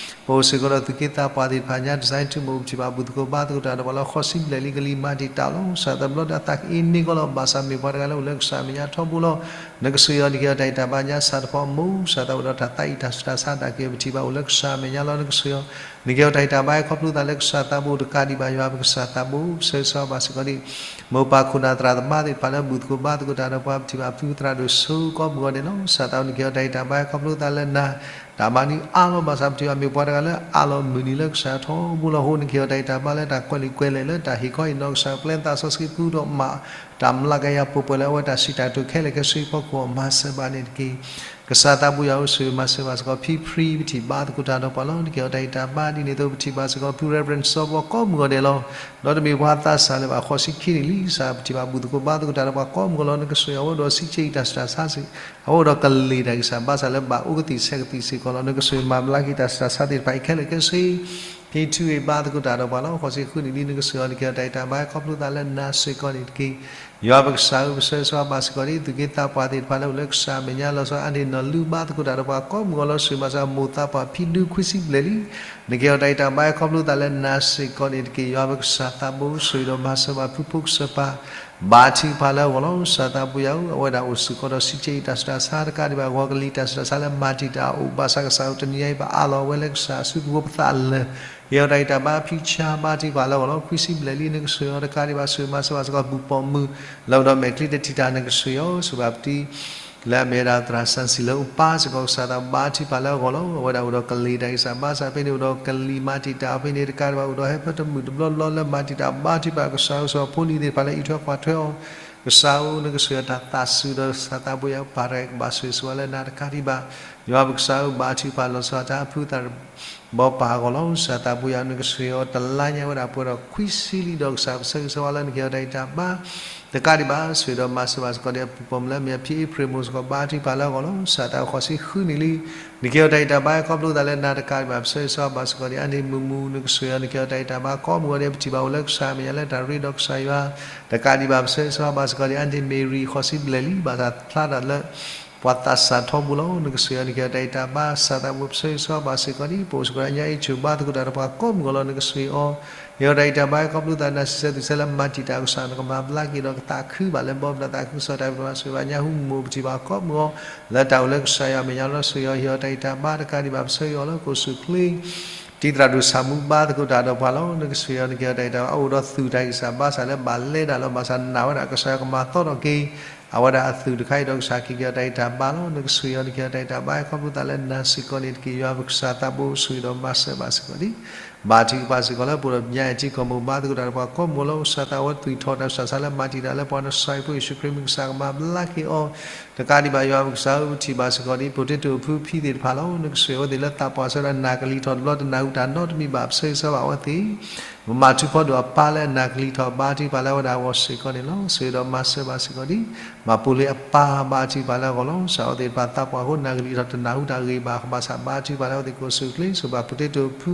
ပအိၣ်စ့ၢ်ကီးဒီးသူၣ်က့သးပှၢ်သ့ၣ်တဖၣ်ညါ တစဲးထူၣ်မုၢ် ပထံၣ်ဘၣ်ဘူၣ်သကိးဘါသကိးတၢ်ဒီးပှၤလၢဃိးဆံဘျဲၣ်လံ ကလံၤမၤတံာ်တာ်လီၤ. ကစၢ်သးဘိတၢ်သးကအ့န့ၢ်ကီးလီၤ. ဘၣ်ဆၣ်မ့ၢ်ပှၤတဂၤလၢအိၣ်လၢကစၢ်အမဲာ်ညါထီဘိလီၤ. နကဆိၣ်ဂ့ၤအီၤ နကဟ့ၣ်အီၤတၢ်ဂံၢ်တၢ်ဘါညါ ဆၣ်တဖီမိၢ် ကစၢ်သးအိၣ်ဒီးတၢ်သးအံၤတၢ်ဆူးတၢ်ဆါဒၣ်က့ၤ ပထံၣ်ဘၣ်အိၣ်လၢကစၢ်အမဲာ်ညါလီၤ. နကဆိၣ်ဂ့ၤအီၤ နကဟ့ၣ်အီၤတၢ်ဂံၢ်တၢ်ဘါ ခီဖျိသးလၢကစၢ်သးဘိတကးဒံးဘၣ် ယွၤပကစၢ်သးဘိ ပဆၢဂ့ၤဆၢဝါဘၣ်စ့ၢ်ကီးဒ် မိၢ်ပၢ်ခိၣ်နၢ်သရၣ်သမါသ့ၣ်တဖၣ်လၢဘူၣ်သကိးဘါသကိးတၢ်ဒီးပှၤ ပထံၣ်ဘၣ်ဖုသရၣ်ဒိၣ်စိကိးမုၢ်ဂီၤဒဲးလီၤ. ကစၢ်သးဘိ နကဟ့ၣ်အီၤတၢ်ဂံၢ်တၢ်ဘါ ခီဖျိသးလၢနၤ တၢ်မၤနံၤအါလီၤ. ဘၣ်ဆၣ်ပထံၣ်ဘၣ်မ့ၢ်ပှၤတဂၤလၢအးလီၤမုၢ်နံၤလၢကစၢ်ထီဘိလီၤ. အဃိနကဟ့ၣ်အီၤတၢ်ဂံၢ်တၢ်ဘါလၢတၢ်ကွဲးလံာ်ကွဲးလဲၢ်လၢ တၢ်ဟ့ၣ်ခီဟ့ၣ်နီၤကစၢ် ပျဲသးစီဆှံပူၤဒီးမၤ တၢ်မျးကယၤပှဲၤပှဲၤလၢအဝဲတၢ်စံးတၢ်ကတိၤခဲလၢာ်ခဲဆ့အဖီခိၣ် မၤစၢၤဘၣ်န့ၣ်တက့ၢ်. ကစၢ်သးဘိယွၤဧၢ ဆိၣ်ဂ့ၤမၤစၢၤဘၣ်စ့ၢ်ကီး ဖံဖရံ ပထံၣ်ဘၣ်သကိးတၢ်ဒီးပှၤလီၤ. နကဟ့ၣ်အီၤတၢ်ဂံၢ်တၢ်ဘါ ဒ်န့ၣ်အသိး ပထံၣ်ဘၣ်စ့ၢ်ကီးဖု Reverend စီၤဘီ ကိးမုၢ်ဂီၤဒဲးလီၤ. ဒီးတမ့ၢ်ပှၤသးစၢ်လၢၤဘၣ် ဃိးဆံခံနံၣ်လံ ကစၢ် ပထံၣ်ဘၣ်ဘူၣ်သကိးဘါသကိးတၢ်ဒီးပှၤကိးမုၢ်ဂီၤလီၤ. နကဆိၣ်ဂ့ၤအဝဲဒီး စံးဆ့အံၤတၢ်ဆူးတၢ်ဆါစ့ၢ် အဝဲဒီးကလံၤတၢ်ဂံၢ်စၢ်ဘါစၢ်လၢဘၣ်အိၣ်ကသံၣ်ဆဲးကသံၣ်စ့ၢ်ကီးလီၤ. နကဆိၣ်ဂ့ၤမၤဘျါက့ၤတၢ်ဆူးတၢ်ဆါသ့ၣ်တဖၣ်အံၤခဲလၢာ်ခဲဆ့ ဖံထူအံၤဘါသကိးတၢ်ဒီးပှၤလီၤ. ဃိးဆံဃုနံၣ်လံ နကဆိၣ်ဂ့ၤအီၤ နကဟ့ၣ်အီၤတၢ်ဂံၢ်တၢ်ဘါ ခီဖျိသးလၢနၤစ့ၢ်ကီးန့ၣ်တက့ၢ်. ယွၤပကစၢ်ဧၢ ပဆၢဂ့ၤဆၢဝါဘၣ်စ့ၢ်ကီးဒ် သူၣ်က့သးပှၢ်သ့ၣ်တဖၣ်လၢအိၣ်လၢကစၢ်အမဲာ်ညါလီၤဆီ အါန့ၢ်နီၢ်လူဘါသကိးတၢ်ဒီးပှၤကိးမုၢ်ဂီၤလီၤ. ဆိၣ်ဂ့ၤမၤစၢၤမိၢ်သးပှၢ် ဖံဒူ ခွံဆံဘျဲၣ်လံ နကဟ့ၣ်အီၤတၢ်ဂံၢ်တၢ်ဘါ ခီဖျိသးလၢနၤစ့ၢ်ကီးန့ၣ်တက့ၢ်. ယွၤပကစၢ်သးဘိ ဆိၣ်ဂ့ၤဒီးမၤစၢၤဘၣ်ဖုဖိကစၢၢ်ပၢ် ဘါထုကဖၣ်လၢအဂီၢ်လီၤ. ကစၢ်သးဘိယွၤဧၢ အဝဲဒၣ်အိၣ်စ့ၢ်ကီးဒီးစံးဆ့အံၤတၢ်ဆူးတၢ်ဆါ တကးဒံးဘၣ် ဂီၤကလံၤတၢ်ဆူးတၢ်ဆါလၢမၤတံာ်တာ်အအိၣ် ဘၣ်ဆၣ်ကစၢ်ဧၢ တနံၤညါအံၤ ပအးလီၤဝဲလၢကစၢ်အစုပူၤ ပသးလၢာ် ဟ့ၣ်အီၤတၢ်ဂံၢ်တၢ်ဘါ ဖံဆါ ဘါထုကဖၣ်လၢအဂီၢ်လီၤ. ခွံဆံဘျဲၣ်လံ နကဆိၣ်ဂ့ၤအီၤတကးဒံးဘၣ် ဆိၣ်ဂ့ၤမၤစၢၤဘၣ်စ့ၢ်ကီးဘူၣ်ပိာ်မုၣ် လၢအိၣ်ဒီးမဲာ်ချံတထံၣ်တၢ် နကဆိၣ်ဂ့ၤအီၤ ဆိၣ်ဂ့ၤဘၣ်ပတံၤ လၢအမ့ၢ်ဝဲဒၣ်သရၣ်စၣ်စံၣ်လၢအိၣ်ပၢ်စ့ၢ်ကီး ကစၢ်သးဘိ ဘါထုကဖၣ်လၢအဂီၢ်လီၤ. အဝဲဒၣ်အိၣ်ဒီးကလံၤတၢ်ဂံၢ်စၢ်ဘါစၢ်ဖဲန့ၣ် အိၣ်ဒီးကလံၤမၤတံာ်တာ်ဖဲန့ၣ် တကးဒံးဘၣ် အိၣ်ဒီးဟဲဖၢတမုာ်တဘျီဘျီလၢမၤတံာ်တာ် ဘါထုကဖၣ် ကစၢ်ဧၢ ဆိၣ်ဂ့ၤဖိလံၤသ့ၣ်တဖၣ်လၢအံးထွဲကွၢ်ထွဲအီၤ ကစၢ်ဧၢ နကဆိၣ်ဂ့ၤအီၤတၢ်သးစူၤဒီး ကစၢ်သးဘိယွၤဧၢ ပၢ်တဂၤကဘၣ်ဆိၣ်ဂ့ၤဆိၣ်ဝါလၢနၤတကးဒံးဘၣ် ယွၤပကစၢ်ဧၢ ဘါထုကဖၣ်လီၤဆီတၢ်ဖုသး ဘီပၢ်အဂီၢ်လီၤ. ကစၢ်သးဘိယွၤ နကဆိၣ်ဂ့ၤအီၤတလါညါဝဲဒၣ်ပှဲၤဒီးခွံဆံလံဒီး ကစၢ်ပဆၢဂ့ၤဆၢဝါလၢနကဟ့ၣ်အီၤတၢ်ဂံၢ်တၢ်ဘါ တကးဒံးဘၣ် ဆိၣ်ဂ့ၤဒီးမၤစၢၤဘၣ်စ့ၢ်ကီးဒီး ပူၤပိာ်မုၣ်လၢအမ့ၢ်ဖံအ့ဖြ့ၣ်မိၢ်စ့ၢ်ကီး ဘါထုကဖၣ်လၢအဂီၢ်လီၤ. ကစၢ်သးဘိဃိးဆံဃုနံၣ်လံ နကဟ့ၣ်အီၤတၢ်ဂံၢ်တၢ်ဘါ ခီဖျိသးလၢနၤတကးဒံးဘၣ် ပဆၢဂ့ၤဆၢဝါဘၣ်စ့ၢ်ကီးဒီး အါန့ၢ်မုၢ်မုၢ် နကဆိၣ်ဂ့ၤအီၤ နကဟ့ၣ်အီၤတၢ်ဂံၢ်တၢ်ဘါ ကိးမုၢ်ဂီၤဒဲး ပထံၣ်ဘၣ်အိၣ်လၢကစၢ်အမဲာ်ညါလၢတၢ်ရ့ဒီးကစၢ်ယွၤ တကးဒံးဘၣ် ပဆၢဂ့ၤဆၢဝါဘၣ်စ့ၢ်ကီးဒီး အါန့ၢ်မ့ၢ်ရံ ဃိးဆံဘျဲၣ်လံ ဘၣ်ဆၣ်ဖျါဒၣ်လၢ ပှၤသးစၢ်ထီဘိလီၤ. နကဆိၣ်ဂ့ၤအီၤ နကဟ့ၣ်အီၤတၢ်ဂံၢ်တၢ်ဘါ ကစၢ်သးဘိ ပဆၢဂ့ၤဆၢဝါဘၣ်စ့ၢ်ကီးဒီး ပအိၣ်စ့ၢ်ကီးဒီးအညါအံၤ ဆိၣ်ဘါသကိးတၢ်ဒီးပှၤကိးမုၢ်ဂီၤလီၤ. နကဆိၣ်ဂ့ၤအီၤ ဟ့ၣ်အီၤတၢ်ဂံၢ်တၢ်ဘါ ခီဖျိသးနၤစံးဆၢသူၣ်ဆၢလၢမၤတံာ်တာ်ကစၢ်နကမၤဘျါက့ၤဒီးကသးခုဘၣ်လၢဘီမုၢ်ဒီးသးခုကစီၣ်တၢ်ဂ့ၢ်တဖၣ် ဆိၣ်ဂ့ၤဘၣ်ညါဟူမုၢ်ပထံၣ်ဘၣ်ကိးမုၢ်အီၤ လၢတၢ်အိၣ်လၢကစၢ်ယွၤအမဲာ်ညါလီၤ. ဆိၣ်ဂ့ၤအီၤဟ့ၣ်အီၤတၢ်ဂံၢ်တၢ်ဘါတကးဒံးဘၣ် ပဆၢဂ့ၤအီၤလၢကအိၣ်ဆူၣ်ချ့ တံၤသရၣ်ဒိၣ်ဆၣ်မူဘါသကိးတၢ်ဒီးပှၤလီၤ. နကဆိၣ်ဂ့ၤအီၤနကဟ့ၣ်အီၤတၢ်ဂံၢ်တၢ်ဘါ အအိၣ်ဒီးသူၣ်တၢ်ဂံၢ်စၢ်ဘါစၢ်လၢဘၣ်လဲၤတၢ်လီၤ ဘၣ်ဆၣ်နာ်ဝဲဒၣ်ကစၢ်ယွၤကမၤသီထီၣ်က့ၤ အဝဲဒၣ်အသူၣ်တခါအံၤဒီးကစၢ်က့ၤက့ၤအီၤတၢ်ဂံၢ်တၢ်ဘါလီၤ. နကဆိၣ်ဂ့ၤအီၤနကဟ့ၣ်အီၤတၢ်ဂံၢ်တၢ်ဘါ ခီဖျိသးလၢနၤစ့ၢ်ကီးန့ၣ်တက့ၢ်. ယွၤပကစၢ်သးဘိဆိၣ်ဂ့ၤဒီးမၤစၢၤဘၣ်စ့ၢ်ကီးလံ ဘါထုကဖၣ်စ့ၢ်ကီးလၢပအိၣ်ဒီးပညါအံၤထံကီၢ်မိၢ်ဘါသကိးတၢ်ဒီးပှၤကိးမုၢ်လီၤ. ကစၢ်သးဝဲသွံၣ်ထီၣ်တၢ်ဆူးတၢ်ဆါလၢမၤတံာ်တာ်လၢပှၤ နစၢ်ယ့ၣ်ဖိယ့ၣ်ၡူးခရံာ်မံၤ ကစၢ်ကမၤဘျါက့ၤအီၤ တကးဒံးဘၣ် ယွၤပကစၢ်ဧၢ ပထံၣ်ဘၣ်စ့ၢ်ကီးဒ် ပှၤတ့တိာ်ဖိဖံသ့ၣ်တဖၣ်လီၤ. နကဆိၣ်ဂ့ၤအဝဲသ့ၣ်လၢသးပှၢ်ဆၢကတီၢ်နၢ်ကလံၤထီၣ်တဘျီ တနၢ်ဟူတၢ်နီတမံၤဘၣ် ပဆၢဂ့ၤဆၢဝါဘၣ်အဝဲသ့ၣ် ပမၤထူဖီဒိၣ်အပၢ်လၢအနၢ်ကလံၤထီၣ် ဘါထုကဖၣ်လၢအဝဲဒၣ်အဂီၢ်စ့ၢ်ကီးန့ၣ်လီၤ. ဆိၣ်ဂ့ၤဒီးမၤစၢၤဘၣ်စ့ၢ်ကီးဒ် မၤပိာ်လံအပၢ် ဘါထုကဖၣ်လၢအဂီၢ်လီၤ. ကစၢ်အဝဲသ့ၣ်တဖၣ်သးပှၢ်အဃိ နၢ်ကလံၤထီၣ်တနၢ်ဟူတၢ်ဂ့ၢ်ဘၣ် ဘၣ်ဆၣ်ဘါထုကဖၣ်လၢအဝဲသ့ၣ်ကအိၣ်ဆူၣ်ချ့ ဆိၣ်ဂ့ၤဘၣ်ပှၤတ့တိာ်ဖိ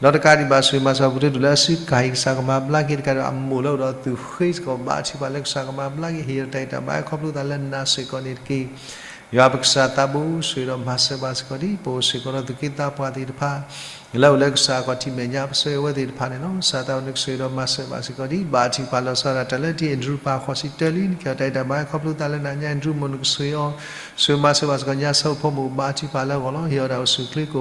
ဒီးတကးဒံးဘၣ် ဆိၣ်ဂ့ၤမၤစၢၤပှၤတ့တိာ်လၢအစုကၢ်အံၤ ကစၢ်ကမၤဘျါက့ၤ တကးဒံးဘၣ် အမိၢ်လၢအိၣ်ဒီးသူၣ်ဃ့စ့ၢ်ကီး ဘါထုကဖၣ်လၢကစၢ်ကမၤဘျါက့ၤ ဟ့ၣ်အီၤတၢ်ဂံၢ်တၢ်ဘါ ခီဖျိသးလၢနၤစ့ၢ်ကီးန့ၣ်တက့ၢ်. ယွၤပကစၢ်သးဘိဆိၣ်ဂ့ၤဒီးမၤစၢၤဘၣ်စ့ၢ်ကီးဒ် ပအိၣ်စ့ၢ်ကီးဒီးသူၣ်က့သးပှၢ်သ့ၣ်တဖၣ် လၢအိၣ်လၢကစၢ်အခီၣ်ထံးမဲာ်ညါ ပဆၢဂ့ၤအဝဲသ့ၣ်တဖၣ်န့ၣ်လီၤ. ကစၢ်သးဘိနကဆိၣ်ဂ့ၤဒီးမၤစၢၤဘၣ်စ့ၢ်ကီးဒ် ဘါထုကဖၣ်လီၤဆီဒၣ်တၢ်လၢ တံၤအ့ဒြူၤပၤဃိးဆံတၢလံ နကဟ့ၣ်အီၤတၢ်ဂံၢ်တၢ်ဘါ ခီဖျိသးလၢနၤ ညါအ့ဒြူၤမိၢ် နကဆိၣ်ဂ့ၤအီၤ ဆိၣ်ဂ့ၤမၤစၢၤဘၣ်စ့ၢ်ကီး ညါဆၢဖိမုၣ် ဘါထုကဖၣ်လၢအဂီၢ်လီၤ. ဟ့ၣ်အီၤတၢ်အိၣ်ဆူၣ်ချ့ ကအိ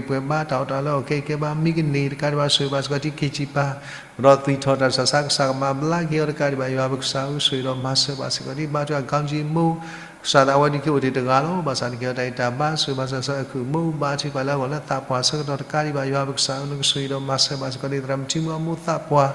ၣ်ပှဲၤဂံၢ်ပှဲၤဘါ တၢ်အီၣ်တၢ်အီလၢအီၣ်ကဲအံၤကဲဘါ မံကန့ၢ် တကးဒံးဘၣ် ဆိၣ်ဂ့ၤဘၣ်စ့ၢ်ကီး တံၤခ့ၣ်ဆံၣ်ပၤ ဒီးသွံၣ်ထီၣ်တၢ်ဆူးတၢ်ဆါ ကစၢ်ကမၤဘျါက့ၤအီၤ တကးဒံးဘၣ် ယွၤပကစၢ်ဧၢ ဆိၣ်ဂ့ၤဒီးမၤစၢၤဘၣ်စ့ၢ်ကီးဒ် ဘါထုကဖၣ် ကီၣ်ကၠံမိၢ် ကစၢ်သးဝဲဒၣ်ကအိၣ်တ့ၢ်တဂၤလီၤ. ဘၣ်ဆၣ်နကဟ့ၣ်အီၤတၢ်ဂံၢ်တၢ်ဘါ ဆိၣ်ဂ့ၤမၤစၢၤစ့ၢ်ကီး အခုၣ်မိၢ် ဘါထုကဖၣ်လၢအဂီၢ် လၢသးပှၢ်ဆၢကတီၢ် တကးဒံးဘၣ် ယွၤပကစၢ်ဧၢ နကဆိၣ်ဂ့ၤဒီးမၤစၢၤဘၣ်စ့ၢ်ကီးဒ် သရၣ်မုၣ်ထံမူအမိၢ်သးပှၢ်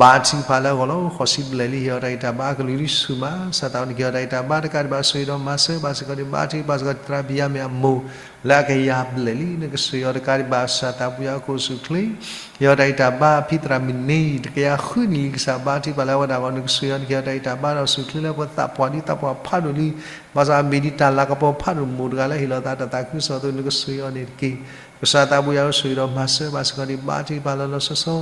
ဘါထုကဖၣ်လၢအဂီၢ်လီၤ. ဃိးဆံဘျဲၣ်လံ ဟ့ၣ်အီၤတၢ်ဂံၢ်တၢ်ဘါ အကလုၢ်ဒ်ဆူၣ်မး ကစၢ်သးဝဲဒၣ်နကဟ့ၣ်အီၤတၢ်ဂံၢ်တၢ်ဘါ တကးဒံးဘၣ် ဆိၣ်ဂ့ၤဒီးမၤစၢၤဘၣ်စ့ၢ်ကီးဒ် ဘါထုကဖၣ်စ့ၢ်ကီး သရၣ်ဘံယၤမ့ၣ်အမိၢ် လၢအကယၤဘျဲၣ်လံ နကဆိၣ်ဂ့ၤအီၤ တကးဒံးဘၣ် ကစၢ်သးပူၤယၤ ကအိၣ်ဆူၣ်ချ့ ဟ့ၣ်အီၤတၢ်ဂံၢ်တၢ်ဘါ ဖံသရၣ်မုၣ်န့ၣ် တကယၤဃုနံၣ်လံ ကစၢ်ဘါထုကဖၣ်လၢအဝဲဒၣ်အဂီၢ် နကဆိၣ်ဂ့ၤအီၤ နကဟ့ၣ်အီၤတၢ်ဂံၢ်တၢ်ဘါဒီး ဆူၣ်ချ့လၢပှၤသးပှၢ်ဒ်သးပှၢ်ဖးဒိၣ်လံ ဘၣ်ဆၣ်အမ့ၢ်ဒ်တၢ်လၤကပီၤဖးဒိၣ်မိၢ်တဂၤလၢဟ့ၣ်လီၤသးတၢ်သးခုကစီၣ်အသိး နကဆိၣ်ဂ့ၤအီၤန့ၣ်တက့ၢ်. ကစၢ်သးပူၤယၤဧၢ ဆိၣ်ဂ့ၤဒီးမၤစၢၤဘၣ်စ့ၢ်ကီးဒ် ဘါထုကဖၣ်လီၤလီၤဆီဆီ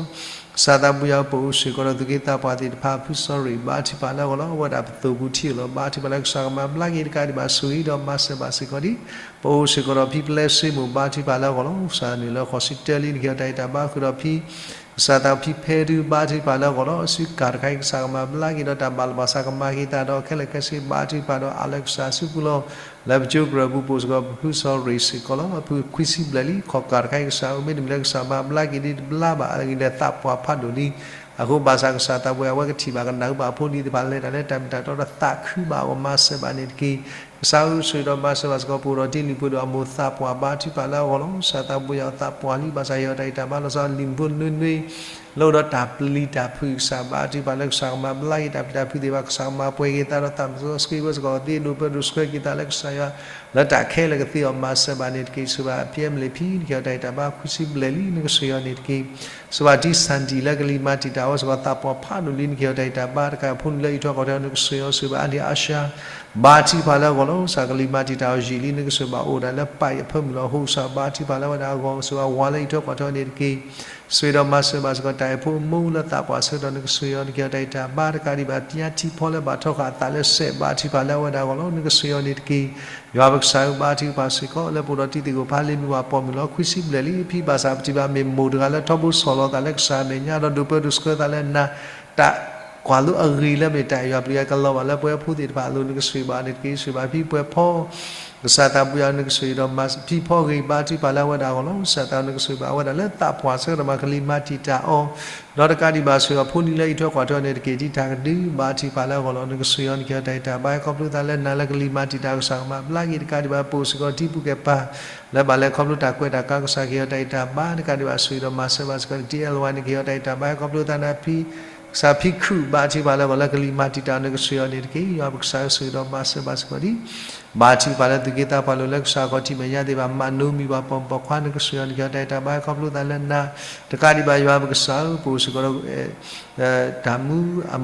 ကစၢ်သးပူၤယၤဧၢ ပအိၣ်စ့ၢ်ကီးဒီးသူၣ်က့သးပှၢ်သ့ၣ်တဖၣ် ဖုစီၤရ့ၣ် ဘါထုကဖၣ်လၢအဂီၢ်လီၤ. အဝဲဒၣ်ပသိၣ်ပူၤထံၣ်အလိၤ ဘါထုကဖၣ်လၢကစၢ်ကမၤဘျါက့ၤ တကးဒံးဘၣ် ဆိၣ်ဂ့ၤဒီးမၤစၢၤဘၣ်စ့ၢ်ကီးဒ် ပအိၣ်စ့ၢ်ကီးဒီးဖံပျဲစ့မိၢ် ဘါထုကဖၣ်လၢအဂီၢ်လီၤ. ကစၢ်နုာ်လၢဃိးဆံတၢလံ နကဟ့ၣ်အီၤတၢ်ဂံၢ်တၢ်ဘါဃုာ်ဒီးဖံ ကစၢ်သးဖံဖဲဒု ဘါထုကဖၣ်လၢအဂီၢ်လီၤ. အစုကၢ်တခါအံၤ ကစၢ်ကမၤဘျါက့ၤဒီးတၢ်ဘၣ်လီၤဘၣ်စးကမၤက့ၤသးဒီးခဲလၢာ်ခဲဆ့ ဘါထုကဖၣ်ဒီးအးလၢကစၢ်အစုပူၤလီၤ. လၢပကၠိကရၢၢ်ပူၤ ပအိၣ်စ့ၢ်ကီးဖုစီၤရ့ၣ်စ့ၢ်ကီးလီၤ. အဖုခွံဆံဘျဲၣ်လံ ခီၣ်ကၢ်တခါအံၤ ကစၢ်ဧၢ မ့တမ့ၢ်လၢကစၢ်မၤဘျါက့ၤဒ်တဘျါဘၣ်အဂ့ၢ် လဲၤသးပှၢ်ဖးဒိၣ်လံ အဃိဘၣ်ဆၣ်ကစၢ်သးပူၤ အဝဲကထံၣ်ဘၣ်ကနၣ်ဟူဘၣ်အဖိအလံၤသ့ၣ်တဖၣ် လဲၤတၢ်လၢတၢ်မ့ၢ်တၢ်တီဒီးသးခုဘၣ်အဂီၢ် မၤစၢၤဘၣ်န့ၣ်တက့ၢ်. ကစၢ်ဧၢ ဆိၣ်ဂ့ၤဒီးမၤစၢၤဘၣ်စ့ၢ်ကီး ပအိၣ်ဒီးတ့လွံၢ်ဖိဒီးအမိၢ်သးပှၢ် ဘါထုကဖၣ်လၢအဂီၢ်လီၤ. ကစၢ်သးပူၤယၤသးပှၢ်လံ ဘၣ်ဆၣ်ဟ့ၣ်အီၤတၢ်ဂံၢ်တၢ်ဘါလီၤဆီ လံၤဖိနွ့နွ့ လၢအိၣ်ဒီးတၢ်ပျံၤတၢ်ဖုး ကစၢ်ဘါထုကဖၣ်လၢကစၢ်ကမၤဘျါက့ၤတၢ်ပျံၤတၢ်ဖုးသ့ၣ်တဖၣ် ကစၢ်ကမၤပှဲၤက့ၤသးဒီးသးစီဆှံဝဲစ့ၢ်ကီးသ့ ဒိးပၢဒိးဆှၢက့ၤသးလၢကစၢ်ယွၤ လၢတၢ်ခဲလၢာ်ကသ့အီၤ မၤစၢၤဘၣ်န့ၣ်တက့ၢ်. ဆိၣ်ဂ့ၤဘၣ်ဖံအဲမလ့းဖံ နကဟ့ၣ်အီၤတၢ်ဂံၢ်တၢ်ဘါ ခွံဆံဘျဲၣ်လံ နကဆိၣ်ဂ့ၤအီၤန့ၣ်တက့ၢ်. ဆိၣ်ဂ့ၤဘၣ်တံၢ်စၣ်ဒံၣ်လၢကလံၤမၤတံာ်တာ်အီၤစ့ၢ်ကီး သးပှၢ်ဖးဒိၣ်လံ နကဟ့ၣ်အီၤတၢ်ဂံၢ်တၢ်ဘါ တကးအဖိနုၢ်လၢအံးထွဲကွၢ်ထွဲ နကဆိၣ်ဂ့ၤအီၤ ဆိၣ်ဂ့ၤဘၣ်အါဒံအါရှါ ဘါထုကဖၣ်လၢအဂီၢ်လီၤ. ကစၢ်ကလံၤမၤတံာ်တာ်အီၤယံာ်လံ နကဆိၣ်ဂ့ၤဘၣ်အိၣ်ဒၣ်လၢပၢ်အံၤအဖၢမုၢ်လီၤ. အဃိကစၢ်ဘါထုကဖၣ်လၢအဝဲဒၣ်အဂီၢ် ဆိၣ်ဂ့ၤဘၣ်ဝၤလၢအံးထွဲကွၢ်ထွဲအီၤန့ၣ်တက့ၢ်. ဆိၣ်ဂ့ၤဒီးမၤစၢၤဘၣ်စ့ၢ်ကီး တၢ်အဲၣ်ဖိအမိၢ်လၢသးပှၢ်ဆၢကတီၢ် နကဆိၣ်ဂ့ၤအီၤ နကဟ့ၣ်အီၤတၢ်ဂံၢ်တၢ်ဘါ တကးဒံးဘၣ် ပညါထံဖီလၢဘၣ်ထီဃာ်အသးလၢစဲး ဘါထုကဖၣ်လၢအဝဲဒၣ်အဂီၢ်လီၤ. နကဆိၣ်ဂ့ၤအီၤန့ၣ်တက့ၢ်. ယွၤပကစၢ်ဧၢ ဘါထုကဖၣ်စ့ၢ်ကီး လၢပအိၣ်ဒီးတံၤသကိးဖးလံ မုၢ်ဝၤပိာ်မုၣ်လီၤ. ခွံဆံဘျဲၣ်လံ ဖံဘၣ်ဆၣ်ပထံၣ်ဘၣ်မ့ၢ်မိၢ်တဂၤလၢထီဘိဆီၣ်လီၤသးလၢကစၢ်အမဲာ်ညါ ဒီးဒိးပၢဒိးဆှၢသးလၢနၤ တၢ်ကွၢ်လိအဂ့ၤလၢမ့ၢ်တၢ်အဲၣ်ယွၤပျံၤယွၤ ကလီၤဘၣ်လၢပဝဲဖိသ့ၣ်တဖၣ်အလိၤ နကဆိၣ်ဂ့ၤဘၣ်န့ၣ်တက့ၢ်. ဆိၣ်ဂ့ၤဘၣ်ဖံပှဲၤဖီ ကစၢ်သးပူၤယၤ နကဆိၣ်ဂ့ၤဒီးမၤဖံဖီဂ့ၤ ဘါထုကဖၣ်လၢအဝဲဒၣ်အဂီၢ်လီၤ. ကစၢ်သးနကဆိၣ်ဂ့ၤဘၣ်အဝဲဒၣ်လၢသးပှၢ်ဆၢကတီၢ်မၤ ကလံၤမၤတံာ်တာ်အီၤ ဒီးတကးဒံးဘၣ်ဆိၣ်ဂ့ၤအဖိနံၤလၢအံးထွဲကွၢ်ထွဲအီၤန့ၣ်တက့ၢ် ဒ်တၢ်ကဒု ဘါထုကဖၣ်လၢအဂီၢ်လီၤ. နကဆိၣ်ဂ့ၤအီၤ နကဟ့ၣ်အီၤတၢ်ဂံၢ်တၢ်ဘါ ခီဖျိသးလၢနၤလၢကလံၤမၤတံာ်တာ် ကစၢ်ကမၤဘျါက့ၤ တကးဒံးဘၣ် ပအိၣ်စ့ၢ်ကီးတံၤပူၤကဲၢ်ပၤ လၢဘၣ်လဲၤခီဖျိတၢ်ကွဲးတၢ်ကါ ကစၢ်ကဟ့ၣ်အီၤတၢ်ဂံၢ်တၢ်ဘါ တကးဒံးဘၣ်ဆိၣ်ဂ့ၤဒီးမၤစၢၤဘၣ်စ့ၢ်ကီး တံၤအဲလဝါ နကဟ့ၣ်အီၤတၢ်ဂံၢ်တၢ်ဘါ ခီဖျိသးနၤဖံ ကစၢ်ဖံခုၣ် ဘါထုကဖၣ်လၢအဂီၢ်လၢကလံၤမၤတံာ်တာ် နကဆိၣ်ဂ့ၤအီၤန့ၣ်တက့ၢ်. ယွၤပကစၢ်ဧၢ ဆိၣ်ဂ့ၤဒီးမၤစၢၤဘၣ်စ့ၢ်ကီးဒ် ဘါထုကဖၣ်လၢသူၣ်က့သးပှၢ်လိၤလၢကစၢ်ခီၣ်ထံးမဲာ်ညါသ့ၣ်တဖၣ် မၤနိမံၤပှၤပိာ်မုၣ်ပိာ်ခွါ နကဆိၣ်ဂ့ၤအီၤ နကဟ့ၣ်အီၤတၢ်ဂံၢ်တၢ်ဘါ ခီဖျိသးလၢနၤ တကးဒံးဘၣ်ယွၤပကစၢ်ဧၢ ပအိၣ်စ့ၢ်ကီးဒီး တၢ်မူအ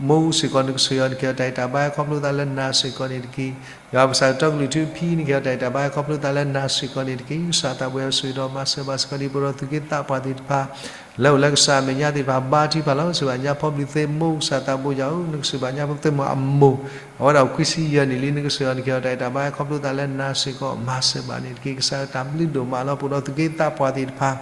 မိၢ်စ့ၢ်ကီး နကဆိၣ်ဂ့ၤအီၤ နကဟ့ၣ်အီၤတၢ်ဂံၢ်တၢ်ဘါ ခီဖျိသးလၢနၤစ့ၢ်ကီးန့ၣ်တက့ၢ်. ယွၤပကစၢ် တီကလုာ်ထူဖံ နကဟ့ၣ်အီၤတၢ်ဂံၢ်တၢ်ဘါ ခီဖျိသးလၢနၤစ့ၢ်ကီးန့ၣ်တက့ၢ်. ကစၢ်သးပှၢ် ဆိၣ်ဂ့ၤဒီးမၤစၢၤဘၣ်စ့ၢ်ကီးဒ် ပအိၣ်ဒီးသူၣ်က့သးပှၢ်သ့ၣ်တဖၣ် လၢအိၣ်လၢကစၢ်အမဲာ်ညါသ့ၣ်တဖၣ် ဘါထုကဖၣ်လီၤ. ဆိၣ်ဂ့ၤဘၣ်ညါဖီဘျုးသ့ၣ်မိၢ် ကစၢ်သးဘိယွၤဧၢ နကဆိၣ်ဂ့ၤဘၣ်ညါဖီဘျုးသ့ၣ်မိၢ်အမိၢ် အဝဲဒၣ်ခွံဆံယဲၢ်နံၣ်လံ နကဆိၣ်ဂ့ၤအီၤ နကဟ့ၣ်အီၤတၢ်ဂံၢ်တၢ်ဘါ ခီဖျိသးလၢနၤစ့ၢ်ကီး မၤစၢၤဘၣ်န့ၣ်တက့ၢ်. ကစၢ်တၢ်ဘျုးဒိၣ်မးလီၤ ပအိၣ်ဒီးသူၣ်က့သးပှၢ်သ့ၣ်တဖၣ်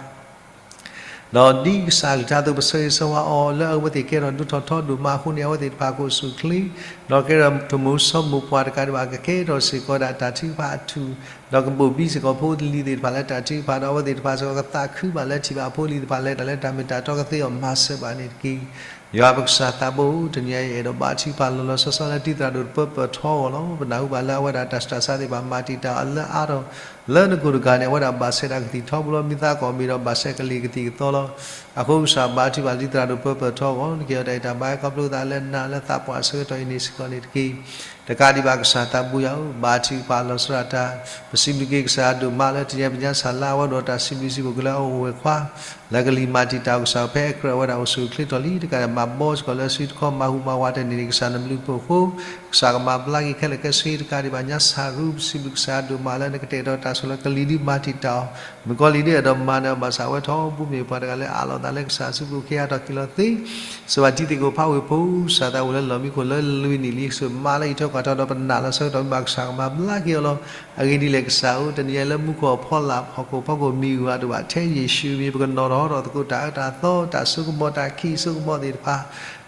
ဒီးဒ်ကစၢ်အကလုၢ်ကထါအသိး ပဆၢဂ့ၤဆၢဝါအီၤ လၢအဝဲသ့ၣ်ကကဲထီၣ်ဒိၣ်ထီၣ်ထီဒိၣ်မးအဃိန့ၣ် အဝဲသ့ၣ်တဖၣ်ကအိၣ်ဆူၣ်အိၣ်ချ့, ဒီးကဲထီၣ်တၢ်မုၢ်ဆိမိၢ်ပှၢ်တကးဒံးဘၣ် ကကဲထီၣ်စ့ၢ်ကီးဒၣ်တၢ်ထုကဖၣ်အထူၣ်, ဒီးကဘိၣ်ဘံစ့ၢ်ကီးဖိလံၤသ့ၣ်တဖၣ်လၢတၢ်ထုကဖၣ်, ဒီးအဝဲသ့ၣ်တဖၣ်စ့ၢ်ကီးကသးခုဘၣ်လၢထံၣ်ဘၣ်အဖိလံၤသ့ၣ်တဖၣ်လၢတၢ်လၢတၢ်မ့ၢ်တၢ်တီကသ့အီၤ မၤစၢၤဘၣ်န့ၣ်တက့ၢ်. ယွၤပကစၢ်သးဘိ, တနံၤအံၤ ယအဲၣ်ဒိးဘါထုကဖၣ်လီၤလီၤဆီဆီလၢ ဒ်သရၣ်ဒိၣ်တပၢပၢၢ်ထီအဂီၢ်လီၤ. ပနၢ်ဟူဘၣ်လၢအဝဲဒၣ်တၢ်ဆူးတၢ်ဆါသ့ၣ်တဖၣ် မၤတံာ်တာ်အီၤလၢအါထီၣ်, လၢနကိၣ်တဂၤန့ၣ် အဝဲဒၣ်ဘၣ်ဆဲးတၢ်ကသံၣ်ထီဘိလီၤ. မ့ၢ်သးကီၢ်မ့ၢ်ဒီး ဘၣ်ဆဲးကလံၤကသံၣ်ကသီလီၤ. အဃိကစၢ်ဘါထုကဖၣ်လၢ ဒ်သရၣ်ဒိၣ်တပၢပၢၢ်ထီအဂီၢ် နကဟ့ၣ်အီၤတၢ်အဲၣ်တၢ်ဘါ ခီဖျိသးလၢနၤလၢသးပှၢ်အဆၢကတီၢ်အံၤန့ၣ်စ့ၢ်ကီးန့ၣ်တက့ၢ်. တကးဒံးဘၣ်ကစၢ်သးဘိယွၤဧၢ, ဘါထုကဖၣ်လီၤဆီဒၣ်တၢ်, ပစံးဘျုးက့ၤကစၢ်အဒိၣ်မးလၢ တနံၤညါပညါစၢ်လၢအဝဲဒိးတၢ်စံးဘျုးစံးဖှိၣ်က့ၤလၢအအိၣ်ဝဲခွါ လၢကလံၤမၤတံာ်တာ်အီၤ ကစၢ်ဧၢ, ဖဲအကြၢးအဝဲဒၣ်အိၣ်ဆူၣ်အိၣ်ချ့ထီၣ်လံ, တကးဒံးဘၣ်ဘီစ့ၢ်ကီးလၢစုတခီ မၤဟူးမၤဝးတန့ၢ်န့ၣ် ကစၢ်နဘျုးနဖှိၣ်အဃိ ကစၢ်ကမၤဘျါက့ၤခဲလၢာ်ခဲဆ့. တကးဒံးဘၣ်ညါစၢ်ရူ ပစံးဘျုးကစၢ်အဒိၣ်မးလၢနကတဲာ်ကတီၤတၢ်ဆိၣ်လၢကလံၤဒ်မၤတံာ်တာ်အီၤ, မုၣ်ကီၤလံၤဒ်အဲၣ်ဒိးမၤနၢၤအီၤ ဘၣ်ဆၣ်အဝဲထီဘိမ့ၢ်ပှၤတဂၤလၢအးလီၤအသးလၢကစၢ်စုပူၤ ကဟ့ၣ်အါထီၣ်က့ၤလီၤသ့ စၢၤဘၣ်တံၤသကိးဖးဝ့ၢ်ဖိ ကစၢ်သးအိၣ်လၢလီၢ်မံခိၣ်လၢလွံၢ်နံၣ်လံ, ကစၢ်မၤလၢအံးထွဲကွၢ်ထွဲဒီးပနာ်လီၤဆၢကတီၢ်မ့ၢ်ဘၣ် ကစၢ်ကမၤဘျါက့ၤအီၤလီၤ. အဂ့ၢ်ဒ်လဲၣ်ကစၢ်ဧၢ, တနံၤညါလၢမူခိၣ်အဖီလာ် ဟီၣ်ခိၣ်ဖီခိၣ်မံၤဂူာ်အဒိၣ်ဘၣ် ထဲယ့ၣ်ၡူးအမံၤ ပကနီၤထီၣ်ထီၣ်သကိးတၢ်အၢတၢ်သီ တၢ်ဆိကမိၣ်တၢ်ခံးဆိကမိၣ်သ့ၣ်တဖၣ်,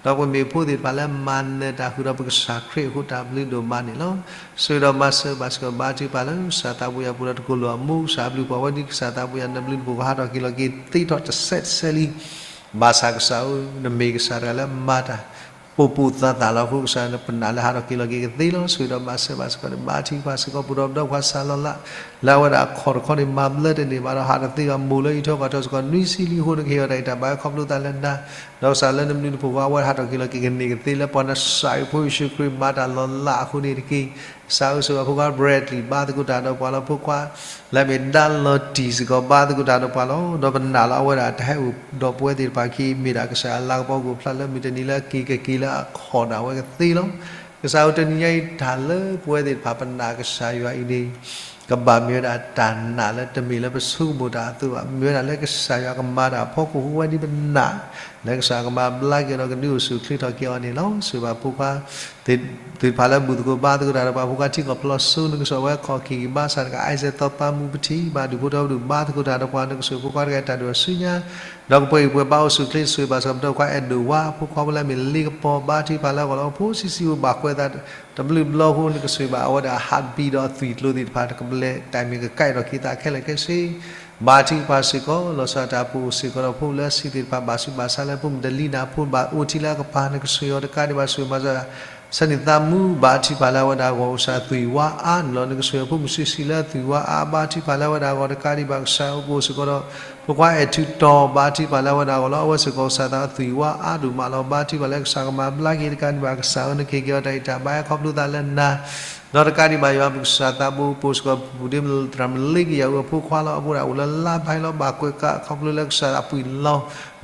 ဒီးပမ့ၢ်ဖိသ့ၣ်တဖၣ်လၢမၤနၢၤတၢ်ဃုာ်ဒီးပကစၢ်ခရံာ်အဃိ တၢ်ဘျုးဒိၣ်မးန့ၣ်လီၤ. ဆိၣ်ဂ့ၤဒီးမၤစၢၤဘၣ်စ့ၢ်ကီး ဘါထုကဖၣ်လၢကစၢ်သးဘိယွၤပူၤဒီးတကိၢ်လိာ်အမူ ကစၢ်အဘျုးပှၤဝဲဒ်ကစၢ်သးဘိယွၤ နဘျုးနဖှိၣ်ကဟးထီၣ်က့ၤလီၤက့ၤသ့ထီၣ်တစဲးတစဲးလံ. ဘၣ်ဆၣ်ကစၢ်ဧၢ, နမ့ၢ်ကစၢ်တဂၤလၢမၤတၢ် ပိာ်ပိာ်သးသးလီၤအဃိ ကစၢ်ပနာ်လၢဟးထီၣ်က့ၤလီၤက့ၤကသ့လီၤ. ဆိၣ်ဂ့ၤဒီးမၤစၢၤဘၣ်စ့ၢ်ကီးန့ၣ် ဘါထုကဖၣ်စ့ၢ်ကီး ပူၤဒီးပဒီပုၢ်ဝဲၢ်စၢ်လီၤလး လၢအဝဲဒၣ်အခီၣ်တခီန့ၣ် မၤဘျါတန့ၢ်ဘၣ်ဒီး ဟးတသ့ဘၣ် မိၢ်လၢအံးထွဲကွၢ်ထွဲစ့ၢ်ကီး နွံဆံလံအဃိ နကဟ့ၣ်အီၤတၢ်အဲၣ်တၢ်ဘါခီဖျိသးလၢနၤ, ဒီးကစၢ်လၢနဘျုးနဖှိၣ်ဃီ အဝဲဟးထီၣ်က့ၤလီၤက့ၤကန့ၢ်ကသ့လၢ ပှၤနစၢ်အံၤဖိယ့ၣ်ၡူးခရံာ်မၤတၢ်လီၤလးအဃိန့ၣ်တက့ၢ်. ကစၢ်ဧၢ ဆိၣ်ဂ့ၤအဖိခွါ Bradley ဘါသကိးတၢ်ဒီးပှၤလီၤ. ဖိခွါလၢအမ့ၢ်ဒၣ်လီၤတံၢ်စ့ၢ်ကီး ဘါသကိးတၢ်ဒီးပှၤလီၤ. ဒီးပနာ်လၢအဝဲဒၣ်တၢ်ဟဲအိၣ်ဒီးပဝဲသ့ၣ်တဖၣ်ခံ မ့ၢ်ဒၣ်ကစၢ်အလၤကပီၤကအိၣ်ဖျါလၢမုၢ်တနံၤလၢအက့ၤကက့ၤလၢအခီၣ်ဒၣ်ဝဲကသ့လီၤ. ကစၢ်ဧၢ တနံၤညါအံၤ တၢ်လၢပဝဲသ့ၣ်တဖၣ်ပနာ်ကစၢ်ယွၤအံၤန့ၣ် ကဘၣ်မ့ၢ်ဝဲဒၣ်တၢ်နာ်လၢတမ့ၢ်လၢပဆိကမိၣ်တၢ်အသိးဘၣ်, မ့ၢ်ဝဲဒၣ်လၢကစၢ်ယွၤကမၤတၢ်အဖီခိၣ် ဃိဝဲဒ်ပနာ် လၢကစၢ်ကမၤဘျါက့ၤဒီးကဒုးအိၣ်ဆူၣ်အိၣ်ချ့ထီၣ်က့ၤအီၤန့ၣ်လီၤ. ဆိၣ်ဂ့ၤဘၣ်ဖိခွါ သ့ၣ်တဖၣ်လၢဘူၣ်သကိးဘါသကိးတၢ်ဒီးပှၤ ဖိခွါထံကီၢ်ဖျိစိ နကဆိၣ်အဝဲခီၣ်ခံၣ်က့ၤဘါစၢ်တကး Isaac သီပၤမူပထံၣ်ဘၣ် ဒူၣ်ဖိထၢဖိဒူၣ် ဘါသကိးတၢ်ဒီးပှၤ နကဆိၣ်ဖိခွါတဂၤတၢ်ဒိၣ်အဆူညါ ဒီးကပှဲၤဂံၢ်ပှဲၤဘါအိၣ်ဆူၣ်အိၣ်ချ့ ဆိၣ်ဂ့ၤဘၣ်စ့ၢ်ကီး ပဒီပုၢ်ဝဲၢ်ခွါအဲၣ်ဒိးဝါ အဖိခွါဖိလၢအမ့ၢ်လ့ကပီၤ ဘါထုကဖၣ်လၢအဂီၢ်လီၤ. ဖိဆံးဆံးဖိဘၣ်ကွဲးသးတဘျုးဘျီအဃိ နကဆိၣ်ဂ့ၤဘၣ်အဝဲဒၣ် heartbeat ဒီးအသွံၣ်ကျိၤသ့ၣ်တဖၣ် ကပလဲၤတၢ်မ့ၢ်ကကဲထီၣ်က့ၤသးခဲလၢာ်ခဲဆ့ ဘါထုကဖၣ်စ့ၢ်ကီး လီၤဆီဒၣ်တၢ်အပူၤစ့ၢ်ကီးဒီးဖိလၢအဆံးသ့ၣ်တဖၣ် ဘၣ်ဆူးဘၣ်ဆါလၢဖိမုၣ်တလံၤနၤဖိဘၣ်အိၣ်ထံလၢအကပၤ နကဆိၣ်ဂ့ၤအီၤတကးဒံးဘၣ် ဆိၣ်ဂ့ၤမၤစၢၤ ဆၢနံၣ်သးမူ ဘါထုကဖၣ်လၢအဝဲဒၣ်အဂီၢ် ကစၢ်သွံၣ်ဝါအါန့ၣ်လီၤ. နကဆိၣ်ဂ့ၤဖိမုၣ်ဆံးဆံးလၢအသွံၣ်ဝါအါ ဘါထုကဖၣ်လၢအဝဲဒၣ်အဂီၢ်တကးဒံးဘၣ် ကစၢ်အိၣ်စ့ၢ်ကီးဒီး ဖိခွါအဲၣ်ထူတီၤ ဘါထုကဖၣ်လၢအဝဲဒၣ်အဂီၢ်လီၤ. အဝဲစ့ၢ်ကီးကစၢ်သးအသွံၣ်ဝါအါဒိၣ်မးလီၤ. ဘါထုကဖၣ်လၢကစၢ်ကမၤဘျါက့ၤတကးဒံးဘၣ် ကစၢ်ဧၢ နကဟ့ၣ်က့ၤအီၤတၢ်အဲၣ်တၢ်ဘါခီဖျိသးလၢနၤ ဒီးတကးဒံးဘၣ်ယွၤပကစၢ်သးဘိ ပအိၣ်စ့ၢ်ကီးပူၤဒ့မုၣ်သရၣ်မုၣ်လ့ကယၤအဖိခွါလီၤ. အဝဲဒၣ်အိၣ်လၢလါဘဲလီၤ ဘၣ်ကွဲးကးခီဖျိလၢကစၢ်အပှံာ်လီၤ.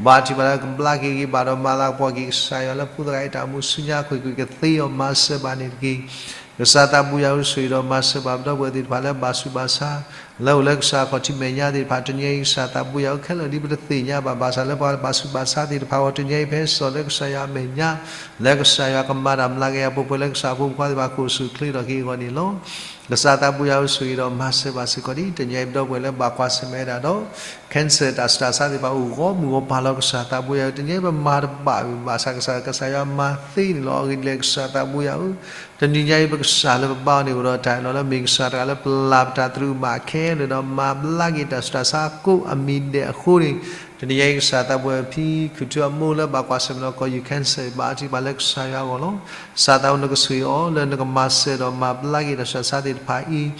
ဘါထုကဖၣ်လၢကဘျါက့ၤဂ့ၤဘၣ်ဒီးမၤလၤကပီၤက့ၤ ကစၢ်ယွၤလၢဖိသၣ်အတၢ်အိၣ်မူဆူညါအခွဲးကွံာ်ကသ့အီၤ မၤစၢၤဘၣ်န့ၣ်တက့ၢ်. ကစၢ်သးဘိယွၤဧၢ ဆိၣ်ဂ့ၤဒီးမၤစၢၤဘၣ်ပဒီပုၢ်ဝဲၢ်သ့ၣ်တဖၣ်လၢဘၣ်ဆူးဘၣ်ဆါ လၢအိၣ်လၢကစၢ်အခီၣ်ထံးမဲာ်ညါသ့ၣ်တဖၣ် တနံၤအံၤ ကစၢ်သးဘိယွၤဧၢ ခဲလၢာ်ဒ်ပတသ့ၣ်ညါဘၣ် ဘၣ်ဆၣ်လၢပှၤဘၣ်ဆူးဘၣ်ဆါသ့ၣ်တဖၣ်အဂီၢ် တနံၤအံၤ ဖဲစိာ်လၢကစၢ်ယွၤအမဲာ်ညါ လၢကစၢ်ယွၤကမၤတၢ်မျးကယၤပှဲၤပှဲၤလၢကစၢ်အဖိမုၣ်ဖိခွါသ့ၣ်တဖၣ်ကအိၣ်ဆူၣ်အိၣ်ချ့ထီၣ်က့ၤအဂီၢ်န့ၣ်လီၤ. ကစၢ်သးဘိယွၤဧၢ ဆိၣ်ဂ့ၤဒီးမၤစၢၤဘၣ်စ့ၢ်ကီးဒ် တနံၤအံၤပဒီပုၢ်ဝဲၢ်လၢဘၣ်ကွၢ်ဆၢၣ်မဲာ်ဝဲဒၣ်ဒီး cancer တၢ်ဆူးတၢ်ဆါသ့ၣ်တဖၣ်အိၣ်ဂီၢ်မုၢ်ဂီၢ်ပၤလီၤ ကစၢ်သးဘိယွၤဧၢ တနံၤအံၤပမၤတဘၣ်ဘၣ်ဆၣ် ကစၢ် ကစၢ်ယွၤမၤသ့န့ၣ်လီၤ. အဂ့ၢ်ဒ်လဲၣ် ကစၢ်သးဘိယွၤဧၢ တနံၤညါအံၤ ပကစၢ်လၢပဘါအီၤန့ၣ် အိၣ်ဒီးတၢ်အဲၣ်လီၤလၢမ့ၢ်ကစၢ်တဂၤလၢပျၢ်ပတၢ်သရူးမၤခဲလၢာ်ဒီး မၤဘျါက့ၤတၢ်ဆူးတၢ်ဆါကိးအမံၤဒဲးအဃိန့ၣ် တနံၤညါအံၤ ကစၢ်သးဘိယွၤ ဖံခုၣ်ထူအမိၢ်လၢဘၣ်ကွၢ်ဆၢၣ်မဲာ်လီၤ ကီၢ် ယူၢ် cancer ဘါထုကဖၣ်လၢကစၢ်ယွၤအဂီၢ်လီၤ. ကစၢ်သးဘိ နကဆိၣ်ဂ့ၤအီၤလၢနကမၤစၢၤဒီးမၤဘျါက့ၤတၢ်ဆူးတၢ်ဆါသ့ၣ်တဖၣ်အံၤ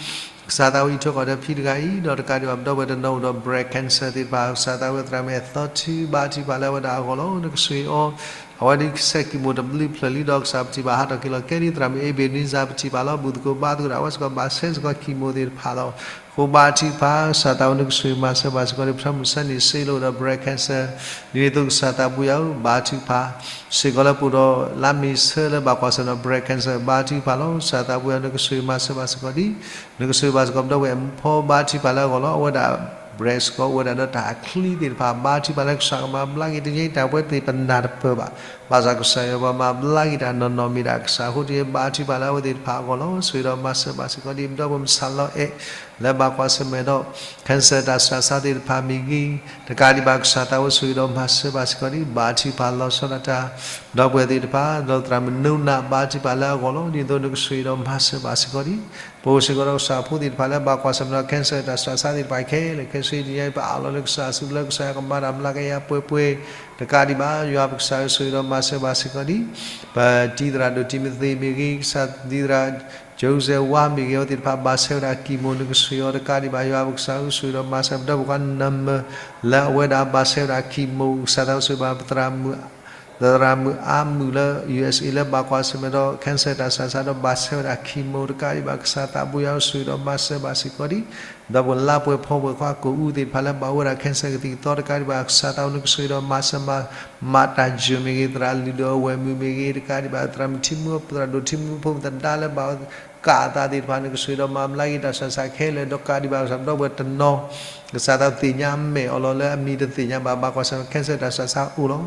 ကစၢ်သးဘိ အံးထွဲကွၢ်ထွဲဖံတဂၤအံၤ ဒီးတကးဒံးဘၣ်ပဒီပုၢ်ဝဲၢ်တနီၤအိၣ်ဒီး breast cancer သ့ၣ်တဖၣ် ကစၢ်သးဘိ သရၣ်မုၣ်အဲၣ်သီထူ ဘါထုကဖၣ်လၢအဝဲဒၣ်အဂီၢ်လီၤ. နကဆိၣ်ဂ့ၤအီၤ အဝဲဒ်စဲး chemo တဘျုးဖျၢၣ်လံဒီး ကစၢ်ပထံၣ်ဘၣ်ဟးထီၣ်က့ၤလီၤကဲဒ် သရၣ်မုၣ် Ebenezer ပထံၣ်ဘၣ်လီၤ. ဘူၣ်သကိးဘါသကိးဒီး အဝဲစ့ၢ်ကီးဘၣ်ဆဲးစ့ၢ်ကီး chemo သ့ၣ်တဖၣ်လီၤ. ဃိဘါထုကဖၣ် ကစၢ်သးဘိ နကဆိၣ်ဂ့ၤမၤစၢၤဘၣ်စ့ၢ်ကီး ပဆၢမုၢ်ဆၢနံၤစ့လိာ်ဒီး breast cancer ဒ်န့ၣ်အသိး ကစၢ်သးဘိယွၤဧၢ ဘါထုကဖၣ် စ့ၢ်ကီးလၢပအိၣ်ဒီးလါမ့ၤဆၢလၢဘၣ်ကွၢ်ဆၢၣ်မဲာ်ဒီး breast cancer ဘါထုကဖၣ်လီၤ. ကစၢ်သးဘိယွၤ နကဆိၣ်ဂ့ၤမၤစၢၤဘၣ်စ့ၢ်ကီးဒ် နကဆိၣ်ဂ့ၤဘၣ်စ့ၢ်ကီး ပဒီပုၢ်ဝဲၢ်အမူဖီ ဘါထုကဖၣ်လၢအဂီၢ်လီၤ. အဝဲဒၣ် breast စ့ၢ်ကီးအိၣ်ဝဲဒၣ်ဒီးတၢ်အချံသ့ၣ်တဖၣ် ဘါထုကဖၣ်လၢကစၢ်ကမၤဘျါက့ၤ တနံၤညါအံၤ တၢ်ပဝဲသ့ၣ်ပနၢ်တပၢၢ်ဘၣ် ဘၣ်ဆၣ်ကစၢ်ယွၤပှၤမၤဘျါက့ၤတၢ်နီၢ်နီၢ်မ့ၢ်ဒၣ်ကစၢ်အဃိတက့ၢ် ဘါထုကဖၣ်လၢအဝဲသ့ၣ်တဖၣ်အဂီၢ်လီၤ. ဆိၣ်ဂ့ၤဒီးမၤစၢၤဘၣ်စ့ၢ်ကီးဒံး ဒီပုၢ်ဝဲၢ်မုၣ်ဆၣ်လီၤအဲၣ် လၢဘၣ်ကွၢ်ဆၢၣ်မဲာ်ဒီး cancer တၢ်စှၤစါသ့ၣ်တဖၣ်မ့ၢ်ဂ့ၤ တကးဒံးဘၣ်ကစၢ်သးဝဲဆိၣ်ဂ့ၤဒီးမၤစၢၤဘၣ်စ့ၢ်ကီးဒံး ဘါထုကဖၣ်လီၤဆီဒၣ်တၢ် ဒီပုၢ်ဝဲၢ်သ့ၣ်တဖၣ် ဒီးသရၣ်မုၣ်နိနၢ် ဘါထုကဖၣ်လၢအဂီၢ်လီၤ. ဒ်သိးနကဆိၣ်ဂ့ၤဒီးမၤစၢၤဘၣ်စ့ၢ်ကီးဒံး ပအိၣ်စ့ၢ်ကီးဒီးကစၢ်အဖိသ့ၣ်တဖၣ်လၢဘၣ်ကွၢ်ဆၢၣ်မဲာ်ဒီး cancer တၢ်စှၤစါသ့ၣ်တဖၣ်ခဲလၢာ်ခဲဆ့ တနံၤအံၤပအးလီၤလၢကစၢ်အစုပူၤလၢကစၢ်ယွၤကမၤတၢ်မျးကယၤပှဲၤပှဲၤ တကးဒံးဘၣ် ယွၤပကစၢ်ဧၢ ဆိၣ်ဂ့ၤဒီးမၤစၢၤဘၣ်စ့ၢ်ကီးဒံး ပတံၤသရၣ်ဒိၣ်တံၤမသ့းမ့ၢ်ဂ့ၤ ကစၢ်တံၤသရၣ် ကၠိစဲးဝါမ့ၢ်ဂ့ၤ အဝဲသ့ၣ်တဖၣ်ဘၣ်ဆဲးဝဲဒၣ် chemo နကဆိၣ်ဂ့ၤအီၤ တကးဒံးဘၣ် ယွၤပကစၢ်ဧၢ ဆိၣ်ဂ့ၤဒီးမၤစၢၤ ပဒီပုၢ်ဝဲၢ်ခွါနၢ်မၢၢ် လၢအဝဲဒၣ်ဘၣ်ဆဲးဝဲဒၣ် chemo ကစၢ်သးဝဲဆိၣ်ဂ့ၤဘၣ် သရၣ်မုၣ်အါမုၣ်လၢ ယူၢ်အ့ၣ်အ့ၣ် လၢဘၣ်ကွၢ်ဆၢၣ်မဲာ်ဒီး cancer တၢ်စှၤစါဒီးဘၣ်ဆဲးဝဲဒၣ် chemo တကးဒံးဘၣ် ကစၢ်သးဘိယွၤဧၢ ဆိၣ်ဂ့ၤဒီးမၤစၢၤဘၣ်စ့ၢ်ကီးဒံး ဒီပုၢ်ဝဲၢ်လါပှဲၤဖီပှဲၤခွါကိးအူသ့ၣ်တဖၣ်လၢဘၣ်အိၣ်ဝဲဒၣ် cancer ကသံၣ်ကသီ တကးဒံးဘၣ် ကစၢ်သးဝဲနကဆိၣ်ဂ့ၤဒီးမၤစၢၤ မၤတၢ်ယိာ်မ့ၢ်ဂ့ၤ သရၣ်လုၢ်ဒိၣ်အဝဲၢ်မုၣ်မ့ၢ်ဂ့ၤ တကးဒံးဘၣ် သရၣ်မုၣ်ထံမူ သရၣ်ဒိၣ်ထံမူ ဖိမုၣ်သဒါလၢဘၣ်ကးအသးသ့ၣ်တဖၣ် နကဆိၣ်ဂ့ၤဒီးမၤဘျါက့ၤတၢ်စှၤစါခဲလၢာ် ဒီးတကးဒံးဘၣ် ကစၢ်ပဒီပုၢ်ဝဲၢ်တနီၤ ကစၢ်သးဝဲသ့ၣ်ညါမဲာ်အီၤလီၤ လၢအမံၤတသ့ၣ်ညါဘၣ် ဘၣ်ကွၢ်ဆၢၣ်မဲာ် cancer တၢ်စှၤစါအိၣ်လီၤ.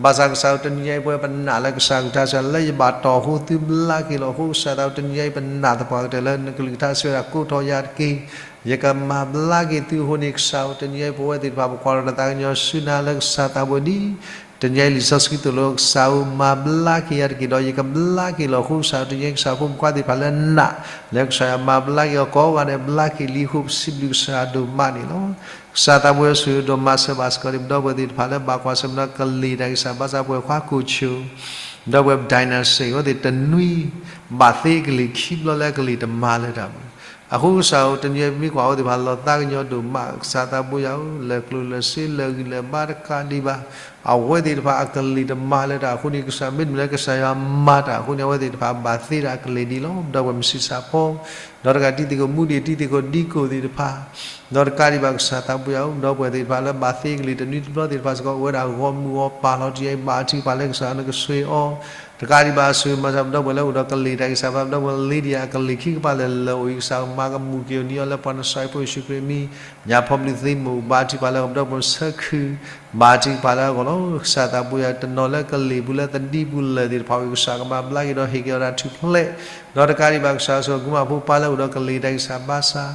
ဘၣ်ဆၣ်ကစၢ်ဧၢ တနံၤအံၤပဝဲပနာ်လၢကစၢ်ကထါစှၤ လၢယဘၣ်တီၢ်အဃိသုဘျါက့ၤလီၤအဃိ ကစၢ်သးဝဲတနံၤအံၤ ပနာ်သပှၢ်ကတၢၢ်လၢနကလုၢ်ကထါစံးဝဲဒၣ် ကိးထီၣ်ယၤတက့ၢ် ယကမၤဘျါက့ၤသုအဃိန့ၣ် ကစၢ်ဧၢ တနံၤအံၤပဝဲသ့ၣ်တဖၣ် ပကွၢ်လီၤတၢ်သးကညီၤဆူနၤလၢကစၢ်သးဘိဒံး တနံၤအံၤလံာ်စီဆှံသိၣ်လိ ကစၢ်ဧၢ မၤဘျါက့ၤယၤတက့ၢ်ဒီး ယကဘျါက့ၤလီၤအဃိ ကစၢ်ဧၢ တနံၤအံၤ ကစၢ်ဖိမုၣ်ခွါသ့ၣ်တဖၣ်လၢနာ် လၢကစၢ်ယွၤမၤဘျါက့ၤအီၤကိးဂၤဒဲး ဘျါက့ၤလံအဃိ ပစံးဘျုးကစၢ်ဒိၣ်မးန့ၣ်လီၤ. ကစၢ်သးဘိယွၤဆိၣ်ဂ့ၤဒီးမၤစၢၤဘၣ်စ့ၢ်ကီးဒံး ပဒီပုၢ်ဝဲၢ်သ့ၣ်တဖၣ်လၢဘၣ်ကွၢ်ဆၢၣ်မဲာ်ဒီးကလံၤတၢ်ဂံၢ်စၢ်ဘါစၢ် ပှဲၤခွါကိၣ်ဆိၣ် ဒီပုၢ်ဝဲၢ် dinosaur အဝဲသ့ၣ်တနွံ ဘၣ်သ့အကလံၤခံဘျီလၢအကလံၤတမၤလၢၤတၢ်ပူၤ အဃိကစၢ်ဧၢ တနံၤအံၤပမ့ၢ်ကွၢ်အဝဲသ့ၣ်တဖၣ်လီၤသးကညီၤဒိၣ်မး ကစၢ်သးဘိယွၤဧၢ လၢကျိၣ်လၢစ့လၢဂံၢ်လၢဘါတကးဒံးဘၣ် အဝဲသ့ၣ်တဖၣ်အကလံၤတမၤလၢၤတၢ်အဃိန့ၣ် ကစၢ်မ့တမ့ၢ်လၢကစၢ်ယွၤမၤတၢ်အဃိန့ၣ် အဝဲသ့ၣ်တဖၣ်ဘၣ်သ့ဒၣ်အကလံၤဒံးလီၤ. ဒီပုၢ်ဝဲၢ်မုၢ်ဆံးစၢ်ဖီ ဒီးတကးတံၤသကိးမူဒံး တံၤသကိးဒံကိးသ့ၣ်တဖၣ် ဒီးတကးဒံးဘၣ်ကစၢ်သးဘိယွၤဧၢ ပဒီပုၢ်ဝဲၢ်သ့ၣ်တဖၣ်လၢဘၣ်သ့ကလံၤတနွံတဘျီသ့ၣ်တဖၣ်စ့ၢ်ကီး အိၣ်ဝဲဒၣ်ဂီၢ်မုၢ်ဂီၢ်ပၤလီၤ တနံၤအံၤဘါထုကဖၣ်လၢကစၢ်နကဆိၣ်ဂ့ၤအီၤ တကးဒံးဘၣ်ဆိၣ်ဂ့ၤမၤစၢၤ ပဒီပုၢ်ဝဲၢ်လၢအိၣ်ဒီးကလံၤတၢ်ဂံၢ်စၢ်ဘါ ပဒီပုၢ်ဝဲၢ် Lydia အကလံၤခံကပၤလၢာ်လၢာ်အိၣ်အံၤ ကစၢ်မၤကမူၣ်က့ၤအီၤန့ၢ်အီၤလၢပှၤနစၤရ့းဖိယ့ၣ်ၡူးခရံာ်အမံၤ ညၣ်ဖီဘျုးသ့မိၢ် ဘါထုကဖၣ်လၢပဒီပုၢ်ဝဲၢ်ဆၢခု ဘါထုကဖၣ်လၢအဂီၢ်လီၤ. ကစၢ်သးဘိယွၤတနီၤလၢကလံၤပူၤလၢသဒံပူၤလၢာ်သ့ၣ်တဖၣ်အံၤ ကစၢ်ကမၤဘျါက့ၤဒီးဟ့ၣ်က့ၤအီၤတၢ်ထူၣ်ဖျဲး ဒီးတကးဒံးဘၣ်ကစၢ်ဆိၣ်ဂ့ၤမၤဖိပၢ်လၢအိၣ်ဒီးကလံၤတၢ်ဂံၢ်စၢ်ဘါစၢ်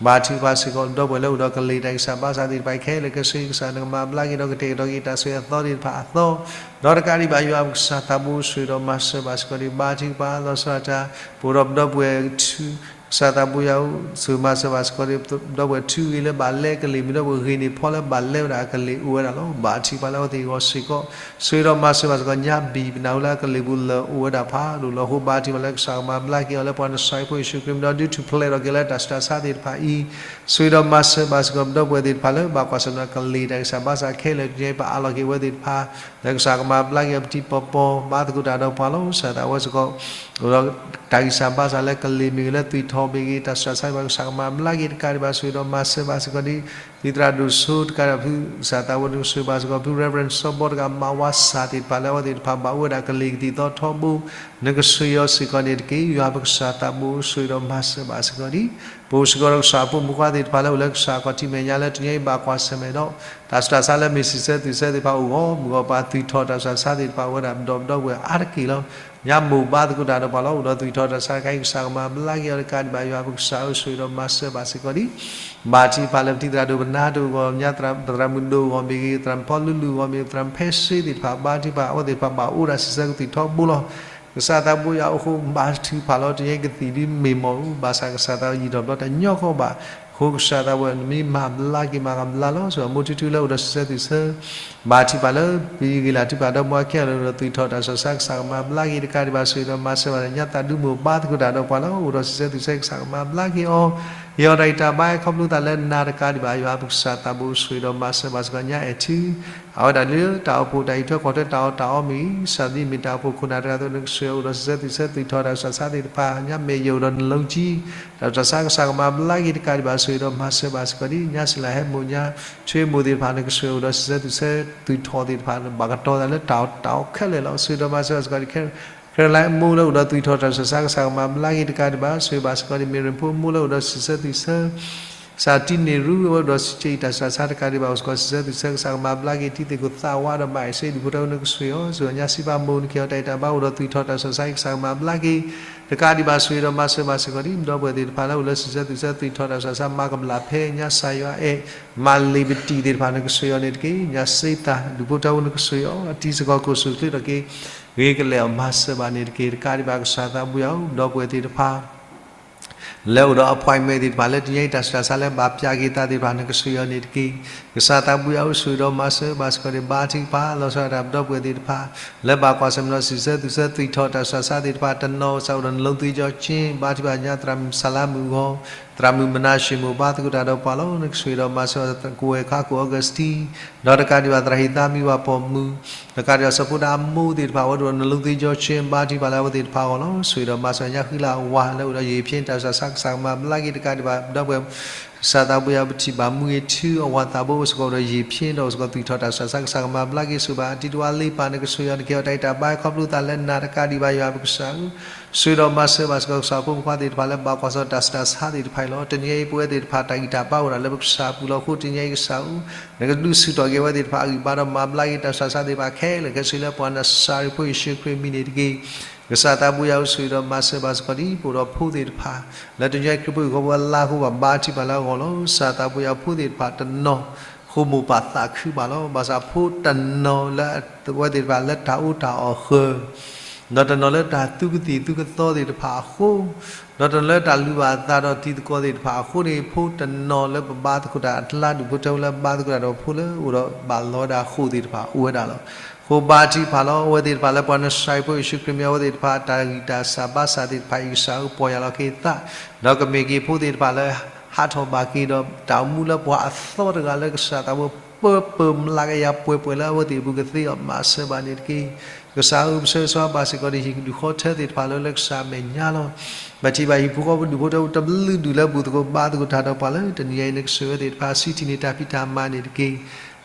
ဘါထုကဖၣ်စ့ၢ်ကီး ပဒီပုၢ်ဝဲၢ်လၢအိၣ်ဒီးကလံၤတၢ်ဂံၢ်စၢ်ဘါစၢ်သ့ၣ်တဖၣ်ခဲလၢာ်ခဲဆ့ ကစၢ်နကမၤဘျါက့ၤဒီးကတဲာ်ကတီၤက့ၤတၢ်ဆိၣ်ဂ့ၤအသီသ့ၣ်တဖၣ်အသီ ဒီးတကးဒံးဘၣ်ယွၤပကစၢ်သးဘိဆိၣ်ဂ့ၤဒီးမၤစၢၤဘၣ်စ့ၢ်ကီးဒံး ဘါထုကဖၣ်လီၤဆီဒၣ်တၢ် ပအိၣ်ဒီးပဒီပုၢ်ဝဲၢ်ထူ ကစၢ်သးဘိယွၤဧၢ ဆိၣ်ဂ့ၤမၤစၢၤဘၣ်စ့ၢ်ကီးဒံး ပဒီပုၢ်ဝဲၢ်ထူဂ့ၤလၢဘၣ်လဲကလံၤ မ့ၢ်ဒီပုၢ်ဝဲၢ်ဂ့ၤန့ၢ်ဖီလၢဘၣ်လဲဝဲဒၣ်အကလံၤအိၣ်ဝဲဒၣ်လီၤ. ဘါထုကဖၣ်လၢအဝဲသ့ၣ်အဂီၢ်စ့ၢ်ကီး ဆိၣ်ဂ့ၤဒီးမၤစၢၤဘၣ်စ့ၢ်ကီး ညါဘံၣ်ပနၢ်ဟူလၢအကလံၤပူၤလၢာ်အိၣ်ဝဲဒၣ်ဖးဒိၣ်လီၤ. အဃိဘါထုကဖၣ်လၢကစၢ်ကမၤဘျါက့ၤအီၤလၢပှၤနစၤရ့းဖိယ့ၣ်ၡူးခရံာ်မံၤ ဒီးဒုးထူၣ်ဖျဲးထီၣ်က့ၤလၢတၢ်ဆူးတၢ်ဆါသ့ၣ်တဖၣ်အံၤ ဆိၣ်ဂ့ၤဒီးမၤစၢၤဘၣ်စ့ၢ်ကီး ပဒီပုၢ်ဝဲၢ်သ့ၣ်တဖၣ်လၢဘၣ်ကွၢ်ဆၢၣ်မဲာ်ကလံၤတၢ်ဂံၢ်စၢ်ဘါစၢ်ခဲလၢာ် တနံၤအံၤပအးလီၤက့ၤအဝဲသ့ၣ်တဖၣ် လၢကစၢ်ကမၤဘျါက့ၤအီၤပတံၤပီၤပီၤ ဘါသကိးတၢ်ဒီးပှၤလီၤ. ကစၢ်သးဝဲစ့ၢ်ကီး အိၣ်ဒီးတၢ်ဂံၢ်စၢ်ဘါစၢ်လၢကလံၤမ့ၢ်ဂ့ၤ လၢသွံၣ်ထီၣ်မ့ၢ်ဂ့ၤ တၢ်ဆူးတၢ်ဆါဘၣ် ကစၢ်ကမၤဘျါက့ၤတကးဒံးဘၣ် ဆိၣ်ဂ့ၤဒီးမၤစၢၤဘၣ်စ့ၢ်ကီးဒံး သံၣ်သရၣ်ဒိၣ်စိတကးဒံးဘၣ်ဖု ကစၢ်သးဝဲဒၣ်ဆိၣ်ဂ့ၤဘၣ်စ့ၢ်ကီးဖု Reverend စီၤဘီတဂၤ မၤဝါစၢ်သ့ၣ်တဖၣ်လၢအဝဲသ့ၣ်တဖၣ်ဘၣ်အိၣ်ဝဲဒၣ်ကလံၤကသံၣ်သီထီဘိ နကဆိၣ်ဂ့ၤအီၤစ့ၢ်ကီးန့ၣ်တက့ၢ်. ယွၤပကစၢ်သးဘိဆိၣ်ဂ့ၤဒီးမၤစၢၤဘၣ်စ့ၢ်ကီးဒံး ပအိၣ်စ့ၢ်ကီးဒီးကစၢ်အဖိမုၣ်ခွါသ့ၣ်တဖၣ်လၢအိၣ်လၢကစၢ်အခီၣ်ထံးမဲာ်ညါလၢ တနံၤအံၤဘၣ်ကွၢ်ဆၢၣ်မဲာ်ဒီး တၢ်ဆူးတၢ်ဆါလၢမ့ၢ်စံးဆၢသွံၣ်ဆၢသ့ၣ်တဖၣ်အိၣ်ဂီၢ်မုၢ်ဂီၢ်ပၤ သွံၣ်ထီၣ်တၢ်ဆူးတၢ်ဆါသ့ၣ်တဖၣ်အိၣ်ဝဲဒၣ်ဒီးပဒီပုၢ်ဝဲၢ်အါတက့ၢ်လီၤ. ညါမိၢ်ဘါသကိးတၢ်ဒီးပှၤလီၤ. အိၣ်ဒီးသွံၣ်ထီၣ်တၢ်ဆူးတၢ်ဆါတခါအံၤ ကစၢ်ကမၤဘျါက့ၤအီၤတကးဒံးဘၣ် ယွၤပကစၢ်ဧၢ ဆိၣ်ဂ့ၤဒီးမၤစၢၤဘၣ်စ့ၢ်ကီးဒံး ဘါထုကဖၣ်လၢပတံၤသရၣ်ဒိၣ်ပနၢ်တအိၣ်ဂီၢ် ညါသရၣ်မုၣ်ဒိၣ်အဂီၢ်မ့ၢ်ဂ့ၤ သရၣ်မုၣ်ဖီလူလူအဂီၢ်မ့ၢ်ဂ့ၤ သရၣ်မုၣ်ဖဲစ့သ့ၣ်တဖၣ် ဘါထုကဖၣ် အဝဲသ့ၣ်တဖၣ်ဘၣ်အိၣ်ဒၣ်စံးဆၢကသွံၣ်ထီဘိလီၤ. ကစၢ်သးဘိယွၤအိၣ်ဃိ ဘါထုကဖၣ်လီၤ. တနံၤအံၤကသံၣ်ဒုးမ့ၢ်မီၢ်အူ ဘၣ်ဆၣ်ကစၢ်သးယံာ်ထီၣ်ဘျီတညီကီးဘၣ် အဃိကစၢ်သးဝဲ နမ့ၢ်မၤဘျါက့ၤမၤကဘျါလီၤ. ဆိၣ်ဂ့ၤအမိၢ်ထူထူလၢအိၣ်ဒီးစံးဆၢသွံၣ်ဆၢ ဘါထုကဖၣ်လၢ ပဂံၢ်လၢ်ထုကဖၣ်ဒီးမိၢ်အခဲအံၤလၢအိၣ်ဒီးသွံၣ်ထီၣ်တၢ်ဆူးတၢ်ဆါ ကစၢ်ကမၤဘျါက့ၤတကးဒံးဘၣ် ဆိၣ်ဂ့ၤဒီးမၤစၢၤဘၣ် ညါသးဒုးမိၢ်ဘါသကိးတၢ်ဒီးပှၤလီၤ. အိၣ်ဒီးစံးဆၢသွံၣ်ဆၢ ကစၢ်ကမၤဘျါက့ၤအီၤ ဟ့ၣ်အီၤတၢ်ဂံၢ်တၢ်ဘါ ခီဖျိသးလၢနၤတကးဒံးဘၣ် ယွၤပကစၢ်သးဘိ ဆိၣ်ဂ့ၤဒီးမၤစၢၤဘၣ်စ့ၢ်ကီး ညါအဲၣ်ထံ အဝဲဒၣ်လၢတၢ်အိၣ်ဖှိၣ်တၢ်အံးထွဲကွၢ်ထွဲတၢ်အီၣ်တၢ်အီမ့ၢ်ဂ့ၤ စၢ်ဒ်မ့ၢ်တၢ်အိၣ်ဖှိၣ်ခိၣ်နၢ်တဂၤအသိး နကဆိၣ်ဂ့ၤအိၣ်ဒီးစံးဆၢသွံၣ်ထီၣ်တၢ်ဆူးတၢ်ဆါသ့ၣ်တဖၣ် ညါမဲာ်ယိာ်အိၣ်ဒီးနလီကံ တၢ်ဆူးတၢ်ဆါ ကစၢ်ကမၤဘျါက့ၤတကးဒံးဘၣ် ဆိၣ်ဂ့ၤဒီးမၤစၢၤဘၣ်စ့ၢ်ကီးဒ် ညါစံလၤဟဲမိၢ်ညါ ဆွေမိၢ်သ့ၣ်တဖၣ် နကဆိၣ်ဂ့ၤအိၣ်ဒီးစံးဆၢသွံၣ်ဆၢသွံၣ်ထီၣ်သ့ၣ်တဖၣ် ဘၣ်ကတီၤသးလၢတၢ်အီၣ်တၢ်အီခဲလၢာ်လီၤ. ဆိၣ်ဂ့ၤဒီးမၤစၢၤဘၣ်စ့ၢ်ကီးဒ် ခဲရလါမိၢ်လၢအိၣ်ဒီးသွံၣ်ထီၣ်တၢ်ဆူးတၢ်ဆါ ကစၢ်ကမၤဘျါက့ၤတကးဒံးဘၣ် ဆိၣ်ဂ့ၤဘၣ်စ့ၢ်ကီးဒ် မ့ၢ်ရ့ၣ်ဖိမိၢ်လၢအိၣ်ဒီးစံးဆၢသွံၣ်ဆၢ စးတံန့ၢ်ရူ အဝဲဒိးစံးဆၢအံၤ တၢ်စှၤဆါတကးဒံးဘၣ် အိၣ်စ့ၢ်ကီး စံးဆၢသုးဆၢကစၢ်ကမၤဘျါက့ၤ ထံသ့ၣ်ခိၣ်သးဝါဒီး မၤအ့ၣ်စ့ဒူၣ်ဖိထၢဖိနကစၢ်ယွၤ, စူၢ်ကညီစံးပာ်မိၢ်နက့ၤအီၤ တၢ်အံၤတၢ်ဘါအိၣ်ဒီး သွံၣ်ထီၣ်တၢ်စှၤဆါ ကစၢ်ကမၤဘျါက့ၤ တကးဒံးဘၣ် ဆိၣ်ဂ့ၤဒီးမၤစၢၤဘၣ်စ့ၢ်ကီး ဒ်ပဒီပုၢ်ဝဲၢ်သ့ၣ်တဖၣ်လၢအိၣ်လၢစံးဆၢသုးဆၢ သွံၣ်ထီၣ်တၢ်စှၤဆါ မၤကမျၢ်ဖဲညါ စၢ်ယွၤအဲၣ် မၤလ့ၤပတံၢ်သ့ၣ်တဖၣ် နကစၢ်ယွၤန့ၣ်တက့ၢ်. ညါစ့သး ဒူၣ်ဖိထၢဖိနကစၢ်ယွၤ အတံၤစ့ၢ်ကီး ကိၣ်စူၣ်ချ့ထီၣ်က့ၤ ဂ့ၤကလဲာ်အီၤ မၤစၢၤဘၣ်န့ၣ်တက့ၢ်. တကးဒံးဘၣ် ကစၢ်သးဘိယွၤဧၢ ပဒီပုၢ်ဝဲၢ်သ့ၣ်တဖၣ် လၢအိၣ်ဒီး appointment သ့ၣ်တဖၣ် လၢတနံၤအံၤ တၢ်စှၤဆါလၢဘၣ်ပျၢ်က့ၤသးသ့ၣ်တဖၣ် နကစၢ်ယွၤန့ၣ်တက့ၢ်. ကစၢ်သးဘိယွၤဧၢ ဆိၣ်ဂ့ၤဒီးမၤစၢၤဘၣ်စ့ၢ်ကီးန့ၣ် ဘါထုကဖၣ် လီၤဆီဒၣ်တၢ် ပဒီပုၢ်ဝဲၢ်သ့ၣ်တဖၣ် လၢဘၣ်ကွၢ်ဆၢၣ်မဲာ်ဒီး စံးဆၢသုးဆၢ သွံၣ်ထီၣ်တၢ်စှၤဆါသ့ၣ်တဖၣ် တနီၤစးအိၣ်ဒီး နလိသ့ကၠီကၠ့ ဘါထုကဖၣ်ညါ သရၣ်မုၣ်စၤလါမုၣ်အဂီၢ် သရၣ်မုၣ်မနၤၡ့ၣ်မိၣ် ဘါသကိးတၢ်ဒီးပှၤလီၤ. နကဆိၣ်ဂ့ၤဒီးမၤစၢၤ ကဝဲၢ်ခါခိၣ် Augustine ဒီးတကးဒံးဘၣ် သရၣ်ဟ့ၣ်သါမံဝၤပိာ်မုၣ် တကးဒံးဘၣ် စီၤဖိဒါအမိၢ်သ့ၣ်တဖၣ် အဝဲဒိၣ်ဒီး နလိသ့ကၠီကၠ့ ဘါထုကဖၣ်လၢအဝဲသ့ၣ်တဖၣ်အဂီၢ်လီၤ. ဆိၣ်ဂ့ၤဒီးမၤစၢၤညါဃံလၤအဝၤ လၢအိၣ်ဒီးယဟ့ၣ်ဖျ့တၢ်စှၤဆါ ကစၢ်ကမၤဘျါက့ၤ တကးဒံးဘၣ် ပဒီပုၢ်ဝဲၢ် ကစၢ်သးဘိယွၤ ပထံၣ်ဘၣ်မူဂ့ၤ ထုအဝၤသးဘိအိၣ်စ့ၢ်ကီးဒီးယဟ့ၣ်ဖျ့ဒီး အိၣ်စ့ၢ်ကီး သွံၣ်ထီၣ်တၢ်စှၤဆါ ကစၢ်ကမၤဘျါက့ၤ ဆိၣ်ဂ့ၤဘၣ်အတံၤတဝါလ့ပၢ် နကစၢ်ယွၤ နက့ၤအီၤ တၢ်အံၤတၢ်ဘါ ခီဖျိသးလၢနၤ တကးဒံးဘၣ် ယွၤပကစၢ်ဧၢ, ဆိၣ်ဂ့ၤဒီးမၤစၢၤဘၣ်စ့ၢ်ကီး ကစၢ်ဖိမုၣ်ဖိခွါသ့ၣ်တဖၣ်လၢ ဘၣ်ကွၢ်ဆၢၣ်တၢ်စှၤဆါသ့ၣ်တဖၣ်အံၤလီၤ. တနံၤအံၤ ပဝဲသ့ၣ်တဖၣ် တၢ်ဂံၢ်တၢ်ဘါအိၣ်ဒၣ်လၢပကစၢ်အပူၤလီၤ. အဃိတနံၤအံၤ ကစၢ်ဧၢ နကဒုးဆူၣ်ထီၣ်က့ၤဝဲသ့ၣ်တဖၣ်အဂံၢ်ဘါဒီး မၤဘျါက့ၤတၢ်စှၤဆါသ့ၣ်တဖၣ်ခဲလၢာ်ခဲဆ့ လၢပှၤနၤစၤရ့းဖိယ့ၣ်ၡူးခရံာ်အမံၤန့ၣ်တက့ၢ်. ကစၢ်သးဘိယွၤဧၢ ဆိၣ်ဂ့ၤဒီးမၤစၢၤဘၣ်စ့ၢ်ကီး ဒ်ပအိၣ်ဒီးဖိသ့ၣ်တဖၣ် လၢတနံၤအံၤ ခရံာ်ဖိဟံၣ်ဖိဃီဖိအလၤ အဃိဘၣ်ဘါထုကဖၣ်လၢအဂီၢ်လီၤ. ကစၢ်သးဘိယွၤ ဖိသ့ၣ်တဖၣ်တနီၤ ဃိာ်မိၢ်ပၢ်သးခုဘၣ်လီၤ. ဘၣ်ဆၣ်ဖိတနီၤလၢအဝဲသ့ၣ်တဖၣ်လၢတၢ်အူတၢ်အီၣ်ဃၢၤ ဒီးတနီၤလၢတၢ်သူကသံၣ်သူကသီသ့ၣ်တဖၣ်အဃိ, ဒီးတနီၤလၢတၢ်လုၢ်ဘၣ်အသးဒီးတံၤသကိးသ့ၣ်တဖၣ်အဃိန့ၣ် ဖိတနီၤလၢပဘါသကိးတၢ်အကျါ ဒူၣ်ဖိထၢဖိလၢဘါသကိးတၢ်ဒီးဖိလၢ အိၣ်ဒီးဘၣ်လီၤဝဲဒၣ်ဃိာ်သ့ၣ်တဖၣ် အိၣ်ဝဲဒၣ်လီၤ. အဃိဘါထုကဖၣ်လီၤ. အဝဲသ့ၣ်တဖၣ်လၢပှၤနၤစၤရ့းဖိယ့ၣ်ၡူးခရံာ်မံၤ အဝဲသ့ၣ်တဖၣ် တၢ်ဂံၢ်တၢ်စၢ်ဘါစၢ်သ့ၣ်တဖၣ်အံၤ ကစၢ်ဧၢ ပီၢ်ယၢ်လီၤက့ၤသး ဒီးကမ့ၢ်က့ၤဖိသ့ၣ်တဖၣ်လၢ ဟးထီၣ်ဘၣ်က့ၤဒီးတၢ်အိၣ်မူလၢပှၤအသီတဂၤလၢကစၢ်သးဘိ ပၢပၢမျးကယၤပှဲၤပှဲၤလၢအဝဲသ့ၣ်အပူၤကသ့အီၤ မၤစၢၤဘၣ်န့ၣ်တက့ၢ်. ကစၢ်ဧၢ ပဆၢဂ့ၤဆၢဝါဘၣ်စ့ၢ်ကီး ဟံၣ်ဒူၣ်ဃီထၢသ့ၣ်တဖၣ်လၢ လၢကစၢ်အမဲာ်ညါလီၤ. ပထံၣ်ဘၣ်ဟံၣ်ဖိဃီဖိဒူၣ်ဖိထၢဖိတဘျုးဒူၣ်လၢဘူၣ်သကိးဘါသကိးတၢ်ဒီးပှၤလၢ တနံၤအံၤ နကစၢ်ဝဲသ့ၣ်တဖၣ် စံးထံၣ်န့ၢ်တၢ်ဖံးတၢ်မၤန့ၣ်တက့ၢ်.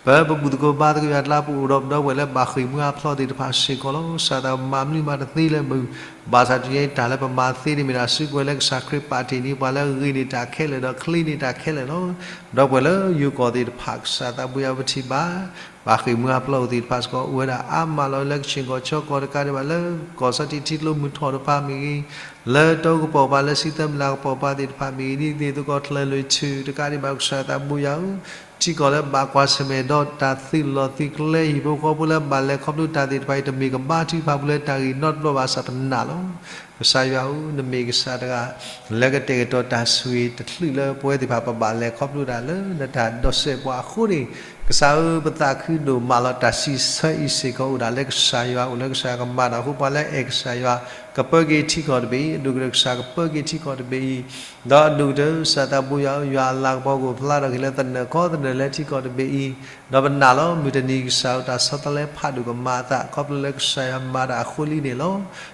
ပပဘူၣ်သကိးဘါသကိးယွၤအကျါ ပအိၣ်ဒီးပဒီပုၢ်ဝဲၢ်လၢဘၣ်ဃ့ၢ်မှံဟးဖျိးသ့ၣ်တဖၣ်စ့ၢ်ကီးလီၤ. ကစၢ်သးမၤမနုၤမၤတသ့လၢမုာ်, ဘၣ်ဆၣ်တနံၤအံၤ တၢ်လၢပမၤသ့န့ၣ်မ့ၢ်ဒၣ် စုကဝဲၤလၢကစၢ်ခရံာ်ပာ်တ့ၢ်န့ၢ်ပှၤလၢအဂ့ၤန့ၢ်တၢ်ခဲလၢာ် ဒီးချ့န့ၢ်တၢ်ခဲလၢာ်လီၤ. ဒီပုၢ်ဝဲၢ်လၢယိၤကီၢ်သ့ၣ်တဖၣ် ကစၢ်သးဘိယွၤပထံၣ်ဘၣ် ဘၣ်ဃ့ၢ်မှံဟးဖျိးသ့ၣ်တဖၣ်စ့ၢ်ကီး အိၣ်ဝဲဒၣ်အါမးလီၤ. လၢကဆ့ၣ်ကီၢ်ဆၢကီၢ်တကးဒံးဘၣ် လၢကီၢ်စီထံထံကျိမုၢ်ထီၣ်တဖၣ်မ့ၢ်ဂ့ၤ, လၢတၢ်အိၣ်ကပီၤပၤ လၢစံသၢမုၢ်လၢ်ကပီၤပၤသ့ၣ်တဖၣ်မ့ၢ်ဂ့ၤ, ဒ်သိးကီၢ်ချၢလွံၢ်ထူၣ်တကးဒံးဘၣ် ကစၢ်သးဘိယွၤဧၢ ထံကီၢ်လၢဘၣ်ကွၢ်ဆၢၣ်မဲာ်ဒီးတၢ်သုးလီၢ်သုးကျဲ ဟံၣ်ဖိဃီဖိလၢဘၣ်လဲၤခီဖျိတၢ်သ့ၣ်တဖၣ်အံၤ တမ့ၢ်ကဘါထုကဖၣ်ပူၤလၢတၢ်ဂ့ၢ်နီတဘျီဘၣ်ဆၣ် ပနာ်လီၤ. ကစၢ်ယွၤဧၢ, နမ့ၢ်ကစၢ်တဂၤ လၢကတဲာ်ကတီၤတၢ်ဆိၣ်ဂ့ၤတချုးလၢပဝဲသ့ၣ်တဖၣ် ပဘၣ်လဲၤခီဖျိတၢ်လၢနတၢ်ဒီးစဲးပှၤအဃိန့ၣ်, ကစၢ်ဧၢ, ပသးခုဒိၣ်မးလီၤ. တၢ်စံးဆၢအံၤစ့ၢ်ကီးအိၣ်ဒၣ်လၢကစၢ်ယွၤအအိၣ် လၢကစၢ်ယွၤကမၤတၢ်အဃိ ပှၤလၢအဲၣ်ကစၢ်ယွၤ ကပၢက့ၤထံကီၢ်တဘ့ၣ်အံၤ, အဒိၣ်ကတၢၢ်ကစၢ်ကပၢက့ၤထံကီၢ်တဘ့ၣ်အံၤ, ဒီးအဒိၣ်ကတၢၢ် ကစၢ်သးဘိယွၤဧၢ, ယွၤအလၤကပီၤကအိၣ်ဖျါထီၣ်က့ၤလၢသနၢၣ်ခီသနၢၣ်လၢထံကီၢ်တဘ့ၣ်အံၤ, ဒီးပနာ်လီၤ မုၢ်တနံၤကစၢ်ဧၢ တၢ်ဆီတလဲဖးဒိၣ်ကမၤအသး ခီဖျိလၢကစၢ်ယွၤမၤတၢ်အဃိလံန့ၣ်လီၤ.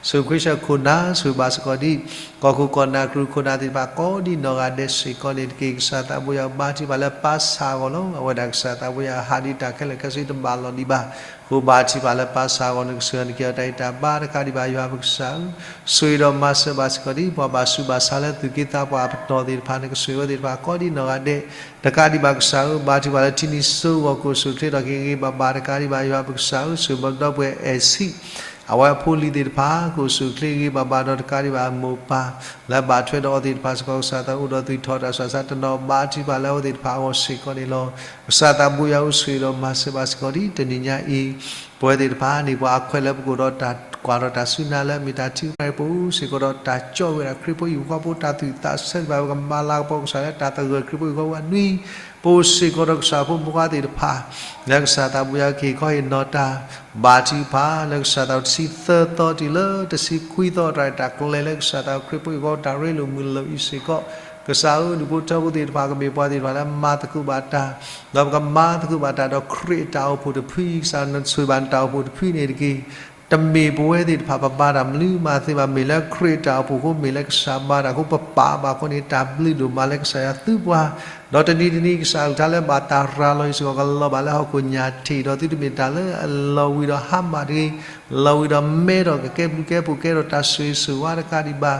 ဆိၣ်ဂ့ၤခွဲးဆၢခိၣ်နၢ် ဆိၣ်ဂ့ၤဘၣ်စ့ၢ်ကီးဒ် ကီၢ်ခိၣ်ကီၢ်နၢ် ကရူၢ်ခိၣ်နၢ်သ့ၣ်တဖၣ် ကိးဒ်နီၢ်ဂၤဒဲးစ့ၢ်ကီးန့ၣ်တက့ၢ်. ကစၢ်သးဘိယွၤဧၢ ဘါထုကဖၣ်လၢပၢ်ဆၣ်အဂီၢ်လီၤ. အဝဲဒၣ်ကစၢ်သးဘိယွၤဟးဒ်တၢ်ခဲလၢာ်ခဲဆ့တဘၣ်လီၤဒံးဘၣ်. အဃိဘါထုကဖၣ်လၢပၢ်ဆၣ်အဂီၢ် နကစၢ်ယွၤ နက့ၤအီၤ တၢ်ဂံၢ်တၢ်ဘါတကးဒံးဘၣ် ယွၤပကစၢ်ဧၢ, ဆိၣ်ဂ့ၤဒီးမၤစၢၤဘၣ်စ့ၢ်ကီးဒ် ပှၤဘၣ်ဆူးဘၣ်ဆါလၢသူၣ်က့သးပှၢ်အပတီၢ်သ့ၣ်တဖၣ် နကစၢ်ယွၤဝဲသ့ၣ်တဖၣ် ကိးဒ်နီၢ်ဂၤဒဲး တကးဒံးဘၣ် ကစၢ်ဧၢ, ဘါထုကဖၣ်လၢထံနံၤစိၤအဂီၢ် ကိၣ်စူၣ်ချ့ထီၣ်က့ၤ ဂ့ၤဂ့ၤဘၣ်ဘၣ်တကးဒံးဘၣ် ယွၤပကစၢ်ဧၢ, ဆိၣ်ဂ့ၤဘၣ်ပဒီပုၢ်ဝဲၢ်အဲၣ်ဆံး အဝဲအဖိအလံၤသ့ၣ်တဖၣ် ကိၣ်စူၣ်ချ့ဂ့ၤဂ့ၤဘၣ်ဘၣ်ဒီး တကးဒံးဘၣ်အမိၢ်ပၢ် လၢဘၣ်ထွဲဒီးအီၤသ့ၣ်တဖၣ်စ့ၢ်ကီး ကစၢ်သးအိၣ်ဒီးသွံၣ်ထီၣ်တၢ်စှၤဆါတနီၤ ဘါထုကဖၣ်လၢအဝဲသ့ၣ်တဖၣ်အဂီၢ်စ့ၢ်ကီးန့ၣ်လီၤ. ကစၢ်သးဘိယွၤဧၢ, ဆိၣ်ဂ့ၤဒီးမၤစၢၤဘၣ်စ့ၢ်ကီးဒ်တနံၤညါအံၤ ပဝဲသ့ၣ်တဖၣ်န့ၣ် ပှၤအခွဲးလၢပကအိၣ်ဒီးတၢ်ကွၢ်ထီၣ်တၢ်စူၢ်နာ်လၢ မ့ၢ်တၢ်ထုကဖၣ်အံၤ ပအိၣ်စ့ၢ်ကီးဒီးတၢ်ကၠီၣ်ဝဲဒၣ်ခရံာ်ဖိဟံၣ်ဖိဃီဖိ တၢ်သူၣ်သးဆၢသ့ၣ်တဖၣ် ပကမၤလၤကပီၤကစၢ်လၢတၢ်သဂၢၢ်ခရံာ်ဖိဟံၣ်ဖိဃီဖိအနွံ ပအိၣ်စ့ၢ်ကီးဒီးကစၢ်ဖိမုၣ်ဖိခွါသ့ၣ်တဖၣ် လၢကစၢ်သးဘိယွၤကဟ့ၣ်ခီဟ့ၣ်နီၤတၢ် ဘါထုကဖၣ် လၢကစၢ်သးတဆံသၢသီတုၤလၢတဆံခွံသီတၢ်ရဲၣ်တၢ်ကျဲၤလၢကစၢ်သးခရံာ်ဖိဟံၣ်ဖိဃီဖိတၢ်ရ့လိာ်မုာ်လိာ်အံၤစ့ၢ်ကီး ကစၢ်ဧၢ, ဒူၣ်ဖိထၢဖိသ့ၣ်တဖၣ် ကမ့ၢ်ပှၤသ့ၣ်တဖၣ်လၢမၤသကိးဘၣ်တၢ် ဒီးပကမၤသကိးဘၣ်တၢ်ဒီးခရံာ်အတၢ်အိၣ်ဖှိၣ်တဖုအံၤ ကစၢ်နဆိၣ်ဂ့ၤဘၣ်နတၢ်အိၣ်ဖှိၣ်တဖုန့ၣ်တက့ၢ်. တမ့ၢ်ပဝဲသ့ၣ်တဖၣ်ပဘါတၢ်မနုၤမးသ့ဘၣ်, မ့ၢ်လၢခရံာ်အတၢ်အိၣ်ဖှိၣ်အဃိ မ့ၢ်လၢကစၢ်ဘါတၢ်အဃိ ပပာ်ဘၣ်အဃိန့ၣ် တၢ်ဘျုးဒိၣ်မးလၢကစၢ်ယွၤသုပှၤ ဒီးတနံၤတနံၤကစၢ်အကလုၢ်ကထါလၢဘၣ်တၢ်ရၤလီၤအံၤစ့ၢ်ကီး ကလီၤဘၣ်လၢဟီၣ်ခိၣ်ညၣ်ထံး ဒီးသုတမ့ၢ်တၢ်လၢအလီၤဝံၤဒီးဟါမၢ်တဂ့ၤ, လီၤဝံၤဒီးမဲဒီးကကဲဘျုးကဲဖှိၣ်ကဲထီၣ်တၢ်ဆိၣ်ဂ့ၤဆိၣ်ဝါတကးဒံးဘၣ်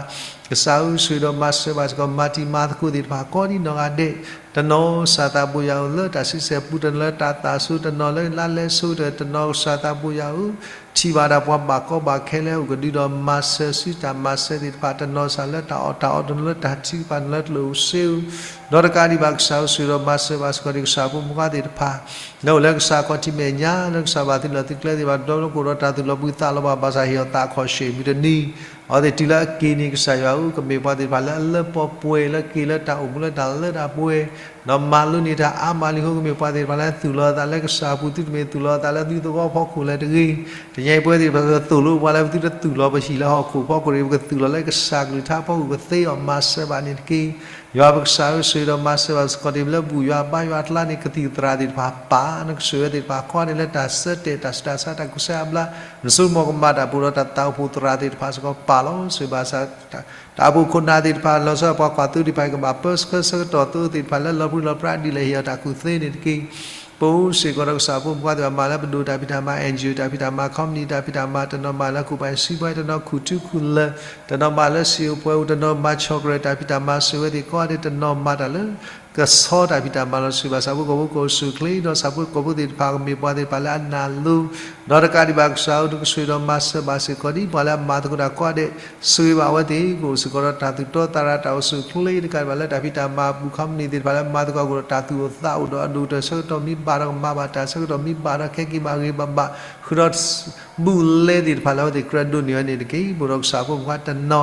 ကစၢ်ဧၢ ဆိၣ်ဂ့ၤဒီးမၤစၢၤဘၣ်စ့ၢ်ကီး မၤတံၤမၤသကိးသ့ၣ်တဖၣ်ကိးဒံးနီၢ်ဂၤဒဲး, တနီၤစၢ်သးဘိယွၤဧၢ လၢတၢ်ဆံဆဲၣ်ပူၤ တနီၤလၢတၢ်သးစူၤ တနီၤလၢလါလဲစိၤဒီး တနီၤကစၢ်သးဘိယွၤဧၢ ထံၣ်ဘၣ်ဒၣ်ပှၤဘၣ်ကီဘၣ်ခဲလၢအအိၣ်ကဒုဒီးမၤစၢၤဆူတၢ်မၤစၢၤသ့ၣ်တဖၣ် တနီၤစၢ်လၢတၢ်အီၣ်တၢ်အီ တနီၤလၢတၢ်ထုကဖၣ် တနီၤလၢကျိၣ်ဧိၤစ့ဧိၤ, ဒီးတကးဒံးဘၣ်ကစၢ်ဧၢ ဆိၣ်ဂ့ၤဒီးမၤစၢၤဘၣ်စ့ၢ်ကီး ကစၢ်ဖိမုၣ်ဖိခွါသ့ၣ်တဖၣ် လၢအိၣ်လၢကစၢ်ခီၣ်ထံးမဲာ်ညါ လၢကစၢ်ဘၣ်သုးလီၢ်သုးကျဲသ့ၣ်တဖၣ် ဒီးကအိၣ်ဒီးတၢ်သူၣ်လီၤဘှံးသးလီၤဘှါ ဘၣ်ဆၣ်ဟ့ၣ်အီၤသးခီၣ်ဆံးမုၢ်တနံၤ အဝဲသ့ၣ်တုၤလၢအက့ၤန့ၣ် ကစၢ်ယွၤဧၢ ကမ့ၢ်ပှၤသ့ၣ်တဖၣ်လၢအလၢပီၢ်ပှဲၤ လၢက့ၤလၢတၢ်အိၣ်မူလၢတၢ်လၢတၢ်ပှဲၤ ဒီးမၤလိန့ၢ်တၢ်အါမးလံအဃိ ကမ့ၢ်ပှၤသ့ၣ်တဖၣ်လၢသူၣ်လီၤအသးလၢကစၢ်အပူၤ သုတမ့ၢ်သူၣ်လီၤအသးလၢသုသဝီဖီခိၣ်လၢၤတဂ့ၤ. တနံၤအံၤပဝဲသ့ၣ်တဖၣ်သိၣ်လိပှၤလၢပသုတသူၣ်လီၤပဟံၣ်လၢဟီၣ်ခိၣ်ဖီခိၣ်တဂ့ၤ ပကသူၣ်လီၤလၢကစၢ်ကလုၢ်ကထါဖီခိၣ် ကသ့အီၤမၤစၢၤဘၣ်န့ၣ်တက့ၢ်. ယွၤပကစၢ်ဧၢ ဆိၣ်ဂ့ၤဒီးမၤစၢၤဘၣ်စ့ၢ်ကီး တ့ၢ်လၢဘူၣ်ယွၤဘါယွၤအကျါန့ၣ် ကသံၣ်သရၣ်သ့ၣ်တဖၣ်ပာ် နကဆိၣ်ဂ့ၤဝဲသ့ၣ်တဖၣ် ခီန့ၣ်လၢတၢ်ဆၢတဲာ်တၢ်ဆူးတၢ်ဆါ တၢ်ကူၣ်ဆါအါဘျါ နဆိကမိၣ်ကမၤတၢ်ပူၤဒီးတၢ်သးအိၣ်ဖှိၣ်သရၣ်သ့ၣ်တဖၣ်စ့ၢ်ကီးပာ်လီၤ. ဆိၣ်ဂ့ၤဘၣ်စ့ၢ် တၢ်အိၣ်ဖှိၣ်ခိၣ်နၢ်သ့ၣ်တဖၣ် လီၤဆီပှၤကွၢ်သိသ့ၣ်တဖၣ် ကဘၣ်ပၢဆှၢဆၢကတီၢ်သိသ့ၣ်တဖၣ်လၢလီၤပြံလီၤပြါဒ်လဲၣ် ဟ့ၣ်အီၤတၢ်ကူၣ်သ့န့ၣ်တက့ၢ်. ပအိၣ်စ့ၢ်ကီးဒီးကစၢ်ဖိမုၣ်ဖိခွါသ့ၣ်တဖၣ် မၤလၢပဒိၣ်တၢ်ဖံးတၢ်မၤ NGO တၢ်ဖံးတၢ်မၤ company တၢ်ဖံးတၢ်မၤ တနီၤမၤလၢကူၣ်ပၤစံးပှဲၤ တနီၤခူၣ်ထူခူၣ်လၢာ် တနီၤမၤလၢစံာ်အိၣ်ပှဲၤအိၣ် တနီၤမၤ chocolate တၢ်ဖံးတၢ်မၤ ဆိၣ်ဂ့ၤဝဲသ့ၣ်ကိးဂၤဒဲး တနီၤမၤတၢ်လၢ ကဆီတၢ်ဖံးတၢ်မၤလီၤ. ဆိၣ်ဂ့ၤဘၣ်ဆၣ်ဖိကီၢ်ဖိကီၢ်ဆူၣ်ချ့ ဒီးဆၣ်ဖိကီၢ်ဖိသ့ၣ်တဖၣ် ကမ့ၢ်ပှၤသ့ၣ်တဖၣ်လၢအနာ်လိၤ ဒီးတကးဒံးဘၣ်ကစၢ်ဧၢ နကဆိၣ်ဂ့ၤဒီးမၤစၢၤဘၣ်စ့ၢ်ကီး ဒ်ပှၤလၢအမၤသကိးတၢ်ကိးဂၤဒဲး ဆိၣ်ဂ့ၤဘၣ်အဝဲသ့ၣ် ကအိၣ်စ့ၢ်ကီးဒီးတၢ်သူၣ်တီသးရၤ တၢ်အိၣ်ဆူၣ်ချ့ တကးဒံးဘၣ်လၢတၢ်ဖံးတၢ်မၤအပူၤ company သ့ၣ်တဖၣ်လၢမၤသကိးအဃိဒီး တၢ်သူၣ်အိၣ်သးအိၣ်ဒီးအဒိၣ်ကတၢၢ်ဆၢကတီၢ်မ့ၢ်ဘၣ်ဒီးကမၤဘၣ်တၢ်ဆၢကတီၢ် မ့ၢ်ဘၣ်ဒီးခဲက့ၤဘၣ်ဂ့ၤဘၣ်ဘၣ် ဃုာ်ဒီး ဘူၣ်လဲသ့ၣ်တဖၣ်လၢအဝဲသ့ၣ်ကြၢးဒိးန့ၢ်ဝဲန့ၣ်တက့ၢ်. ပအိၣ်ဒီးကစၢ်ဖိမုၣ်ဖိခွါတနီၤ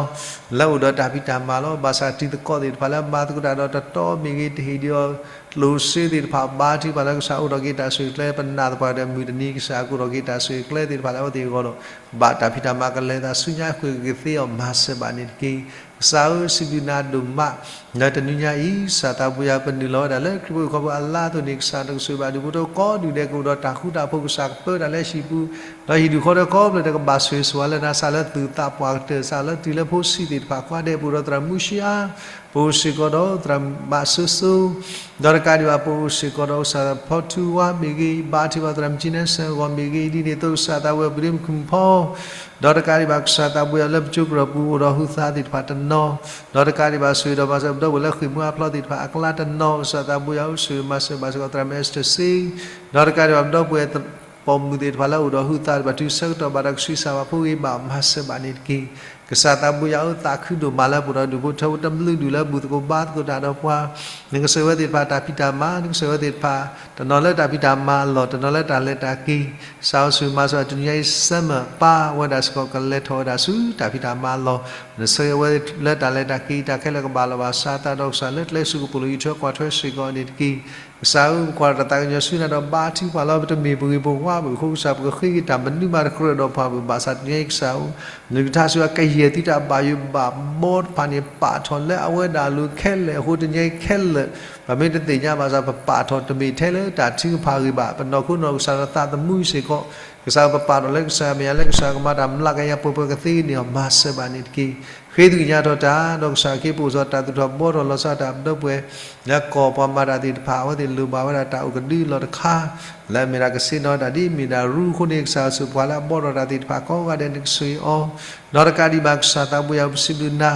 လၢအိၣ်ဒီးတၢ်ဖံးတၢ်မၤလီၤ. ဘၣ်ဆၣ်တံၤသကိးသ့ၣ်တဖၣ်လၢမၤသကိးတၢ်ဒီးတတီမ့ၢ်ဂ့ၤ တဟ့ၣ်ဒံးအီၤ ကျိၣ်စ့သ့ၣ်တဖၣ် ဘါထုကဖၣ်လၢကစၢ်အိၣ်ထီၣ်က့ၤတၢ်ဆိၣ်ဂ့ၤကျဲ ပနာ်သပှၢ်ကတၢၢ် မုၢ်တနံၤကစၢ်ကအိၣ်ထီၣ်က့ၤတၢ်ဆိၣ်ဂ့ၤကျဲသ့ၣ်တဖၣ်လၢအဝဲသ့ၣ်အဂီၢ်ဒီး ကဘၣ်တၢ်ဖံးတၢ်မၤကလဲၤသးဆူညါဃုာ် ကသ့အီၤမၤစၢၤဘၣ်န့ၣ်တက့ၢ်. ကစၢ်ဧၢ စံးဘျုးနၤဒိၣ်မး လၢတနွံညါအံၤ ကစၢ်သးဘိယွၤ ပနုာ်လီၤဝဲဒၣ်လၢခရံာ်ဖိဟံၣ်ဖိဃီဖိအလါအသိးန့ၣ် ကစၢ်နကဆိၣ်ဂ့ၤဘၣ်ဒူၣ်ဖိထၢဖိကိးဒူၣ်ဒဲး ကအိၣ်ဒီးတၢ်ဃူတၢ်ဖိး ကစၢ်ကပၢတၢ်လၢဟံၣ်ပူၤ ဒီးဟံၣ်ဒူၣ်ဃီဒီးကိးဖျၢၣ်ဒီး ကဘၣ်ဆိၣ်ဂ့ၤဆိၣ်ဝါလၢနၤ စးလၢသူၣ်သးပှၢ်ကတၢၢ် စးလၢတုၤလၢဖိဆံးသ့ၣ်တဖၣ်ကိးဂၤဒဲး ပအိၣ်ဒီးသရၣ်မူၡံအါ ပအိၣ်စ့ၢ်ကီးဒီးသရၣ်မးစိစိ ဒီးတကးဒံးဘၣ် ပအိၣ်စ့ၢ်ကီးဒီးကစၢ်ဖီထူဝါမ့ၢ်ဂ့ၤ ဘါထုကဖၣ်သရၣ်မုၣ်ကၠံနဲစၢၣ်အဂီၢ်မ့ၢ်ဂ့ၤ ဒ်န့ၣ်အသိးကစၢ်သးဘိယွၤ ပဒ့မုၣ်ခုၣ်မုၣ်ဖီ ဒီးတကးဒံးဘၣ်ကစၢ်သးဘိယွၤလၢပကၠိကရၢၢ်ပူၤအိၣ်ဒီးဟုသးသ့ၣ်တဖၣ်တနီၤ ဒီးတကးဒံးဘၣ်ဆိၣ်ဂ့ၤဒီးမၤစၢၤပဒီပုၢ်ဝဲၢ်လၢဃ့ၢ်မှံဟးဖျိးသ့ၣ်တဖၣ်အကျါတနီၤ ကစၢ်သးဘိယွၤဧၢ ဆိၣ်ဂ့ၤမၤစၢၤဘၣ်စ့ၢ်ကီးသရၣ်မုၣ်အ့စတၢၢ်စ့ ဒီးတကးဒံးဘၣ်ပဒီပုၢ်ဝဲၢ် ပိာ်မုၣ်သ့ၣ်တဖၣ်လၢအအိၣ်ဒီးဟုသးသ့ၣ်တဖၣ် တုၤဆၢကတီၢ်ဘၣ်ဒီးကဆံးစၢ်ဘၣ်ဖိဂ့ၤဘၣ်မၤစၢၤဘၣ်န့ၣ်တက့ၢ်. ကစၢ်သးဘိယွၤဧၢ သးခုဒိၣ်မးလၢပအိၣ်ဒီးဒူၣ်ဖိထၢဖိတဘျုးဒူၣ်လၢဘူၣ်သကိးဘါသကိးတၢ်ဒီးပှၤ နကဆိၣ်ဂ့ၤဝဲသ့ၣ်တဖၣ်တၢ်ဖံးတၢ်မၤ နကဆိၣ်ဂ့ၤဝဲသ့ၣ်တဖၣ် တနီၤလၢတၢ်ဖံးတၢ်မၤအလီၢ် တနီၤလၢတၢ်လဲၤတၢ်က့ၤ ကစၢ်ဧၢ ဆိၣ်ဂ့ၤမၤစၢၤတနွံညါအံၤ Summer ပၢ်ဝဲဒၣ်စ့ၢ်ကီး ကလဲၤထီၣ်ဝဲဒၣ်ဆူတၢ်ဖံးတၢ်မၤအလီၢ် နဆိၣ်ဂ့ၤဝဲလၢတၢ်လဲၤတၢ်က့ၤ တၢ်ခဲလၢာ်ကဘၣ်လီၤဘၣ်စးအသးဒီးကစၢ်လၢကျဲဆူကပိာ်လိၤအံးထွဲကွၢ်ထွဲစ့ၢ်ကီးန့ၣ်တက့ၢ်. ကစၢ်ဧၢ ပကွၢ်တၢ်သးကညီၤဆူနၤဒီးဘါထုကဖၣ်လီၤ ပတမ့ၢ်ပဂ့ၤပဝါဘၣ်အဃိ ကစၢ်ပကဃ့က့ၤတၢ်မနုၤမးတကြၢးဒီးပှၤဘၣ် ဘၣ်ဆၣ်တနံၤအံၤကစၢ်ဧၢ နကထါစ့ၢ်ကီးကယဲၢ်သုတၢ်ဘၣ်ယိၣ်ဘၣ်ဘီတဖၣ်န့ၣ် ပာ်ထီၣ်လၢအဝဲဒၣ်အလိၤခဲလၢာ်အဃိ တနံၤအံၤခဲလၢာ် ပမ့ၢ်တသ့ၣ်ညါဘၣ်ဆၣ် ပပာ်ထီၣ်တမ့ၢ်ထဲလၢတၢ်ထုကဖၣ်ဂ့ၤဘၣ် ပနီၢ်ခိနီၢ်ကစၢ်ဒီးသးသမူစ့ၢ်ကီး ကစၢ်ပပာ်ထီၣ်လၢကစၢ်မဲာ်ညါလၢကစၢ်ကမၤတၢ်မျးကယၤပှဲၤပှဲၤကသ့န့ၣ်အီၤ မၤစၢၤဘၣ်န့ၣ်တက့ၢ်. ဃ့သကွံၢ်ကညးထီၣ်တၢ် ဒီးကစၢ်ခ့ပအိၣ်စီၤတၢ်သူၣ်ထီၣ်ဘှီထီၣ်လီၤဆီဒၣ်တၢ်ပဒီပုၢ်ဝဲၢ် လၢကီၢ်ပှၤမၤတၢ်သ့ၣ်တဖၣ် အဝဲသ့ၣ်လိၣ်ဘၣ်ဝဲဒၣ်တၢ်အိၣ်ကဒုလီၢ်တခါ လၢအမ့ၢ်ဒၣ်ကစ့နီၣ်တၢ်ဒ် မ့ၢ်ဒၣ်ရူအဃိန့ၣ် ကစၢ်ဆိၣ်ပှၤလၢအဘှီထီၣ်တၢ်သ့ၣ်တဖၣ်ကိးဂၤဒဲးန့ၣ် ကဆိၣ်ဂ့ၤအီၤ ဒီးတကးဒံးဘၣ်ကစၢ်သးဘိယွၤ ပစံးဘျုးနၤ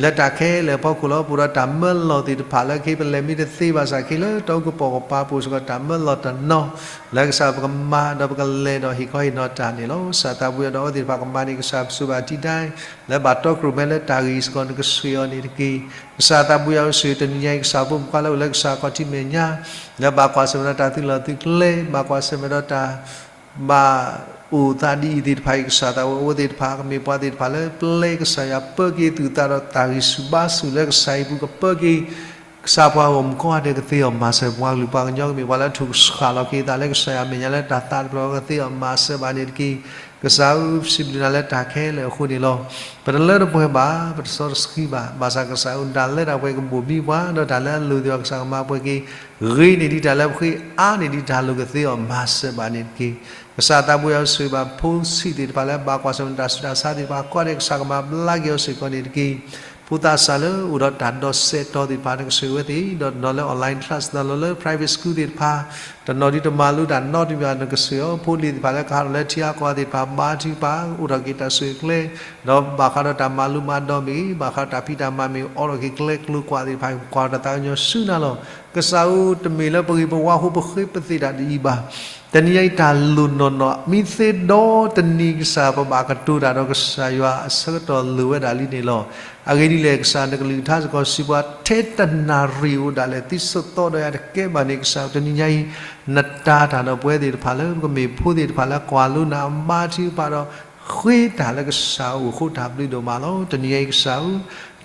လၢတၢ်ခဲလၢာ်အဖီခိၣ်လီၤ ပအိၣ်ဒီးတၢ်မၢလီၤသ့ၣ်တဖၣ်လၢခဲပလဲၤမ့ၢ်တသ့ဘၣ်ဆၣ် ခဲလၢာ်တၢ်အိၣ်ကပီၤကပၤပူၤစ့ၢ်ကီး တၢ်မၢလီၤတနီၤ လၢကစၢ်ပကမၤဒီးပကလဲၤဒီးဟ့ၣ်ခီဟ့ၣ်နီၤတၢ်န့ၣ်လီၤ. ကစၢ်သးဘိယွၤဒီးအဝဲသ့ၣ်တဖၣ်ကမၤန့ၣ် ကစၢ်ပစိၤဘၣ်တံာ်တာ် လၢဘၣ်တီကြိၣ်မဲလၢတၢ်ဂ့ၢ်စ့ၢ်ကီး နကဆိၣ်ဂ့ၤအီၤန့ၣ်တက့ၢ်. ကစၢ်သးဘိယွၤဧၢ ဆိၣ်ဂ့ၤတနံၤညါအံၤ ကစၢ်ဖိမုၣ်ခွါလၢအိၣ်လၢကစၢ်ခီၣ်ထံးမဲာ်ညါ လၢဘၣ်ကွၢ်ဆၢၣ်မဲာ်ဒီးတၢ်သုးလီၢ်သုးကျဲ ဘၣ်ကွၢ်ဆၢၣ်မဲာ်ဒီးတၢ် ဘၣ်အိၣ်သးဒ်အံၤသ့ၣ်တဖၣ်အံၤ ကစၢ်သးဘိယွၤ အဝဲသ့ၣ်တဖၣ် ကမ့ၢ်ပှၤသ့ၣ်တဖၣ်လၢပျဲကစၢ်ယွၤ ပၢက့ၤသူၣ်သးဒီးတၢ်ဂံၢ်ဆူၣ်ဘါဆူၣ်လၢကစၢ်အံၤပူၤ ကပၢက့ၤ ကစၢ်ပှၤဂီၢ်မုၢ်ကိးဂၤဒဲး ကသ့အီၤမၤစၢၤ ပှၤကလုာ်ပှၤကညီ ကမ့ၢ်ပှၤလၢအထုးကဆှၣ်လီၤက့ၤသးလၢကစၢ်ယွၤအမဲာ်ညါလၢတၢ်သးတဖျၢၣ် ကသ့အီၤမၤစၢၤဘၣ်န့ၣ်တက့ၢ်. ကစၢ်ဧၢ ပစံးဘျုးနၤလၢတၢ်ခဲလၢာ်အဃိန့ၣ်လီၤ. ပတလၢတပှဲၤဘၣ် ပတစီတဆှံဘၣ် ဘၣ်ဆၣ်ကစၢ်ဧၢ တၢ်လၢတၢ်ပှဲၤကဘိၣ်ဘံပှၤ ဒီးတၢ်လၢအလိၤသ့ၣ်တဖၣ် ကစၢ်ကမၤပှဲၤက့ၤ ဂ့ၤန့ၢ်ဒံးတၢ်လၢပဃ့ အါန့ၢ်ဒံးတၢ်လိၤ ကသ့အီၤမၤစၢၤဘၣ်န့ၣ်တက့ၢ်. ကစၢ်သးဘိယွၤ ဆိၣ်ဂ့ၤဘၣ်ဖိဆံးသ့ၣ်တဖၣ်လၢဘၣ်ကွၢ်ဆၢၣ်မဲာ်တၢ်ဆူးတၢ်ဆါသ့ၣ်တဖၣ်ကိးဂၤဒဲး ကစၢ်ကမၤဘျါက့ၤအီၤစ့ၢ်ကီးန့ၣ်တက့ၢ်. ဖိသၣ်စၢ်လၢအိၣ်ဒီးတၢ်ဒီးစဲးတီၤသ့ၣ်တဖၣ် နကဆှၢဝဲသ့ၣ်, ဒီးတနီၤလၢ online class တနီၤလၢ private school သ့ၣ်တဖၣ်, တနီၤဒ်တမၤလိတၢ်နီတမံၤဘၣ် နကဆှၢအီၤ, ဖိလံၤသ့ၣ်တဖၣ်လၢကဟးထီၣ်လၢထံအါကီၢ်သ့ၣ်တဖၣ် ဘါထုကဖၣ် အိးထီၣ်က့ၤတၢ်ဆှၢကျဲ, ဒီးဘၣ်ဃးဒီးတၢ်မၤလိမၤဒိးမ့ၢ်ဂ့ၤ, ဘၣ်ဃးဒီးတၢ်ဖံးတၢ်မၤမ့ၢ်ဂ့ၤ အိးထီၣ်က့ၤကျဲကျိၤကွာ်သ့ၣ်တဖၣ် ကွၢ်တၢ်သးကညီၤဆူနၤလီၤ. ကစၢ်ဧၢ, တမ့ၢ်လၢပဂ့ၤပဝါအဃိပဃ့ပသ့ၣ်တၢ်ဒ်အံၤဘၣ်. တနံၤညါအံၤတၢ်လိၣ်နီၢ်နီၢ် မ့ၢ်သ့ဒီတနံၤကစၢ် ပဘၣ်ကတိၤတၢ်ဒီးကစၢ်ယွၤအဆၢကတီၢ်လိၣ်ဝဲဒၣ်လံန့ၣ်လီၤ. အဂ့ၢ်ဒ်လဲၣ်, ကစၢ်နကလုၢ်ကထါစ့ၢ်ကီးစံးပှၤ ထဲတနၣ်ရံၣ်အိၣ်ဒၣ်လဲာ် သုဆၢသီဒီးယၤတကဲဘၣ်န့ၣ် ကစၢ်ဧၢ, တနံၤညါအံၤ နတၤတၢ်ဒီးပဝဲသ့ၣ်တဖၣ်လၢ ပကမ့ၢ်ဖိသ့ၣ်တဖၣ်လၢကွၢ်လိနၤ ဘါထုကဖၣ်ဒီး ဃ့တၢ်လၢကစၢ်အအိၣ်အဃိ တၢ်ဘျုးဒိၣ်မးလီၤ. တနံၤညါအံၤကစၢ်ဧၢ,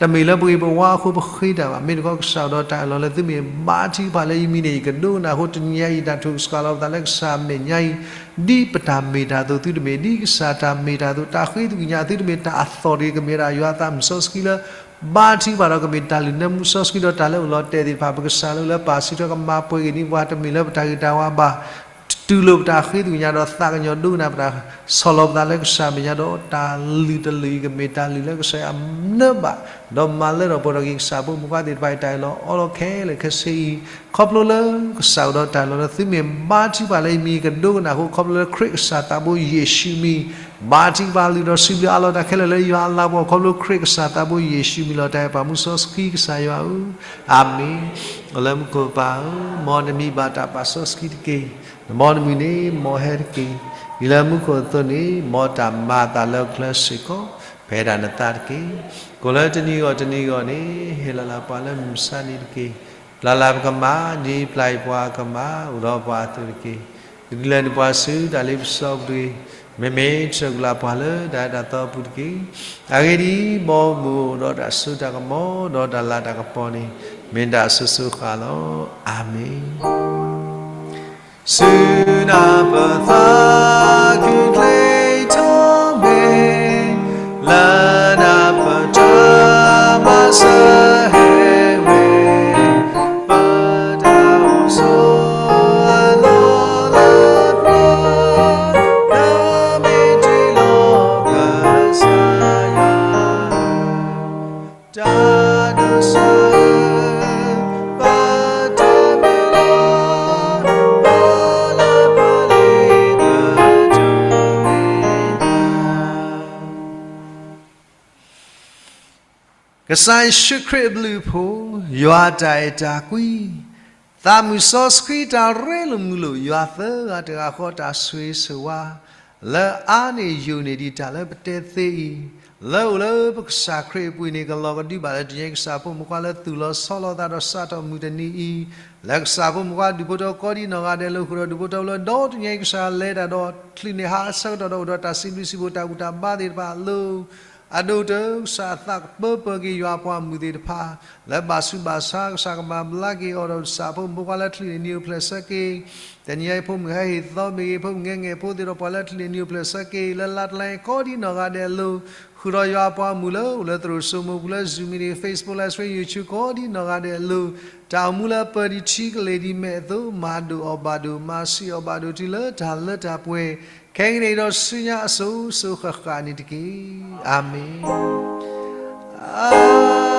တမ့ၢ်လၢပဂ့ၤပဝါအဃိပဃ့တၢ်ဘၣ်, မ့ၢ်တခီကစၢ်အိၣ်ဒီးတၢ်အၢၣ်လီၤလၢသုမ့ၢ်ဘါထုကဖၣ်လၢ ယမံၤန့ၣ် ယကဒိကနၣ်အဃိ တနံၤညါအံၤ တၢ်ထုးကဆှၣ်လီၤပသးလၢကစၢ်အမဲာ်ညါအံၤ, ဒ်ပတၢ်မ့ၢ်တၢ်အသိးသုတမ့ၢ်, ဒ်ကစၢ်တၢ်မ့ၢ်တၢ်အသိး တၢ်ဃ့သုကညးသုတမ့ၢ်, တၢ်အသီၣ်တဂ့ၤ ကမ့ၢ်ဝဲဒၣ်ယွၤအသးမုၢ်စီဆှံလၢ ဘါထုကဖၣ်ဒီးကမ့ၢ်တၢ်လုၢ်နၢမူစီဆှံဒီးတၢ်လၢအိၣ်လီၤတဲာ်သ့ၣ်တဖၣ်, ပကစၢ်လၢအိၣ်လၢပၢ်စံးထီၣ်ကမၤပှဲၤက့ၤန့ၢ်ပှၤ တမ့ၢ်လၢပတၢ်ဂ့ၤတၢ်ဝါဘၣ် တူၢ်လိာ်ပတၢ်ဃ့သုကညးဒီးသးကညီၤဒိကနၣ်ပတၢ်ဆီၣ်လီၤပသးလၢကစၢ်မဲာ်ညါဒီး တၢ်လုၢ်တလုၢ်အံၤ ကမ့ၢ်တၢ်လုၢ်လၢကစၢ်ယွၤနၢဘၣ်, ဒီးမၤလၢထီၣ်ပှဲၤထီၣ်က့ၤကစၢ်ဖိမုၣ်ဖိခွါသ့ၣ်တဖၣ်အံၤ တၢ်အၢၣ်လီၤအီလီၤခဲလၢာ်ခဲဆ့အံၤ, ခီဖျိလၢကစၢ်အိၣ်ဒီးတၢ်အၢၣ်လီၤလၢသုမ့ၢ်ဘါထုကဖၣ်လၢယမံၤကဒိကနၣ်အဃိ ခီဖျိလၢခရံာ်ကစၢ်သးဘိယ့ၣ်ၡူးမံၤ, ဘါထုကဖၣ်လုၢ်ထီၣ်စံးဘျုးအးလီၤတၢ်ခဲလၢာ်လၢယွၤအလၤကပီၤ ခီဖျိခရံာ်ကစၢ်သးဘိယ့ၣ်ၡူးမံၤလီၤ. တၢ်အဲၣ်ပှၤမူစီဆှံကစၢ်ယွၤဧၢ, အၤမ့ၣ်. အိၣ်လၢမူခိၣ်ပၢ်ဧၢ, မ်နမံၤဘၣ်တၢ်ပာ်စီဆှံတက့ၢ်. နမ်နမုၢ်န့ၣ်မ်ဟဲတက့ၢ်. ဒ်လၢမူခိၣ်အသိးန့ၣ် မ်တၢ်မၤအသးလၢပချၢစ့ၢ်ကီး, ပဟဲဒၣ်နသးတက့ၢ်. ကိၣ်လၢတနံၤဂီၢ်တနံၤဂီၢ်န့ၣ် ဟ့ၣ်လီၤလၢပှၤလၢမုၢ်မဆါနံၤတက့ၢ်. ပျၢ်လၢပကမၤ ဒ်ပျၢ်ယပှၤကမၤ အိၣ်ဒီးပှၤအသိးတက့ၢ်. ကဒုးလဲၤနုာ်ပှၤဆူတၢ်လ့ပစီပူၤတဂ့ၤ. မ့မ့ၢ်ထုးကွံာ်လၢပှၤလၢတၢ်အဲၣ်တၢ်သီအပူၤတက့ၢ်. အဂ့ၢ်ဒ်အံၤ, မ်ပအိၣ်ဒီးတၢ်စိတၢ်ကမီၤ ဒီးတၢ်လၤတၢ်ကပီၤန့ၣ် မ့ၢ်တၢ်အစိၤစိၤဃၣ်ဃၣ်လီၤ. အၤမ့ၣ်. စူၢ်နၢ်ပသးခုချ့ထီၣ်မ့ၢ် လၢနၢ်ပတၢ်မၤစၢၤဟဲဝဲ, ပတၢ်အိၣ်ဆိးအလီၢ်လၢပျၢၤ, လၢမ့ၢ်တ့ၢ်လီၤကစၢ်ယွၤ တၢ်ဒိးစၢၤ ပတၢ်မုၢ်လၢ် ပလၢပှဲၤလၢပတၢ်မ့ၢ်တၢ် ကစၢ်ယ့ၣ်ၡူးခရံာ်အဘျုးအဖှိၣ်, ယွၤအတၢ်အဲၣ်တၢ်ကွံ, သးမုၢ်စီဆှံတၢ်ရ့လိာ်မုာ်လိာ် ယွၤသၢဂၤတဂၤဃီတၢ်ဆိၣ်ဂ့ၤဆိၣ်ဝါ လၢအါန့ၢ်ယိာ်န့ၢ်ဒံးတၢ်လၢပတဲသ့အံၤ, လၢအိၣ်လၢပကစၢ်ခရံာ်အပူၤန့ၣ် ကလီၤကဒုဘၣ်လၢတနံၤအံၤ ကစၢ်ဖိမုၣ်ခွါလၢသူၣ်လီၤဆီလီၤသးဒီးစးထီၣ်မုၢ်တနံၤအံၤ, လၢကစၢ်ဖိမုၣ်ခွါဒုးဖိထီၣ်ကိးဒံနီၢ်ဂၤဒဲးလၢဃုာ်ဒီးဒုးဖိထီၣ်လၢဒီတနံၤအံၤ ကစၢ်လဲၤတၢ်ဒီးချုးန့ၢ်ဟးဆၢကတီၢ်ဒီးအိၣ်ဒီးတၢ်စံးဘျုးစံးဖှိၣ်တၢ်ဘူၣ်တၢ်ဘါသ့ၣ်တဖၣ်အလိၤ အဒိၣ်ကတၢၢ် ကစၢ်အသးကပၢပၢက့ၤယွၤအပှၤမုၣ်သ့ၣ်တဖၣ် လၢဘၣ်ဆူးဘၣ်ဆါ ကစၢ်ကမၤဘျါက့ၤအီၤဒီး ကစၢ်ဖိမုၣ်ဖိခွါလၢချုးန့ၢ်နံၤအိၣ်ဖျဲၣ်ဆၢက့ၤ, တနံၤအံၤဖိမုၣ်ဟဲဟ့ၣ်သီမ့ၢ်ဂ့ၤ ဖိမုၣ်ဂဲၤငဲၢ်ဖိသ့ၣ်ဒီးပှၤလၢချုးန့ၢ်နံၤအိၣ်ဖျဲၣ်ဆၢက့ၤ လၢလါတလါအံၤကိးဒံနီၢ်ဂၤဒဲးအလိၤ, ဃုာ်ဒီးယွၤအပှၤမုၣ်လၢအိၣ်လၢသရိာ်စိမိၤပူၤ လၢ Zoom meeting, Facebook Live Stream, YouTube ကိးဒံနီၢ်ဂၤဒဲးအလိၤ, တၢ်အိၣ်မူလၢပၢၤဒံးထံကလဲၤဒံးမဲာ်အသိး မၤဒိၣ်အီၤဘၣ်ဒိၣ် မၤဆံးအီၤဘၣ်ဒိၣ်တုၤလၢတၢ်လၢတၢ်ပှဲၤ ခဲကနံၣ်အံၤဒီးဆူညါအစိၤစိၤဃၣ်ဃၣ်န့ၣ်တက့ၢ်. အၤမ့ၣ်.